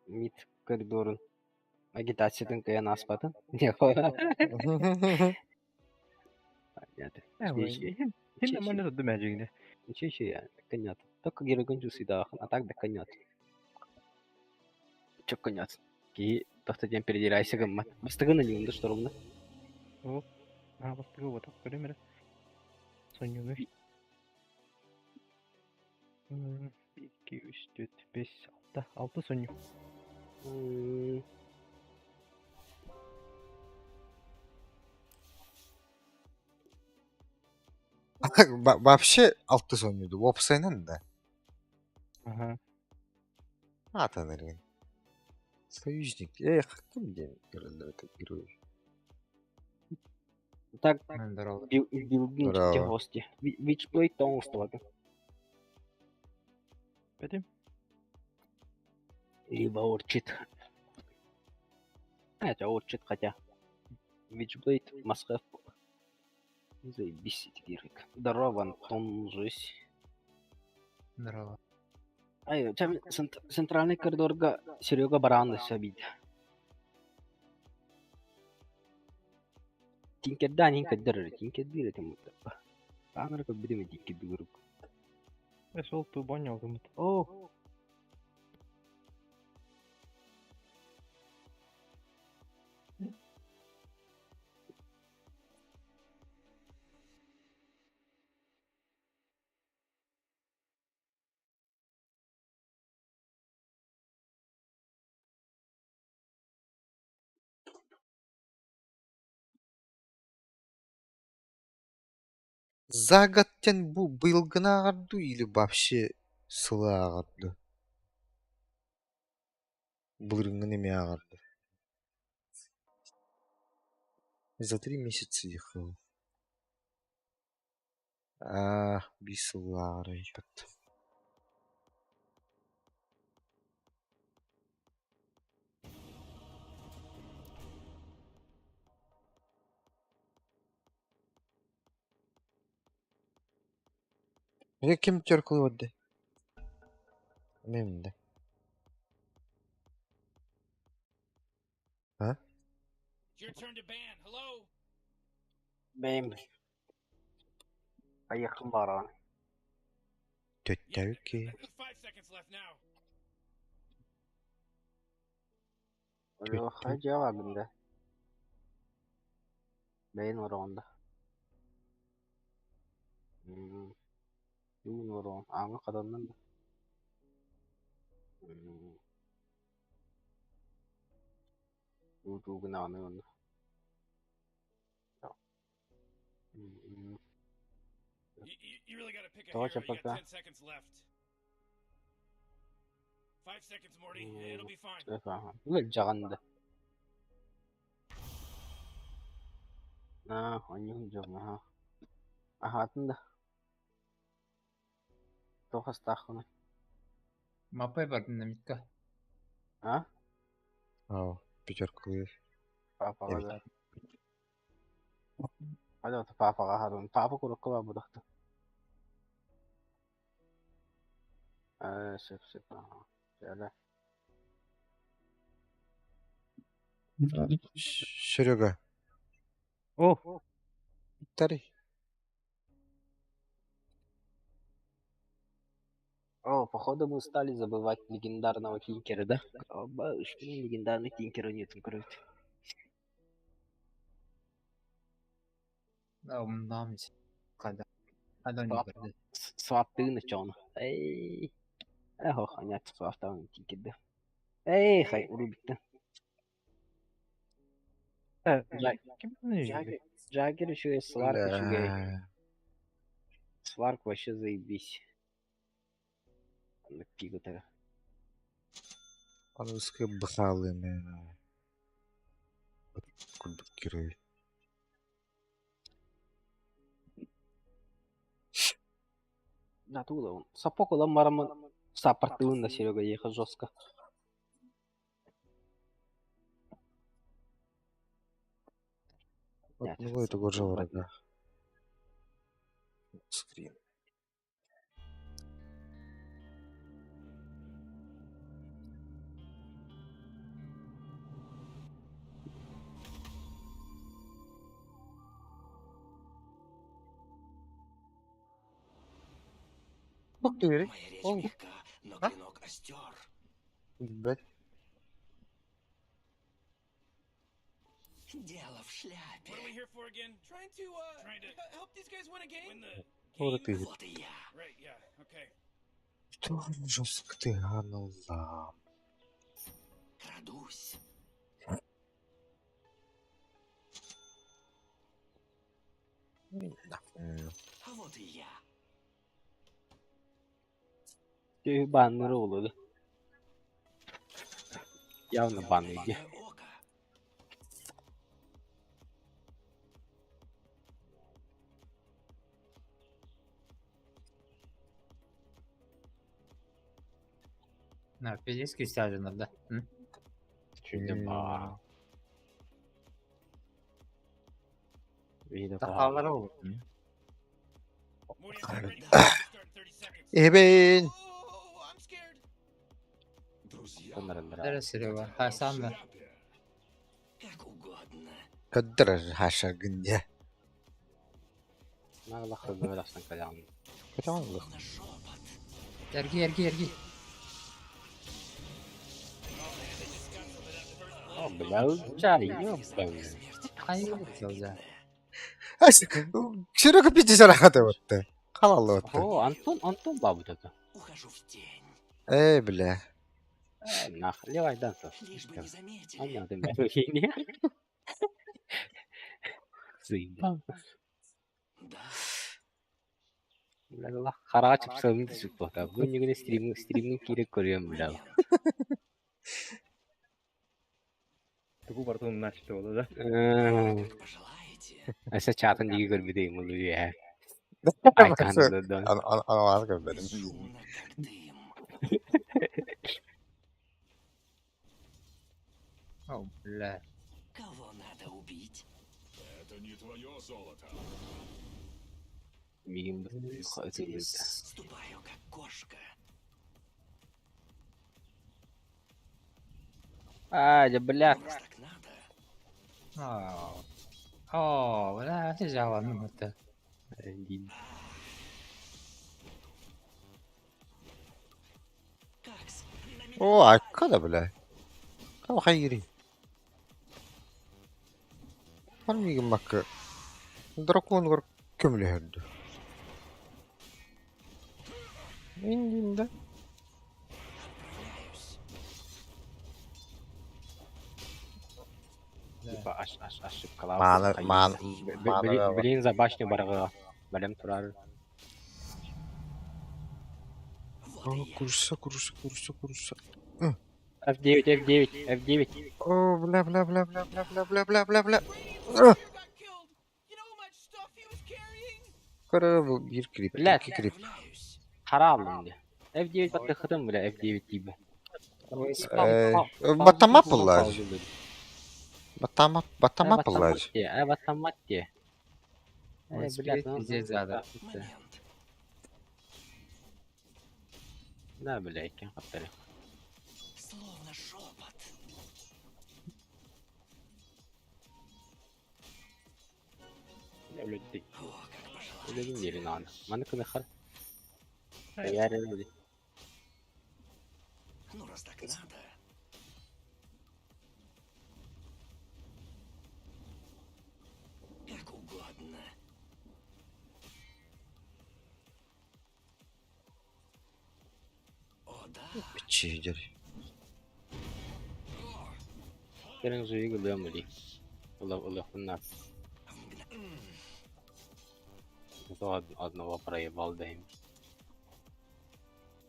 МИД коридорун агитациятын кыайан ааспатын. Понятно. Хин нормально тут мээжигине. Ничего, конят. Только геройгун жусыйдаахын, а так да конят. Чөк конят. Ки тохто диэн передирайся гыммат. Бастыгын ылыҥда шторумна. Оо. Аа, бастыгы вот көрөм эрэ. Сонньуну. 2, 3, 4, 5, 6, 6 сонньу. Вообще алты сонньуду. Уопсайынан да. Ага. Атанырын. Союзник. Эх, ким диэн көрөллөр это герой. Так, Здорово. билдин Здорово. гости. Вичплей тоҥустубатын. Петим. Либо урчит. Это урчит хотя. Вичблейд, Москва. Заебись эти герик. Здорово, Антон, жесть. Здорово. Ай, чем центральный коридорга Серега Баран сабит. Тинкердан инкедер, тинкедир это мутапа. Танар как будем тинкедир. Эсол ту бонял гымыт. О, За год диэн бу быйылгыны ааҕар дуу или вообще сылы ааҕар дуу? Былырыыҥҥыны эмиэ ааҕар дуу? За 3 месяца ехал. Аа, биир сылы ааҕар эбиппит. Э, ким теркулуорда? Мин да. А? It's your turn to ban. Hello? бэйм. Поехал баран. Төттәүки. 5 seconds left now. Хайдьаҕа да. Бэйэн ороонда. Үүн ороон. Ааҥҥа хатаннын да. Уу гынааны онно. You really gotta pick a Давай hero. You got пока. 10 seconds left. 5 seconds, Morty. It'll be fine. Ыалдьаҕын да. Аа, онньуһун дьоҥҥо аһаатын да. Туох астааххыный? Маппай бардын Митка. А? Ау, пятерку. Папаға да. Hadi ата папаға харун. Папа курукка бар будахта. Э, сөп сөп. Şöyle. Серега. О! Тари. О, походу мы стали забывать легендарного Тинкера, да? О, бабушка, легендарный Тинкера нет, короче. Умнам Когда? Когда не барды. Сваптыны чон. Эй. Эхо, ханят сваптан Тинкер. Эй, хай, урубитте. Ким Джаггер еще и Сларк еще Сларк вообще заебись. Пигу-то. Английский бхалы Курдук герой. Да, туда он. Сапог улам мараман саппортуын на Серега ехал жестко. Вот, ну это уже врага. Скрин. Моя речь мягка, но клинок остер. Блять. Дело в шляпе. Trying to, help these guys win a game? Вот ты. Вот и я. Right, yeah, okay. Что жестко ты ганула? Крадусь. А вот и я. Ты бан роллу, да? Явно бан иди. На, пиздец сяжена, да? Чуть ба. Сахалары olur. Эбен. Neresi var? Hasan mı? Как угодно. Кадр хаша гынде. Наглах böyle aslan kalan. Kaçamadık. Ergi ergi ergi. О, бля, чай, ёбаный. Hayır, olacak. Серега пиздец рахаты вот. Халал вот. О, Антон, Антон бабу это. Ухожу в тень. Эй, бля. Нах, левай данса. Лишь бы не заметили. Понятно, бля. Заебал. Да. Бля, Аллах, харачып сылынды сүп бота. Бу нигне стриминг, стриминг кирек көрөм, бля. Тугу бартын начали ола, да? Как пожелаете. Эсе чатын диги көрбүдө муну я. Ана көрбөдүм. Бесшумно, как дым. О, бля. Кого надо убить? Это не твое золото. Мигин Ступаю, как кошка. А, да бля. Раз так надо. О, О, бля, ты жаланным это. Как с... На меня О, а когда, бля? Кого хайри? Ханмигин макка. Дракон гор көмлөһөрдү. Индинде. отправляюсь. Типа аш аш ошибкалар. Мана ман мана Блин, за башню барга. Балем турар. Вот и я. Курса, курса, курса, курса. F9, F9, F9. О, бля, бля, бля, бля, бля, бля, бля, бля, бля, бля. Radiant's courier got killed. You know how much stuff he was carrying? Көрөр бу бир крип, Блядь. икки крип. Отправляюсь. Хара алдым ди. F9 баттыхытым бля F9 тиийбэ. Баттамат буллар. Баттамат, баттамат буллар. Баттамат дии. Ой, Э, блядь, спирит пиздец задал. Да, бля, икки хаптары. Словно шепот. Өлөттүй. О, как пожелаете. Өлөгүм диэри наана. Маны кыныхар. Яры Ну, раз так надо. Как угодно. О, да. Бичи дьэр. Кэлин зуйуг ылыам uli. Ыла ылыахпын То одного проебал да им.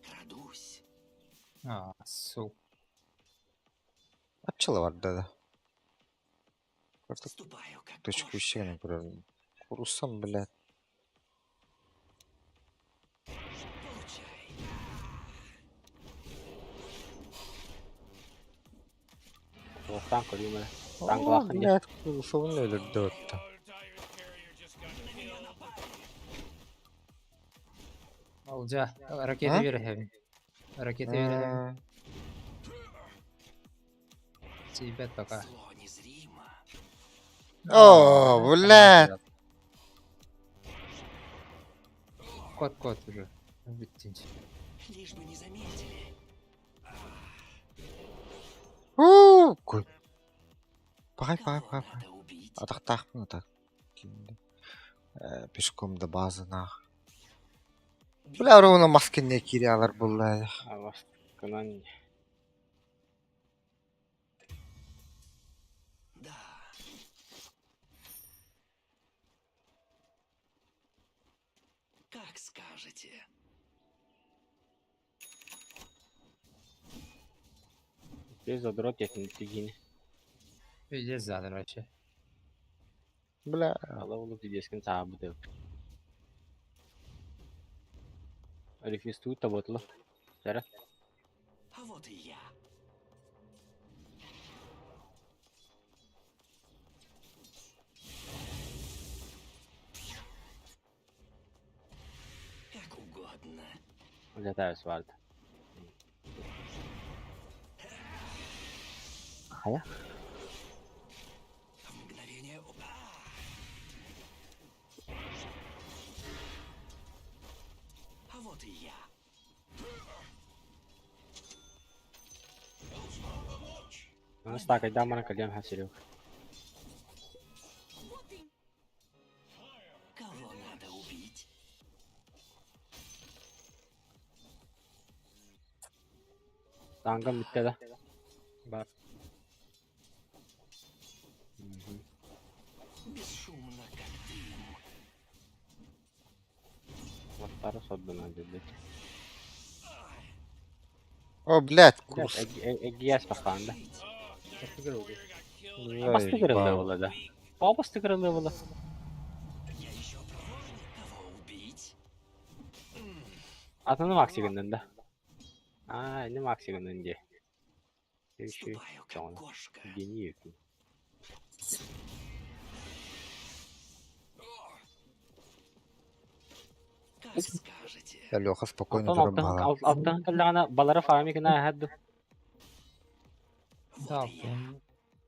Крадусь. А, сука. Аччыла барда да. Карток Ступаю, как точку кошка. ишигин көрөр. Курусам, блядь. Получай. Туохтаан көрүүм эрэ. О, Танклаахын дии. блядь, курусабын өлөрдө отта. Олжа, ракета А? верхевин. Ракета верхевин. Тебя пока. Зло незримо. О, блядь. Кот, кот уже. Бүттүн. Лишь бы не заметили. Уу, кой. Пахай, пахай, Кого пахай. пахай. надо убить? Атахтаахпын атах. Кинде. Пешком до базы нах. Бля, ровно маски не кирялар булла. Бастыкынан Да. Как скажете. Без задрот я не тигини. Пиздец задал вообще. Бля. Ала улук дедескин саабыты. Рефисту таботло. Сара. А вот и я. Как угодно. Взятаю сварт. Хая. В мгновение ока. А вот и я. Настакай дамара калям хасирю. Кого надо убить? Тангам битте да. Бар. Бесшумно, как дым. Ваттара соддана дедит. О, блядь, курус. Эгиас баханда. Бля, Бастыгыр ебал. левела да. О, бастыгыр левела. Я еще проворнее. Кого убить? Атаны максигыннан да. А, не максигыннан де. Еще Ступаю, как кошка. гений. Как скажете. Я Леха спокойно Алтан турар баҕа. алтан каллаҕына балара фармикына хадду. Да,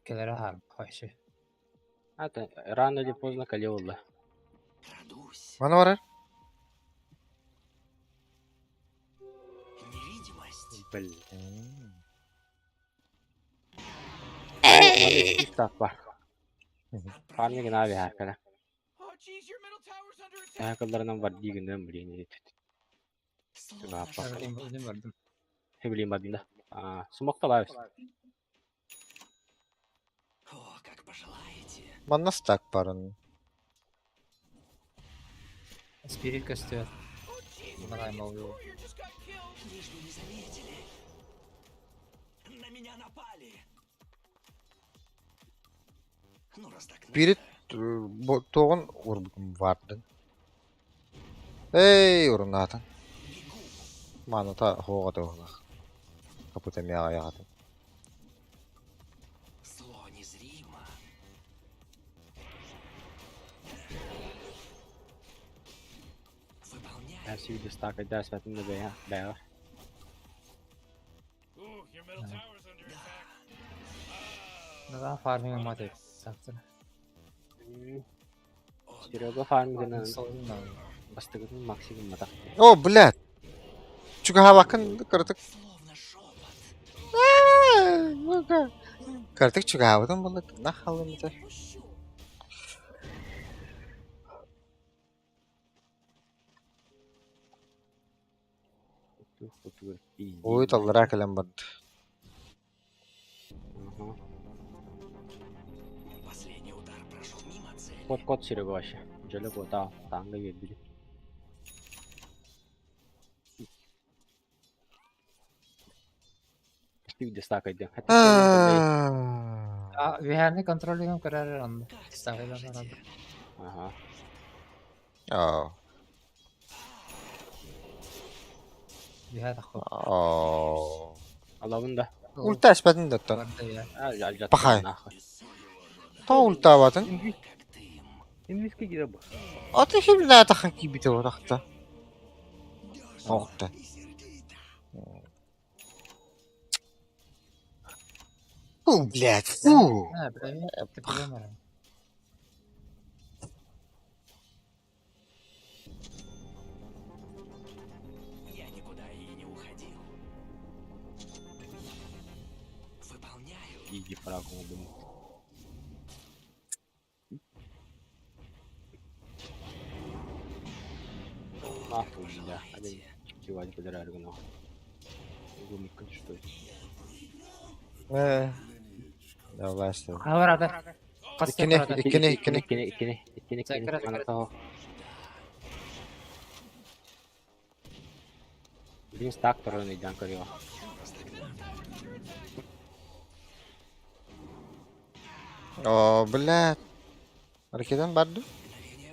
келere har вообще. Ата рано или поздно калеулла. Крадусь. Маны барар? Невидимость. Блин. Бар. Фармигына аби хакала. Oh, jeez, your middle tower's under attack. Хакаларынан бар дигинен блин. Словно Бардым, шепот. бардым, бардым. Хебилин бадында. А, смокталайбыз. О, как пожелаете. Манна стак барын. Спирит костер. Oh, jeez, Давай, Radiant's молвил. courier just got killed. Лишь бы не заметили. На меня напали. Ну, раз так надо. Спирит тоҕун урбутун бардын. Эй, уруннаатын. Бегу. Маната суох этэ быһыылаах. Капыта эмиэ аҕыйах этэ. Зло незримо. Выполняю. Сүүрдэ стакайдаа спэтин да бэйэ бэйэҕэ. Да, фарминг маты. Сактыр. Серега фармигынан бастыгытын максимум матах. О, блядь! Чугаһаабаккын кыратык. Ну-ка. Кыратык чугаһаабытым буолла, тыыннаах хааллым этэ. Ой, таллара кэлэн барда. Последний удар прошел мимо цели. Кот кот Серега вообще. Дьөлө куота таанга биэрбит. Сүүрдэ стакайдаа. А, виһэрни контроллугум көрөр онно. Стакайдан Ага. Оо. Виһэр таххо. Оо. Алабын да. Ульта эспэтин да оттон. А, Пахай. Тоҕо ультаабатын? Инвиски киирэ бу. Аты химнää тахан киибитэ урахта. Оохта. Фу, блядь, фу. А, бля, ты подумал. Я никуда и не уходил. Выполняю. Иди фраг оҥордум. Нахуй, бля. Один чувак подирали нахуй. Гумика, что это? Э. Давай что. Хаварада. Иккини, иккини, иккини. Иккини, иккини, иккини, иккини. Ана того. Блин, стак туран ыйдан көрүө. О, блядь. Ракетан барды.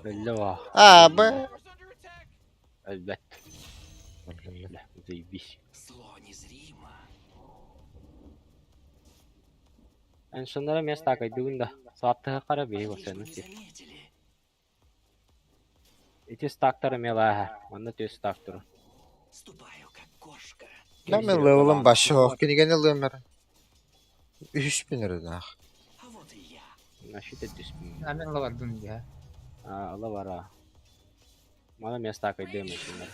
Өллө ва. А, б. Өлбөт. Бля, заебись. Зло незримо. Эн соннора мен стакайдыгын да. Сааттыга кара бии басаны. Не заметили. Ити стактары мелаха. Манна төс стак турар. Ступаю, как кошка. Да мен левелым башы ох, кинигени лымер. Үс bin lira А вот и я. Нашите түс. Амен лавардын я. А, ала бара. Мана мен стакайдым соннора.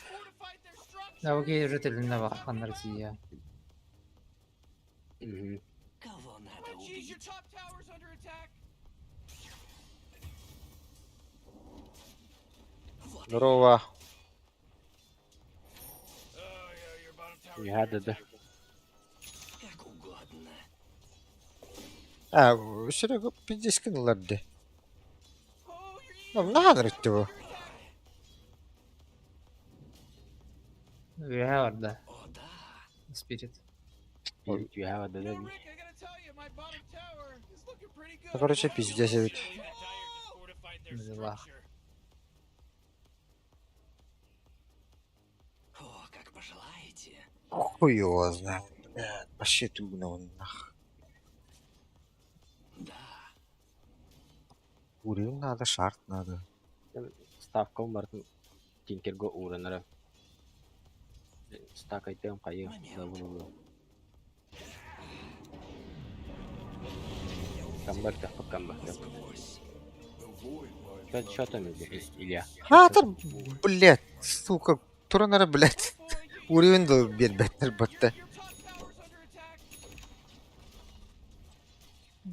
Да, окей, житель баханнар тия. Мгм. Кого надо убить? Здорово. Я да да. Как угодно. А, Серега пиздец кинуларды. Ну, наһаа бу. Виһэ барда. Спирит. Спирит юһа да да. Ну, короче, пиздец эбит. Дела. О, как пожелаете. Хуй его знает. Блядь, вообще тугно он нах. Да. Урин надо, шарт надо. Ставка бартын тинкерго уранара. Стакайдым кайы. Да булу. Камбар тахпы камбар. Что что там Илья? Хатыр, блядь, сука, туранара, блядь. Уровень да бербеттер батта.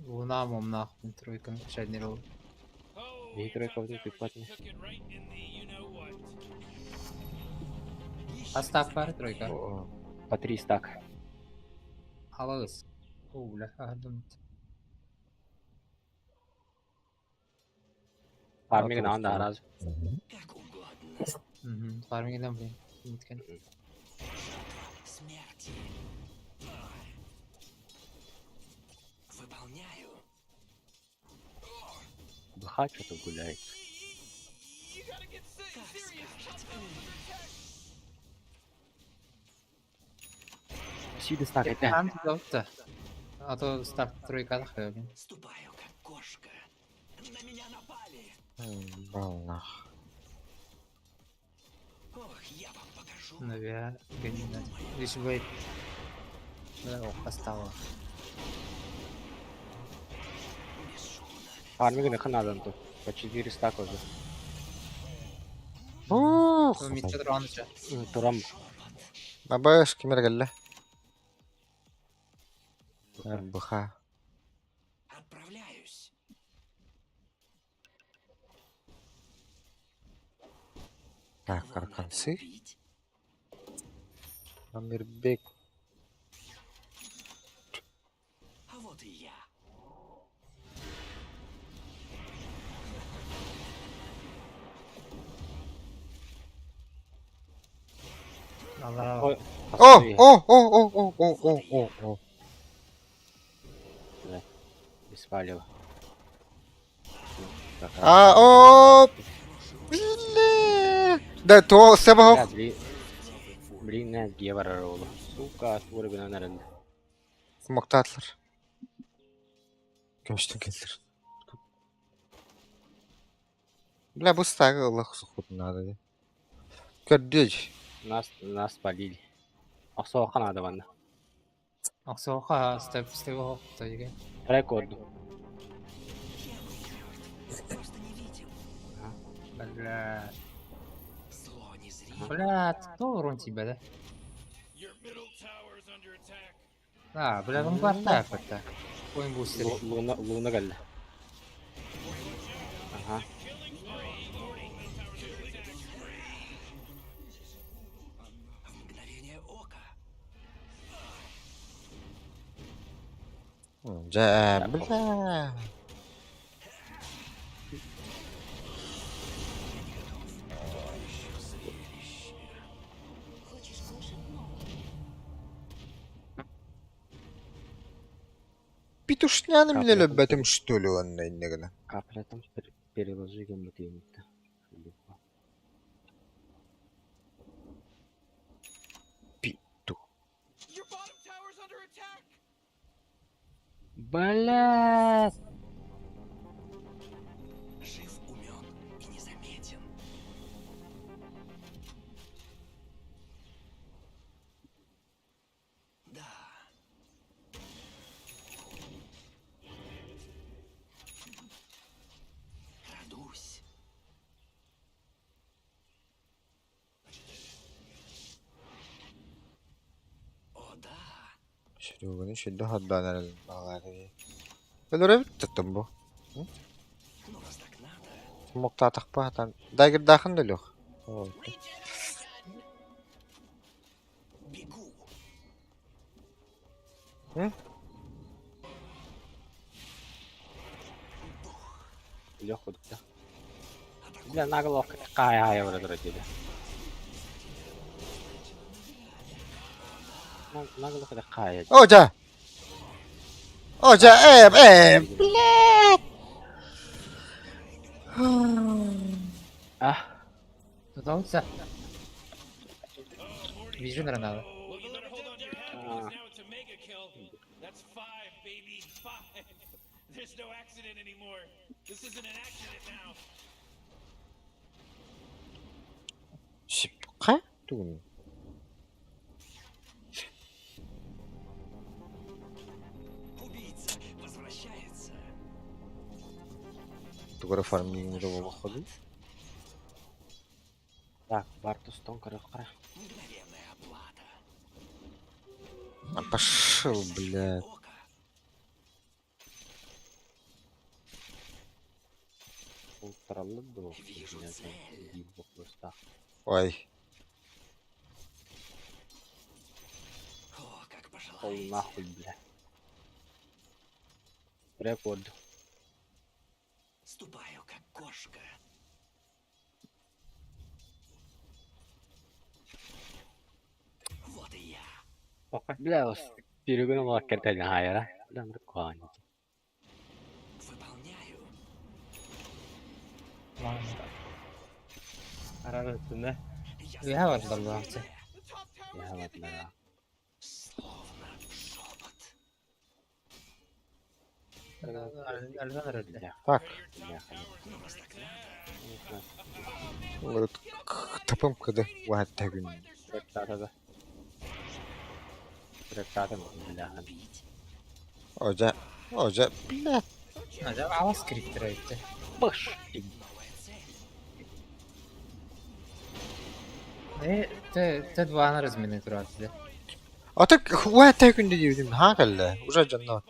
Луна мом нахуй тройка шаднирол. Бии тройка вот пипатни. А стак пары тройка. По три стак. Алыс. О, бля, ардым. Фарминг наан да раз. Как угодно. Угу, фарминг блин. Ниткен. Смерти. Выполняю. Бха что-то гуляет. Как скажете. Сиди стак это. Там да. А то старт тройка блин. Баллах. Наверное, гонит. Лишь бы... Ох, остало. Фарминг на надо то. По 4 стака уже. Ух! Турам. Абаш кимер келле. Буха. Так, арканцы. Амирбек. О, о, о, о, о, о, о, о, о. Беспалево. А, о, бля. Да, то себо. Блин, не гевара ролла. Сука, твори бина наренде. Смоктатлар. Көмүштен келдер. Бля, бу стагы Аллах сухут надо. Көрдөж. Нас спалили. Ахсоха надо ванна. Ахсоха степ степ тойге. Рекорд. Бля. Бля, кто урон тебя, да? А, бля, он квартал так. Коин бустер. Луна, луна галла. Ага. Жа, бля. Петушняны меня любят, что ли, он на иннегана. Капля там переложи гамматинта. Петух. Блядь. Жив, умен и незаметен. Да. Крадусь. О, да. Серега, еще до годана. Өлөрөбүт туттум бу. Муктаатахпаатан. Дагырдаахын да лөх. Лег да. Бля, наголовка какая я вроде вроде. Наголовка такая. О, жа. О, жа, блядь. А. Тутался. Вижу, надо. There's no accident anymore. This isn't an accident now. Шипка? Тугун. Убийца возвращается. Тугара фарминг походу. Так, Бартус тонко қара. Мгновенная оплата. А пошел, блядь. Ой. О, как Пол нахуй, бля. Рекорд. Ступаю, как кошка. Вот и я. Бля, перегонал картель хайра. Бля, нормально. Выполняю. Арарытына. Я var dalga. Я вот, да. Словно Альбан эрэллэ. Так. Тапым кыды уһатта күн. Ожа, ожа, блядь. Ажа авас кириктер айтты. Баш. Э, те те двана размене турат. А так уһатта күн диибитим ха кэллэ. Уже дьонно.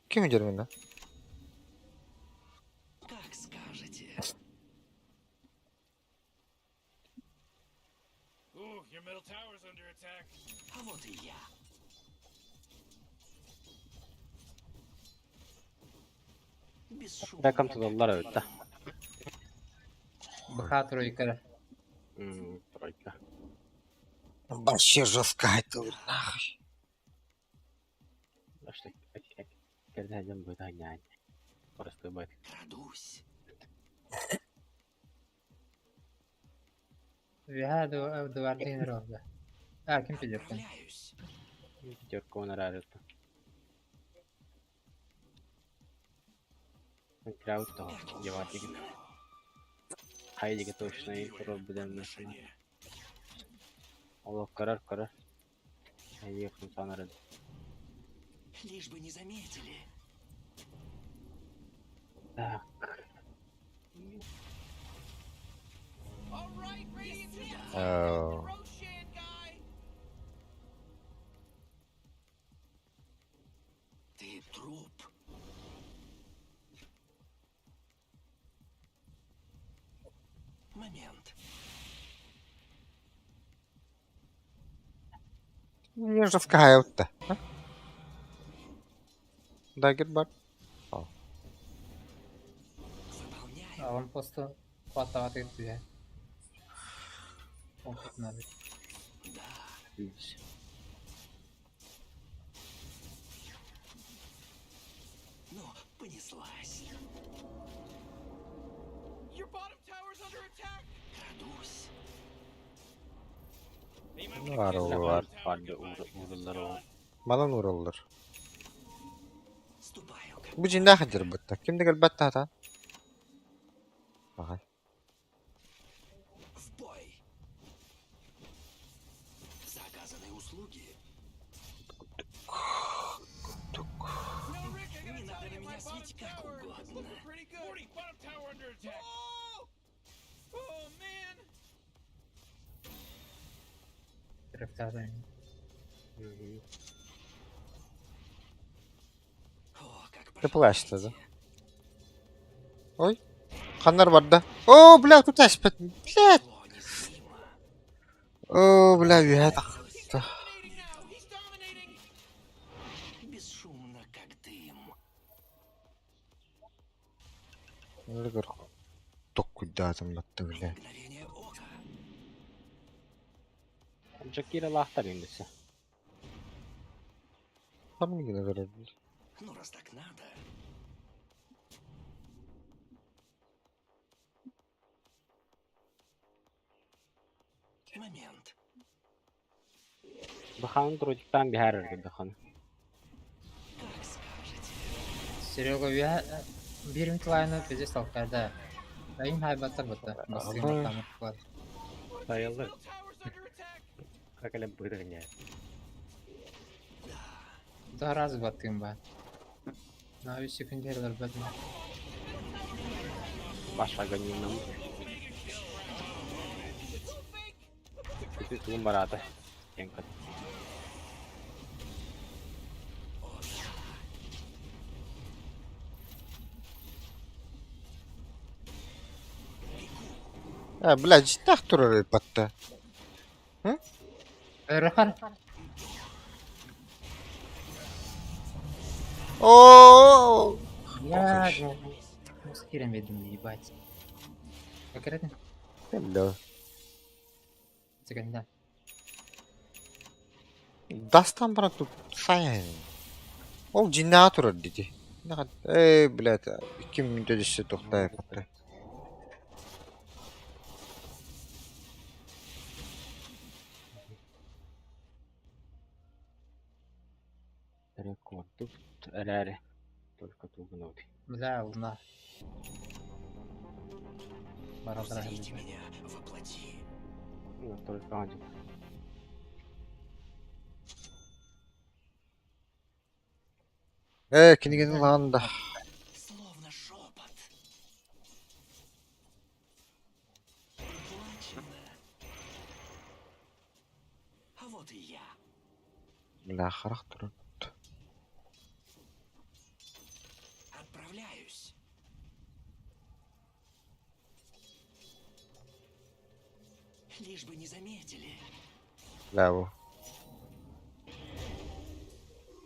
Ким дьэрмин Как скажете. Ooh, your middle tower's under attack. А вот и я. Бесшумно. Ракам тудаллар эбит да. БХ тройка. Тройка. Вообще жестко это нахуй. Кэрдээден быта нянь. Просто быт. Крадусь. Виха дуардин ровда. А, ким пидеркин? Отправляюсь. Пятерка он рарыта. Краут того, деватик. Хайдига точно и пробудем на Олох карар карар. Хайдига функционер. Лишь бы не заметили. Так. All right, Radiant just Oh. Roshan guy. Ты труп. Момент. Не жестко это. Дагер бар. Выполняю. А он просто хватает две. Он тут надо. Да. Видишь. Ну, понеслась. Your bottom tower's under attack. Крадусь. Var oğlu var. Farklı uğurlar o. Манан ураллар. Ступаю как Бу жинда хадыр бытта. Ким дегел батта та? Ага. в бой. За оказанные услуги. Тук. No, Rick, I gotta Не tell надо на you, my меня bottom светить как tower is угодно. looking pretty good. 40, bottom tower under attack. Oh, oh man. Трактарин. О, как Ты плачешь, да? пожелаете. Ой. Ханнар бар да. О, бля, тут аспет. Блядь. Зло незримо. О, бля, үйә He's dominating now. He's dominating. Бесшумно, как дым. Токкуйдаатым батта, бля. Мгновение ока. Джакира лахтар индесе. Там не генерал. Ну, раз так надо. Момент. Бахан тротиктан бихарыр бахан. Как скажете. Серега виха бир митлайны пиздец алкада. Дайым хайбаттар бата. Басыгын Ага. тамыклар. Сайылды. Middle tower's under attack. Какалем быдыгня. Daha раз баттым ба. На 3 секундерлер бадым. Баш агонинам. Күтү тугун барата. Кенкат. А, бля, життах турар батта. Рахар. О, Я Мускирем ведем ебать. Конкретно? Бля. Секунда. Дастан брат тут сайын. Ол жинаа турар диди. Эй, блядь, 2 минут өтөсө тохтай батта. Рекорд. Эрээри. Только тугун ути. Бля, луна. Бараллара Узрите меня воплоти. Ну, только один. Ээ, кинигини ылаҕын да. Словно шепот. Уплачено. А вот и я. Бля, харах турар. Отправляюсь. Лишь бы не заметили. Бля, бу.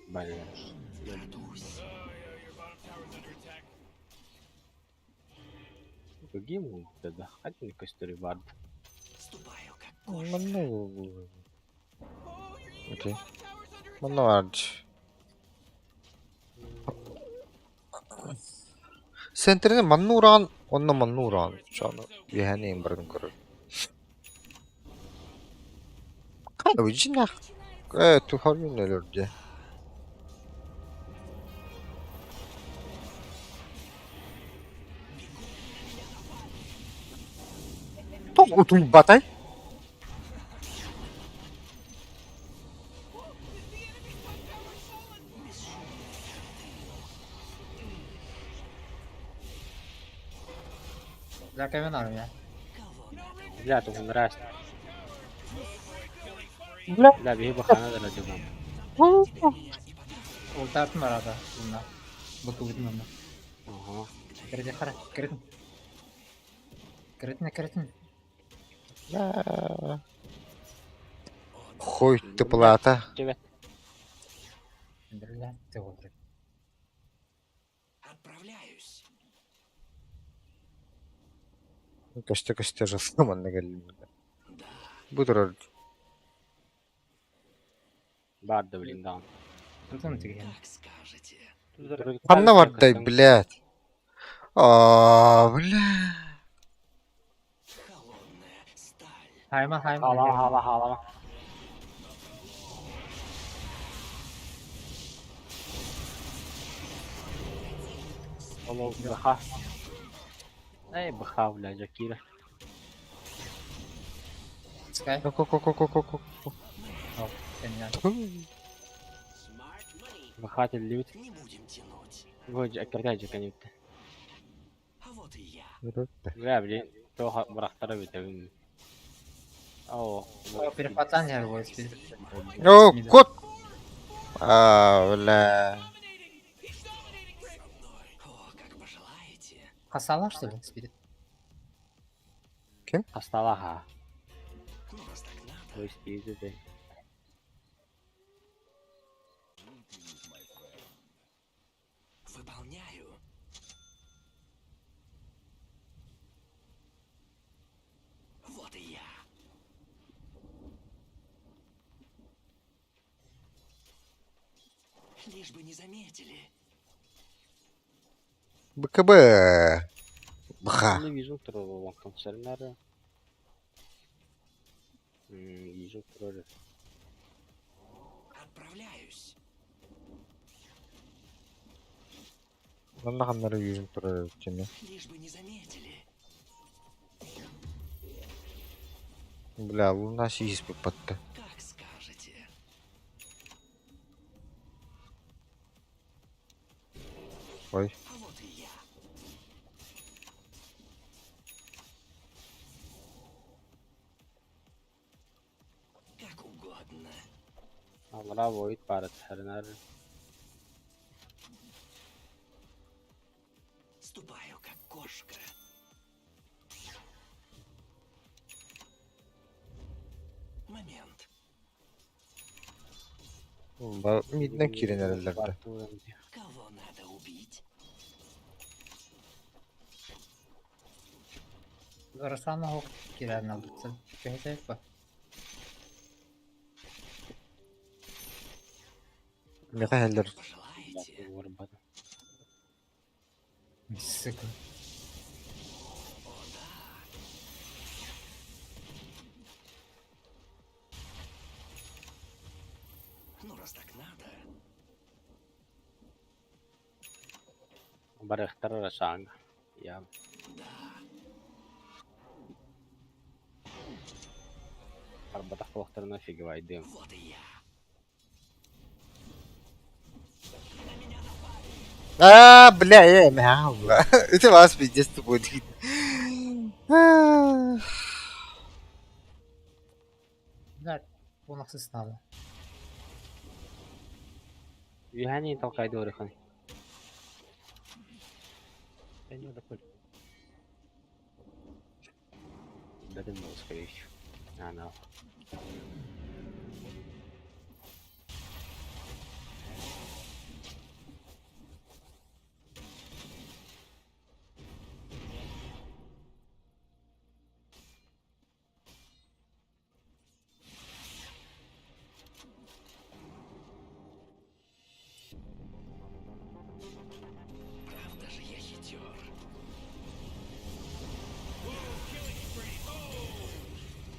Бля. Крадусь. Какие мы тогда? Один костюм вард. Ступаю, как кошка. Манна Окей. Манна баар Сентрини манна уураҕын уонна манна уураҕын Сону үөһэни иһин барытын көрөр. Хайа дьиҥнээх ээ тухарыын өлөр дии. Тоҕо утуйбатай? Бля, камен армия. Бля, тут нравится. Бля. Бля, биһи бахана да дьылам. Ултаатын барада луна. Быкыбытын онно. Ага. Кирди хара, кирдин. Кирдин, кирдин. Бля. Хуй ты плата. Тебе. Бля, ты вот. Отправляюсь. Көстө көстө жастым манна кэллим. Бу турар Бар да блин даун. Антон тиген. Как скажете. Ханна бардай, блядь. Аа, бля. Холодная сталь. Хайма, хайма. Халама, хала, халама. Оло, баха. Эй, баха, бля, Джакира. Скай. Ко ко ко ко ко ко. О, гениально. Баха, ты любит. Не будем тянуть. Вот, аккарда жаканютта. А вот и я. Бля, блин, тоха брахтара битабин. О, О, перехватан я его О, кот. Аа, бля. О, как пожелаете. Хасала, что ли, спирит? Ким? Хастала, ха. Ну, раз так надо. То есть пиздец. Выполняю. Вот и я. Лишь бы не заметили. БКБ. Бха. Не вижу второго вон концернера. Вижу второго. Отправляюсь. Манна ханнары жүзүн турар теми. Лишь бы не заметили. Бля, луна сиис патта. Как скажете. Ой. А вот и я. Как угодно. Амра воит парат хернер. Ступаю, как кошка. Момент. Миднен кирен эреллерде. Кого надо убить? Зарасана хок кирен алды. Чөһөтөйп ба. Меха хеллер. Пожелаете? Сука. О, да. Ну, раз так надо. Барыахтара Рошаҥҥа Я Барбатах буоллахтарына фигевайдыам. А, бля, я мяу. Это вас пиздец тупой. Блядь, он ахсыстаалы. Үһээн толкайды орыхан. Бэдэн был, скорее всего. А, на.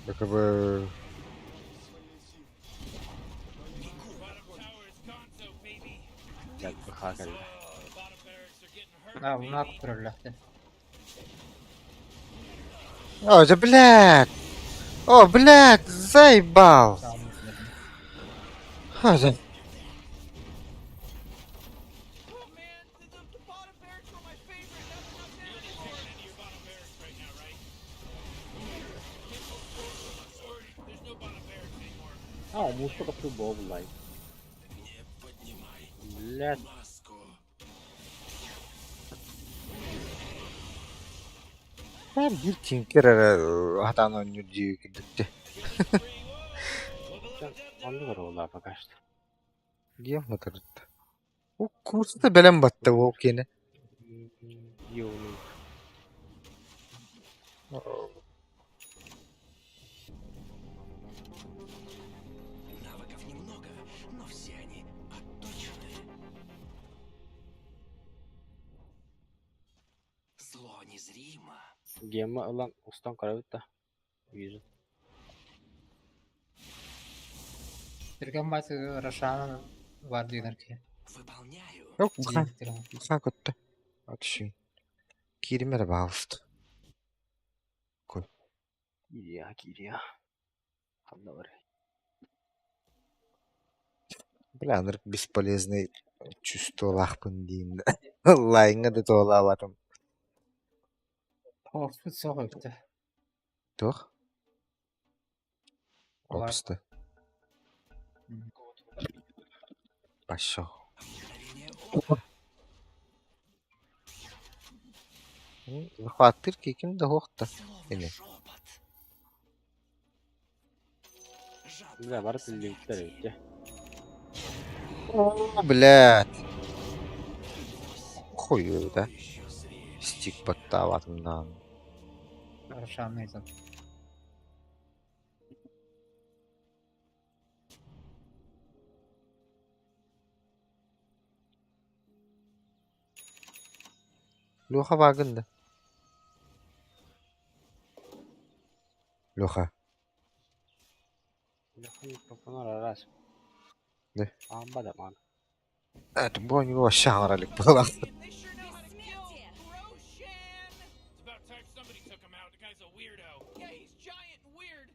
БКБ. Блядь, БХ кэллэ. А, унаак көрөллөхтө. О, да блядь! О, блядь, заебал! О, да. А, муж только прибол, лайк. Блядь. Баар биир тинкер эрэ хатаан оонньуур дии курдук дии. Оннук эрэ буоллаҕа пока что. Диэн батарытта. О, курса бэлэм батта ол киэнэ. Ёбаный. Навыков немного, но все они отточены. Зло незримо. Гемма ылан устан көрөбүт да. Вижу. Түргэн бааты Рошана бар диэнэр киһи. Yok, быха көттө. Атышын. Киирим эрэ баалыста. Киирия, киирия. Ханна бар. Бля, ынырык бесполезный чувстволаахпын диин. Лайҥҥа да туолаабатым. Орпут суох эбитэ. Туох? Бар. Опста. Пошел. Захваттыр кикин да хуохта. Эми. Бля, бары тиллибиттэр эбит дьэ. О, блядь. Хуй да. Стик баттаабатымнаан. Рошана ыйтан. Леха баагын да. Леха. Леха микрофонар араас. Да. Аамба да маана. Это бу него вообще хаҥаралык буолаах. It's about time somebody took him out. The guy's a weirdo. Yeah, he's giant and weird.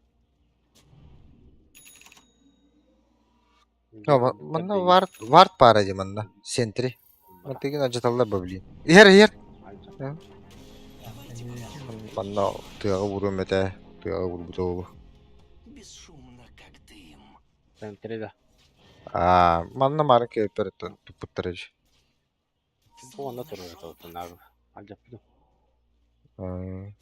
Манна вард вард пара дии манна. Сентри. Мантыгын алдьаталлар ба блин. Иһэр иһэр. Манна тыаҕа уруом этэ. Тыаҕа уурбута буолуо. Центре да. Аа, манна мары кээппэр туппуттар эдь. Бу онно турар этэ Алдьаппытым. Аа.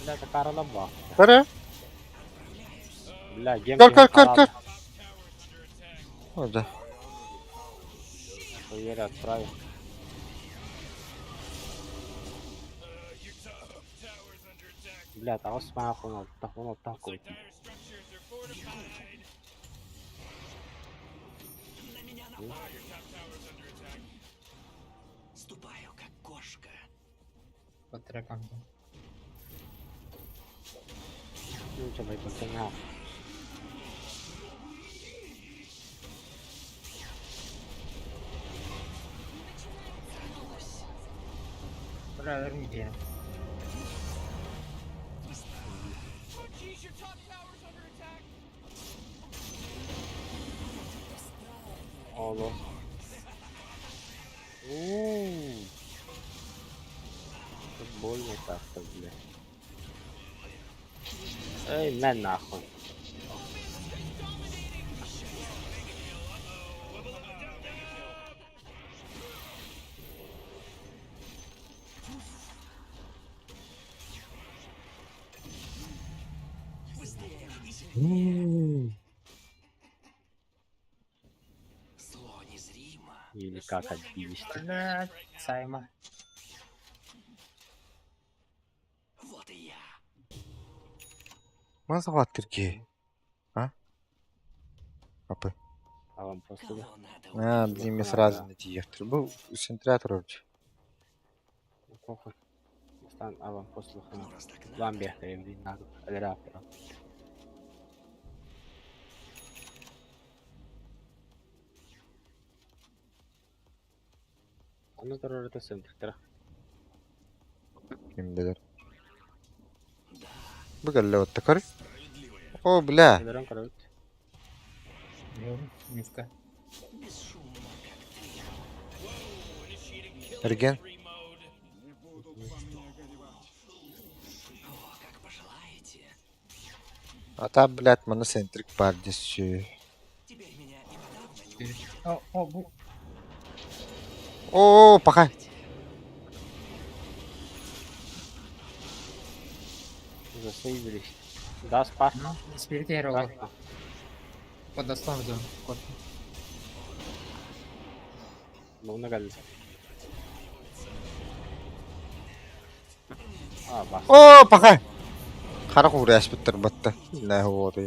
Бля, такарала ба. Көрө. Бля, гем Көр көр көр көр. О, да. Еле отправил. Бля, таҕыс маах он алта, он алта куйдум. По трекам. Ну, байбактан Бля, верните. Oh jeez, your top tower's under attack. Оло. Ууу. Это больно так-то, бля. Эй, мэн нахуй. Или как отбились. Блядь, Сайма. Маза хваттыр ки. А? Апы. А вам просто да? А, блин, мне сразу на тиехтер. Был центратор вообще. Ну, Похуй. Стан, а вам просто лохана. Ламбе, блин, надо. Алера, Оно здорово, это центр. Ким билер. Бу кэллэ оттакар. О, бля. Өлөрөн көрөбүт. Мивка. Эрген. А та, блядь, маны центрик бар десү. О, о, бу. О, пока. Засейвились. Да, спас. Ну, спирит я Под достом жду. Кот. Луна кэллэ. А, бас. О, пока. Хара куряш биттер батта. Не вот.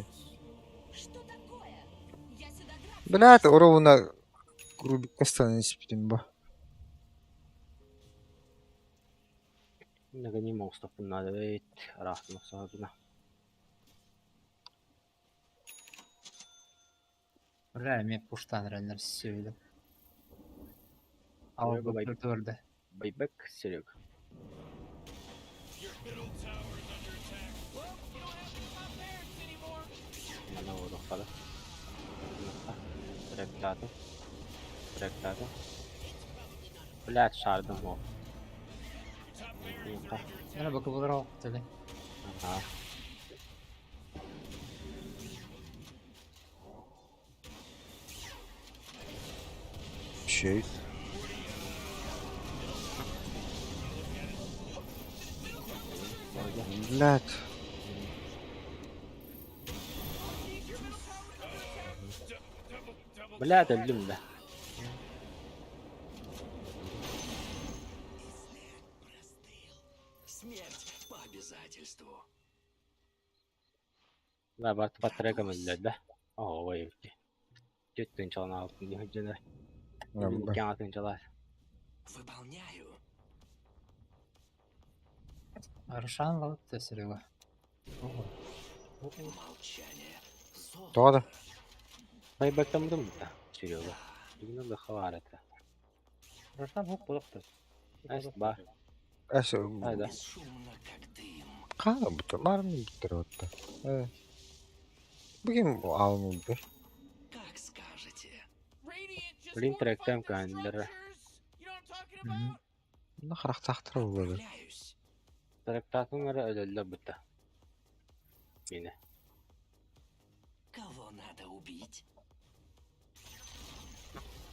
Блядь, уровна Рубик станет ба. Нагани мостопун надо ведь. Рахтым саадына. Бля, мне пуштан реально все А он Серега, бай- твердо. Байбек, Серега. Мана урухтала. Тректады. Тректады. Блядь, шардым ол. Она бы кабулрал, тогда. Ага. Чей? Блядь. Блядь, өлдүм да. Да, бар батарейка мөллөр да. Оо, ой. Түттүн чалан алтын дьон. Кяң чалар. Аршан лапты, Серега. Тода. Байбектамдым да, Серега. Бүгүн да хабар это. Рашан хук булыктыр. Эс ба. Эс. Айда. Кана бутыр, марны бутыр отта. Э. Бүгін алым бутыр. Блин, тректем кандер. На характер болады. Тректатын ара өлөллө бутта. Мине.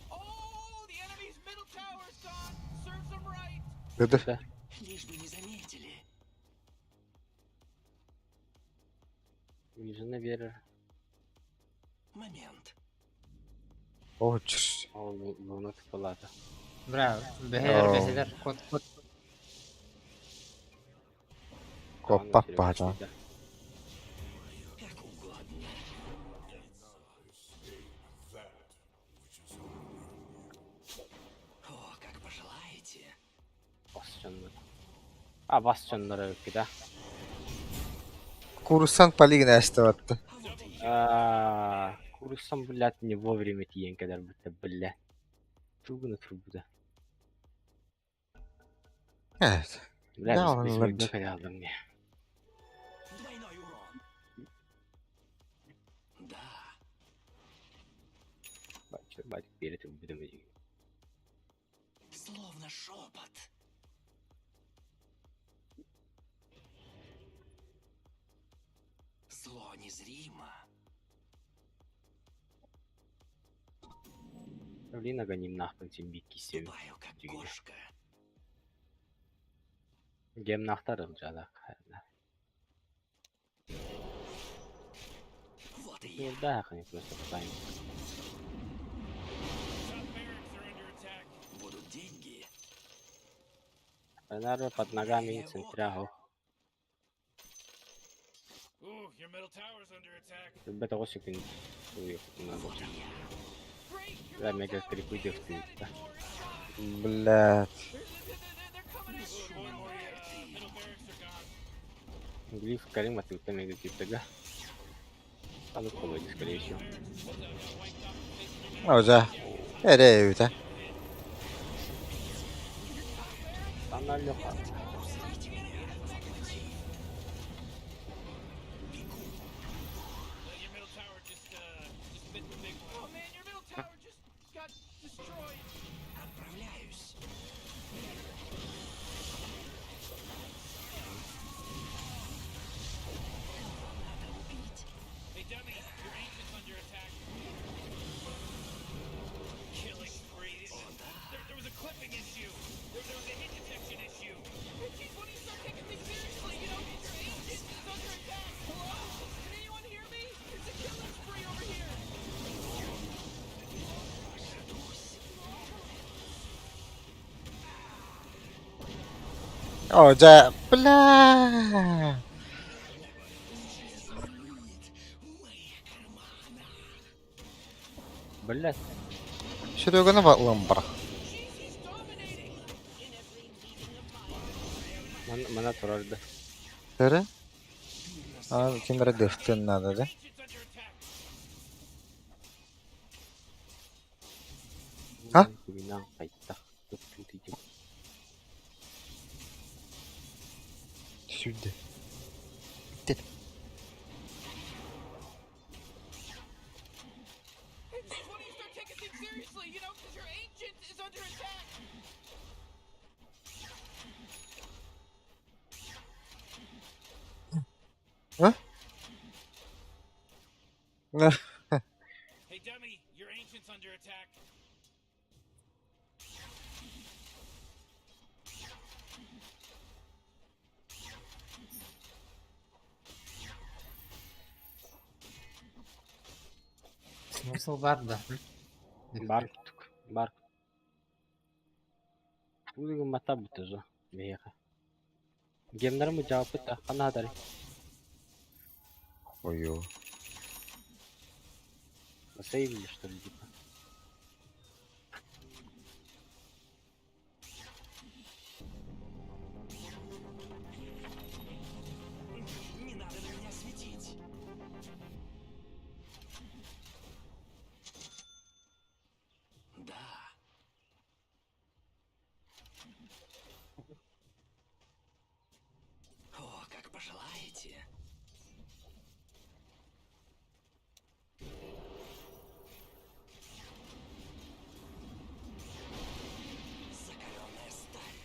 Oh, the enemy's middle tower's gone. Serves them right. Деді. Вижена берер. О, чш. Ол луна тыпалата. Бля, бехер, бехер, кот, кот. Коппа бата. Абас дьонноро эбиккит аа. Курсан полигон эстебатты. Аа, курсам, блядь, не вовремя тиийэн кэлэрбитэ, бля. Тугуна турбута. Evet. Бля, Ne biz alınılır? biz кэллим дии. Бачык биэрэ турбутум эдьиий. Словно шепот. Зло незримо. Блин, аганимнаахпын син биир киссиэбин. Ступаю, как Дьиҥинэ. кошка. Гемнаахтар ылдьаалаах. Вот и я. Да, они просто тайм. Будут деньги. Нарвы под ногами центрягу. Ребята, 8 секунд. Надо. Да, мега крипы девствует. Блядь. Глиф Карим от мега криптога. А ну колоде, скорее всего. Уже. Эре үтэ. Она легка. Oh man, your middle tower just got destroyed. Отправляюсь. Надо убить. Hey dummy, your ancient's under attack. Killing spree. There was a clipping issue. There was a hit detection issue. Hey, geez, when do you start taking things seriously? You know, your ancient is under attack. Hello? Can anyone hear me? It's a killing spree over here. Уже. Бля. Блять. Сереганы ватлам бар. Мана турарды. Эре? А, кимдер дефтен надо, да? А? Бина кайта. Сюда. Дед. Hey, geez, when do you start taking things seriously? You know, because your ancient is under attack. А? Hey dummy, your ancient's under attack. Смысл бар да. Бар кутук. Бар. Бүгүн мата бутузу. Меха. Гемнер му жаапыт хана хадари. Ой-ой. Засейвили что ли типа. Не надо на меня светить. Да. О, как пожелаете. Закаленная сталь.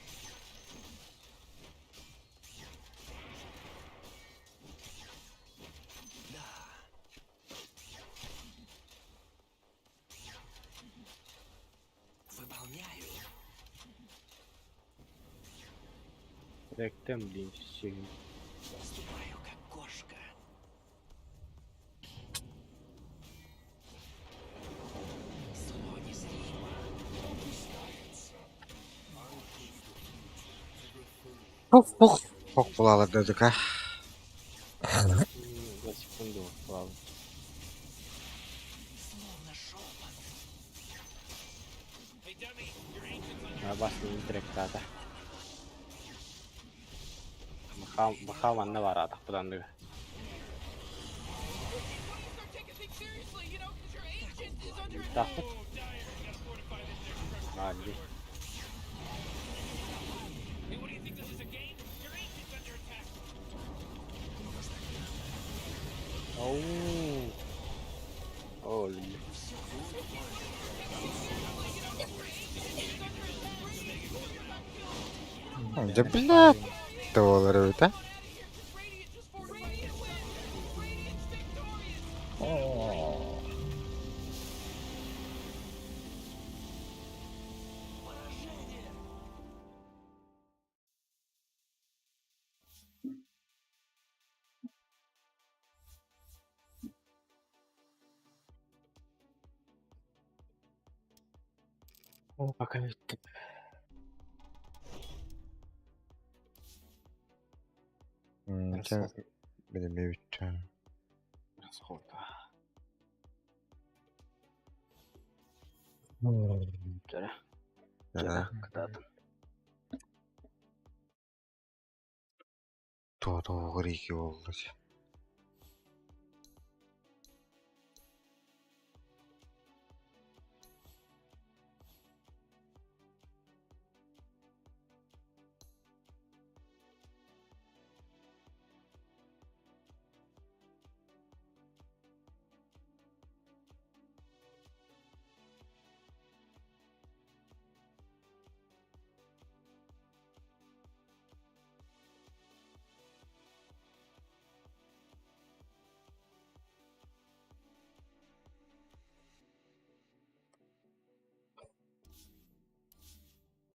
Да. Выполняю. Ректем блин сильно. Ступаю, как кошка. Зло незримо. Пух, пух. Пух булалар дедик, а. За секунду ладно. Словно шепот. Hey dummy, your ancient's under Бас не тректата. Баха манна баар атахпыт анныга. Тахпыт. Маалли. Оу. Оо, Дьэ блядь, буолар эбит ээ. О, пока бүттүм. Чэ, билимэ бүттэ. Расхода. Дьэ, Да. кытаатын. Туо-туо грики буолла дьэ.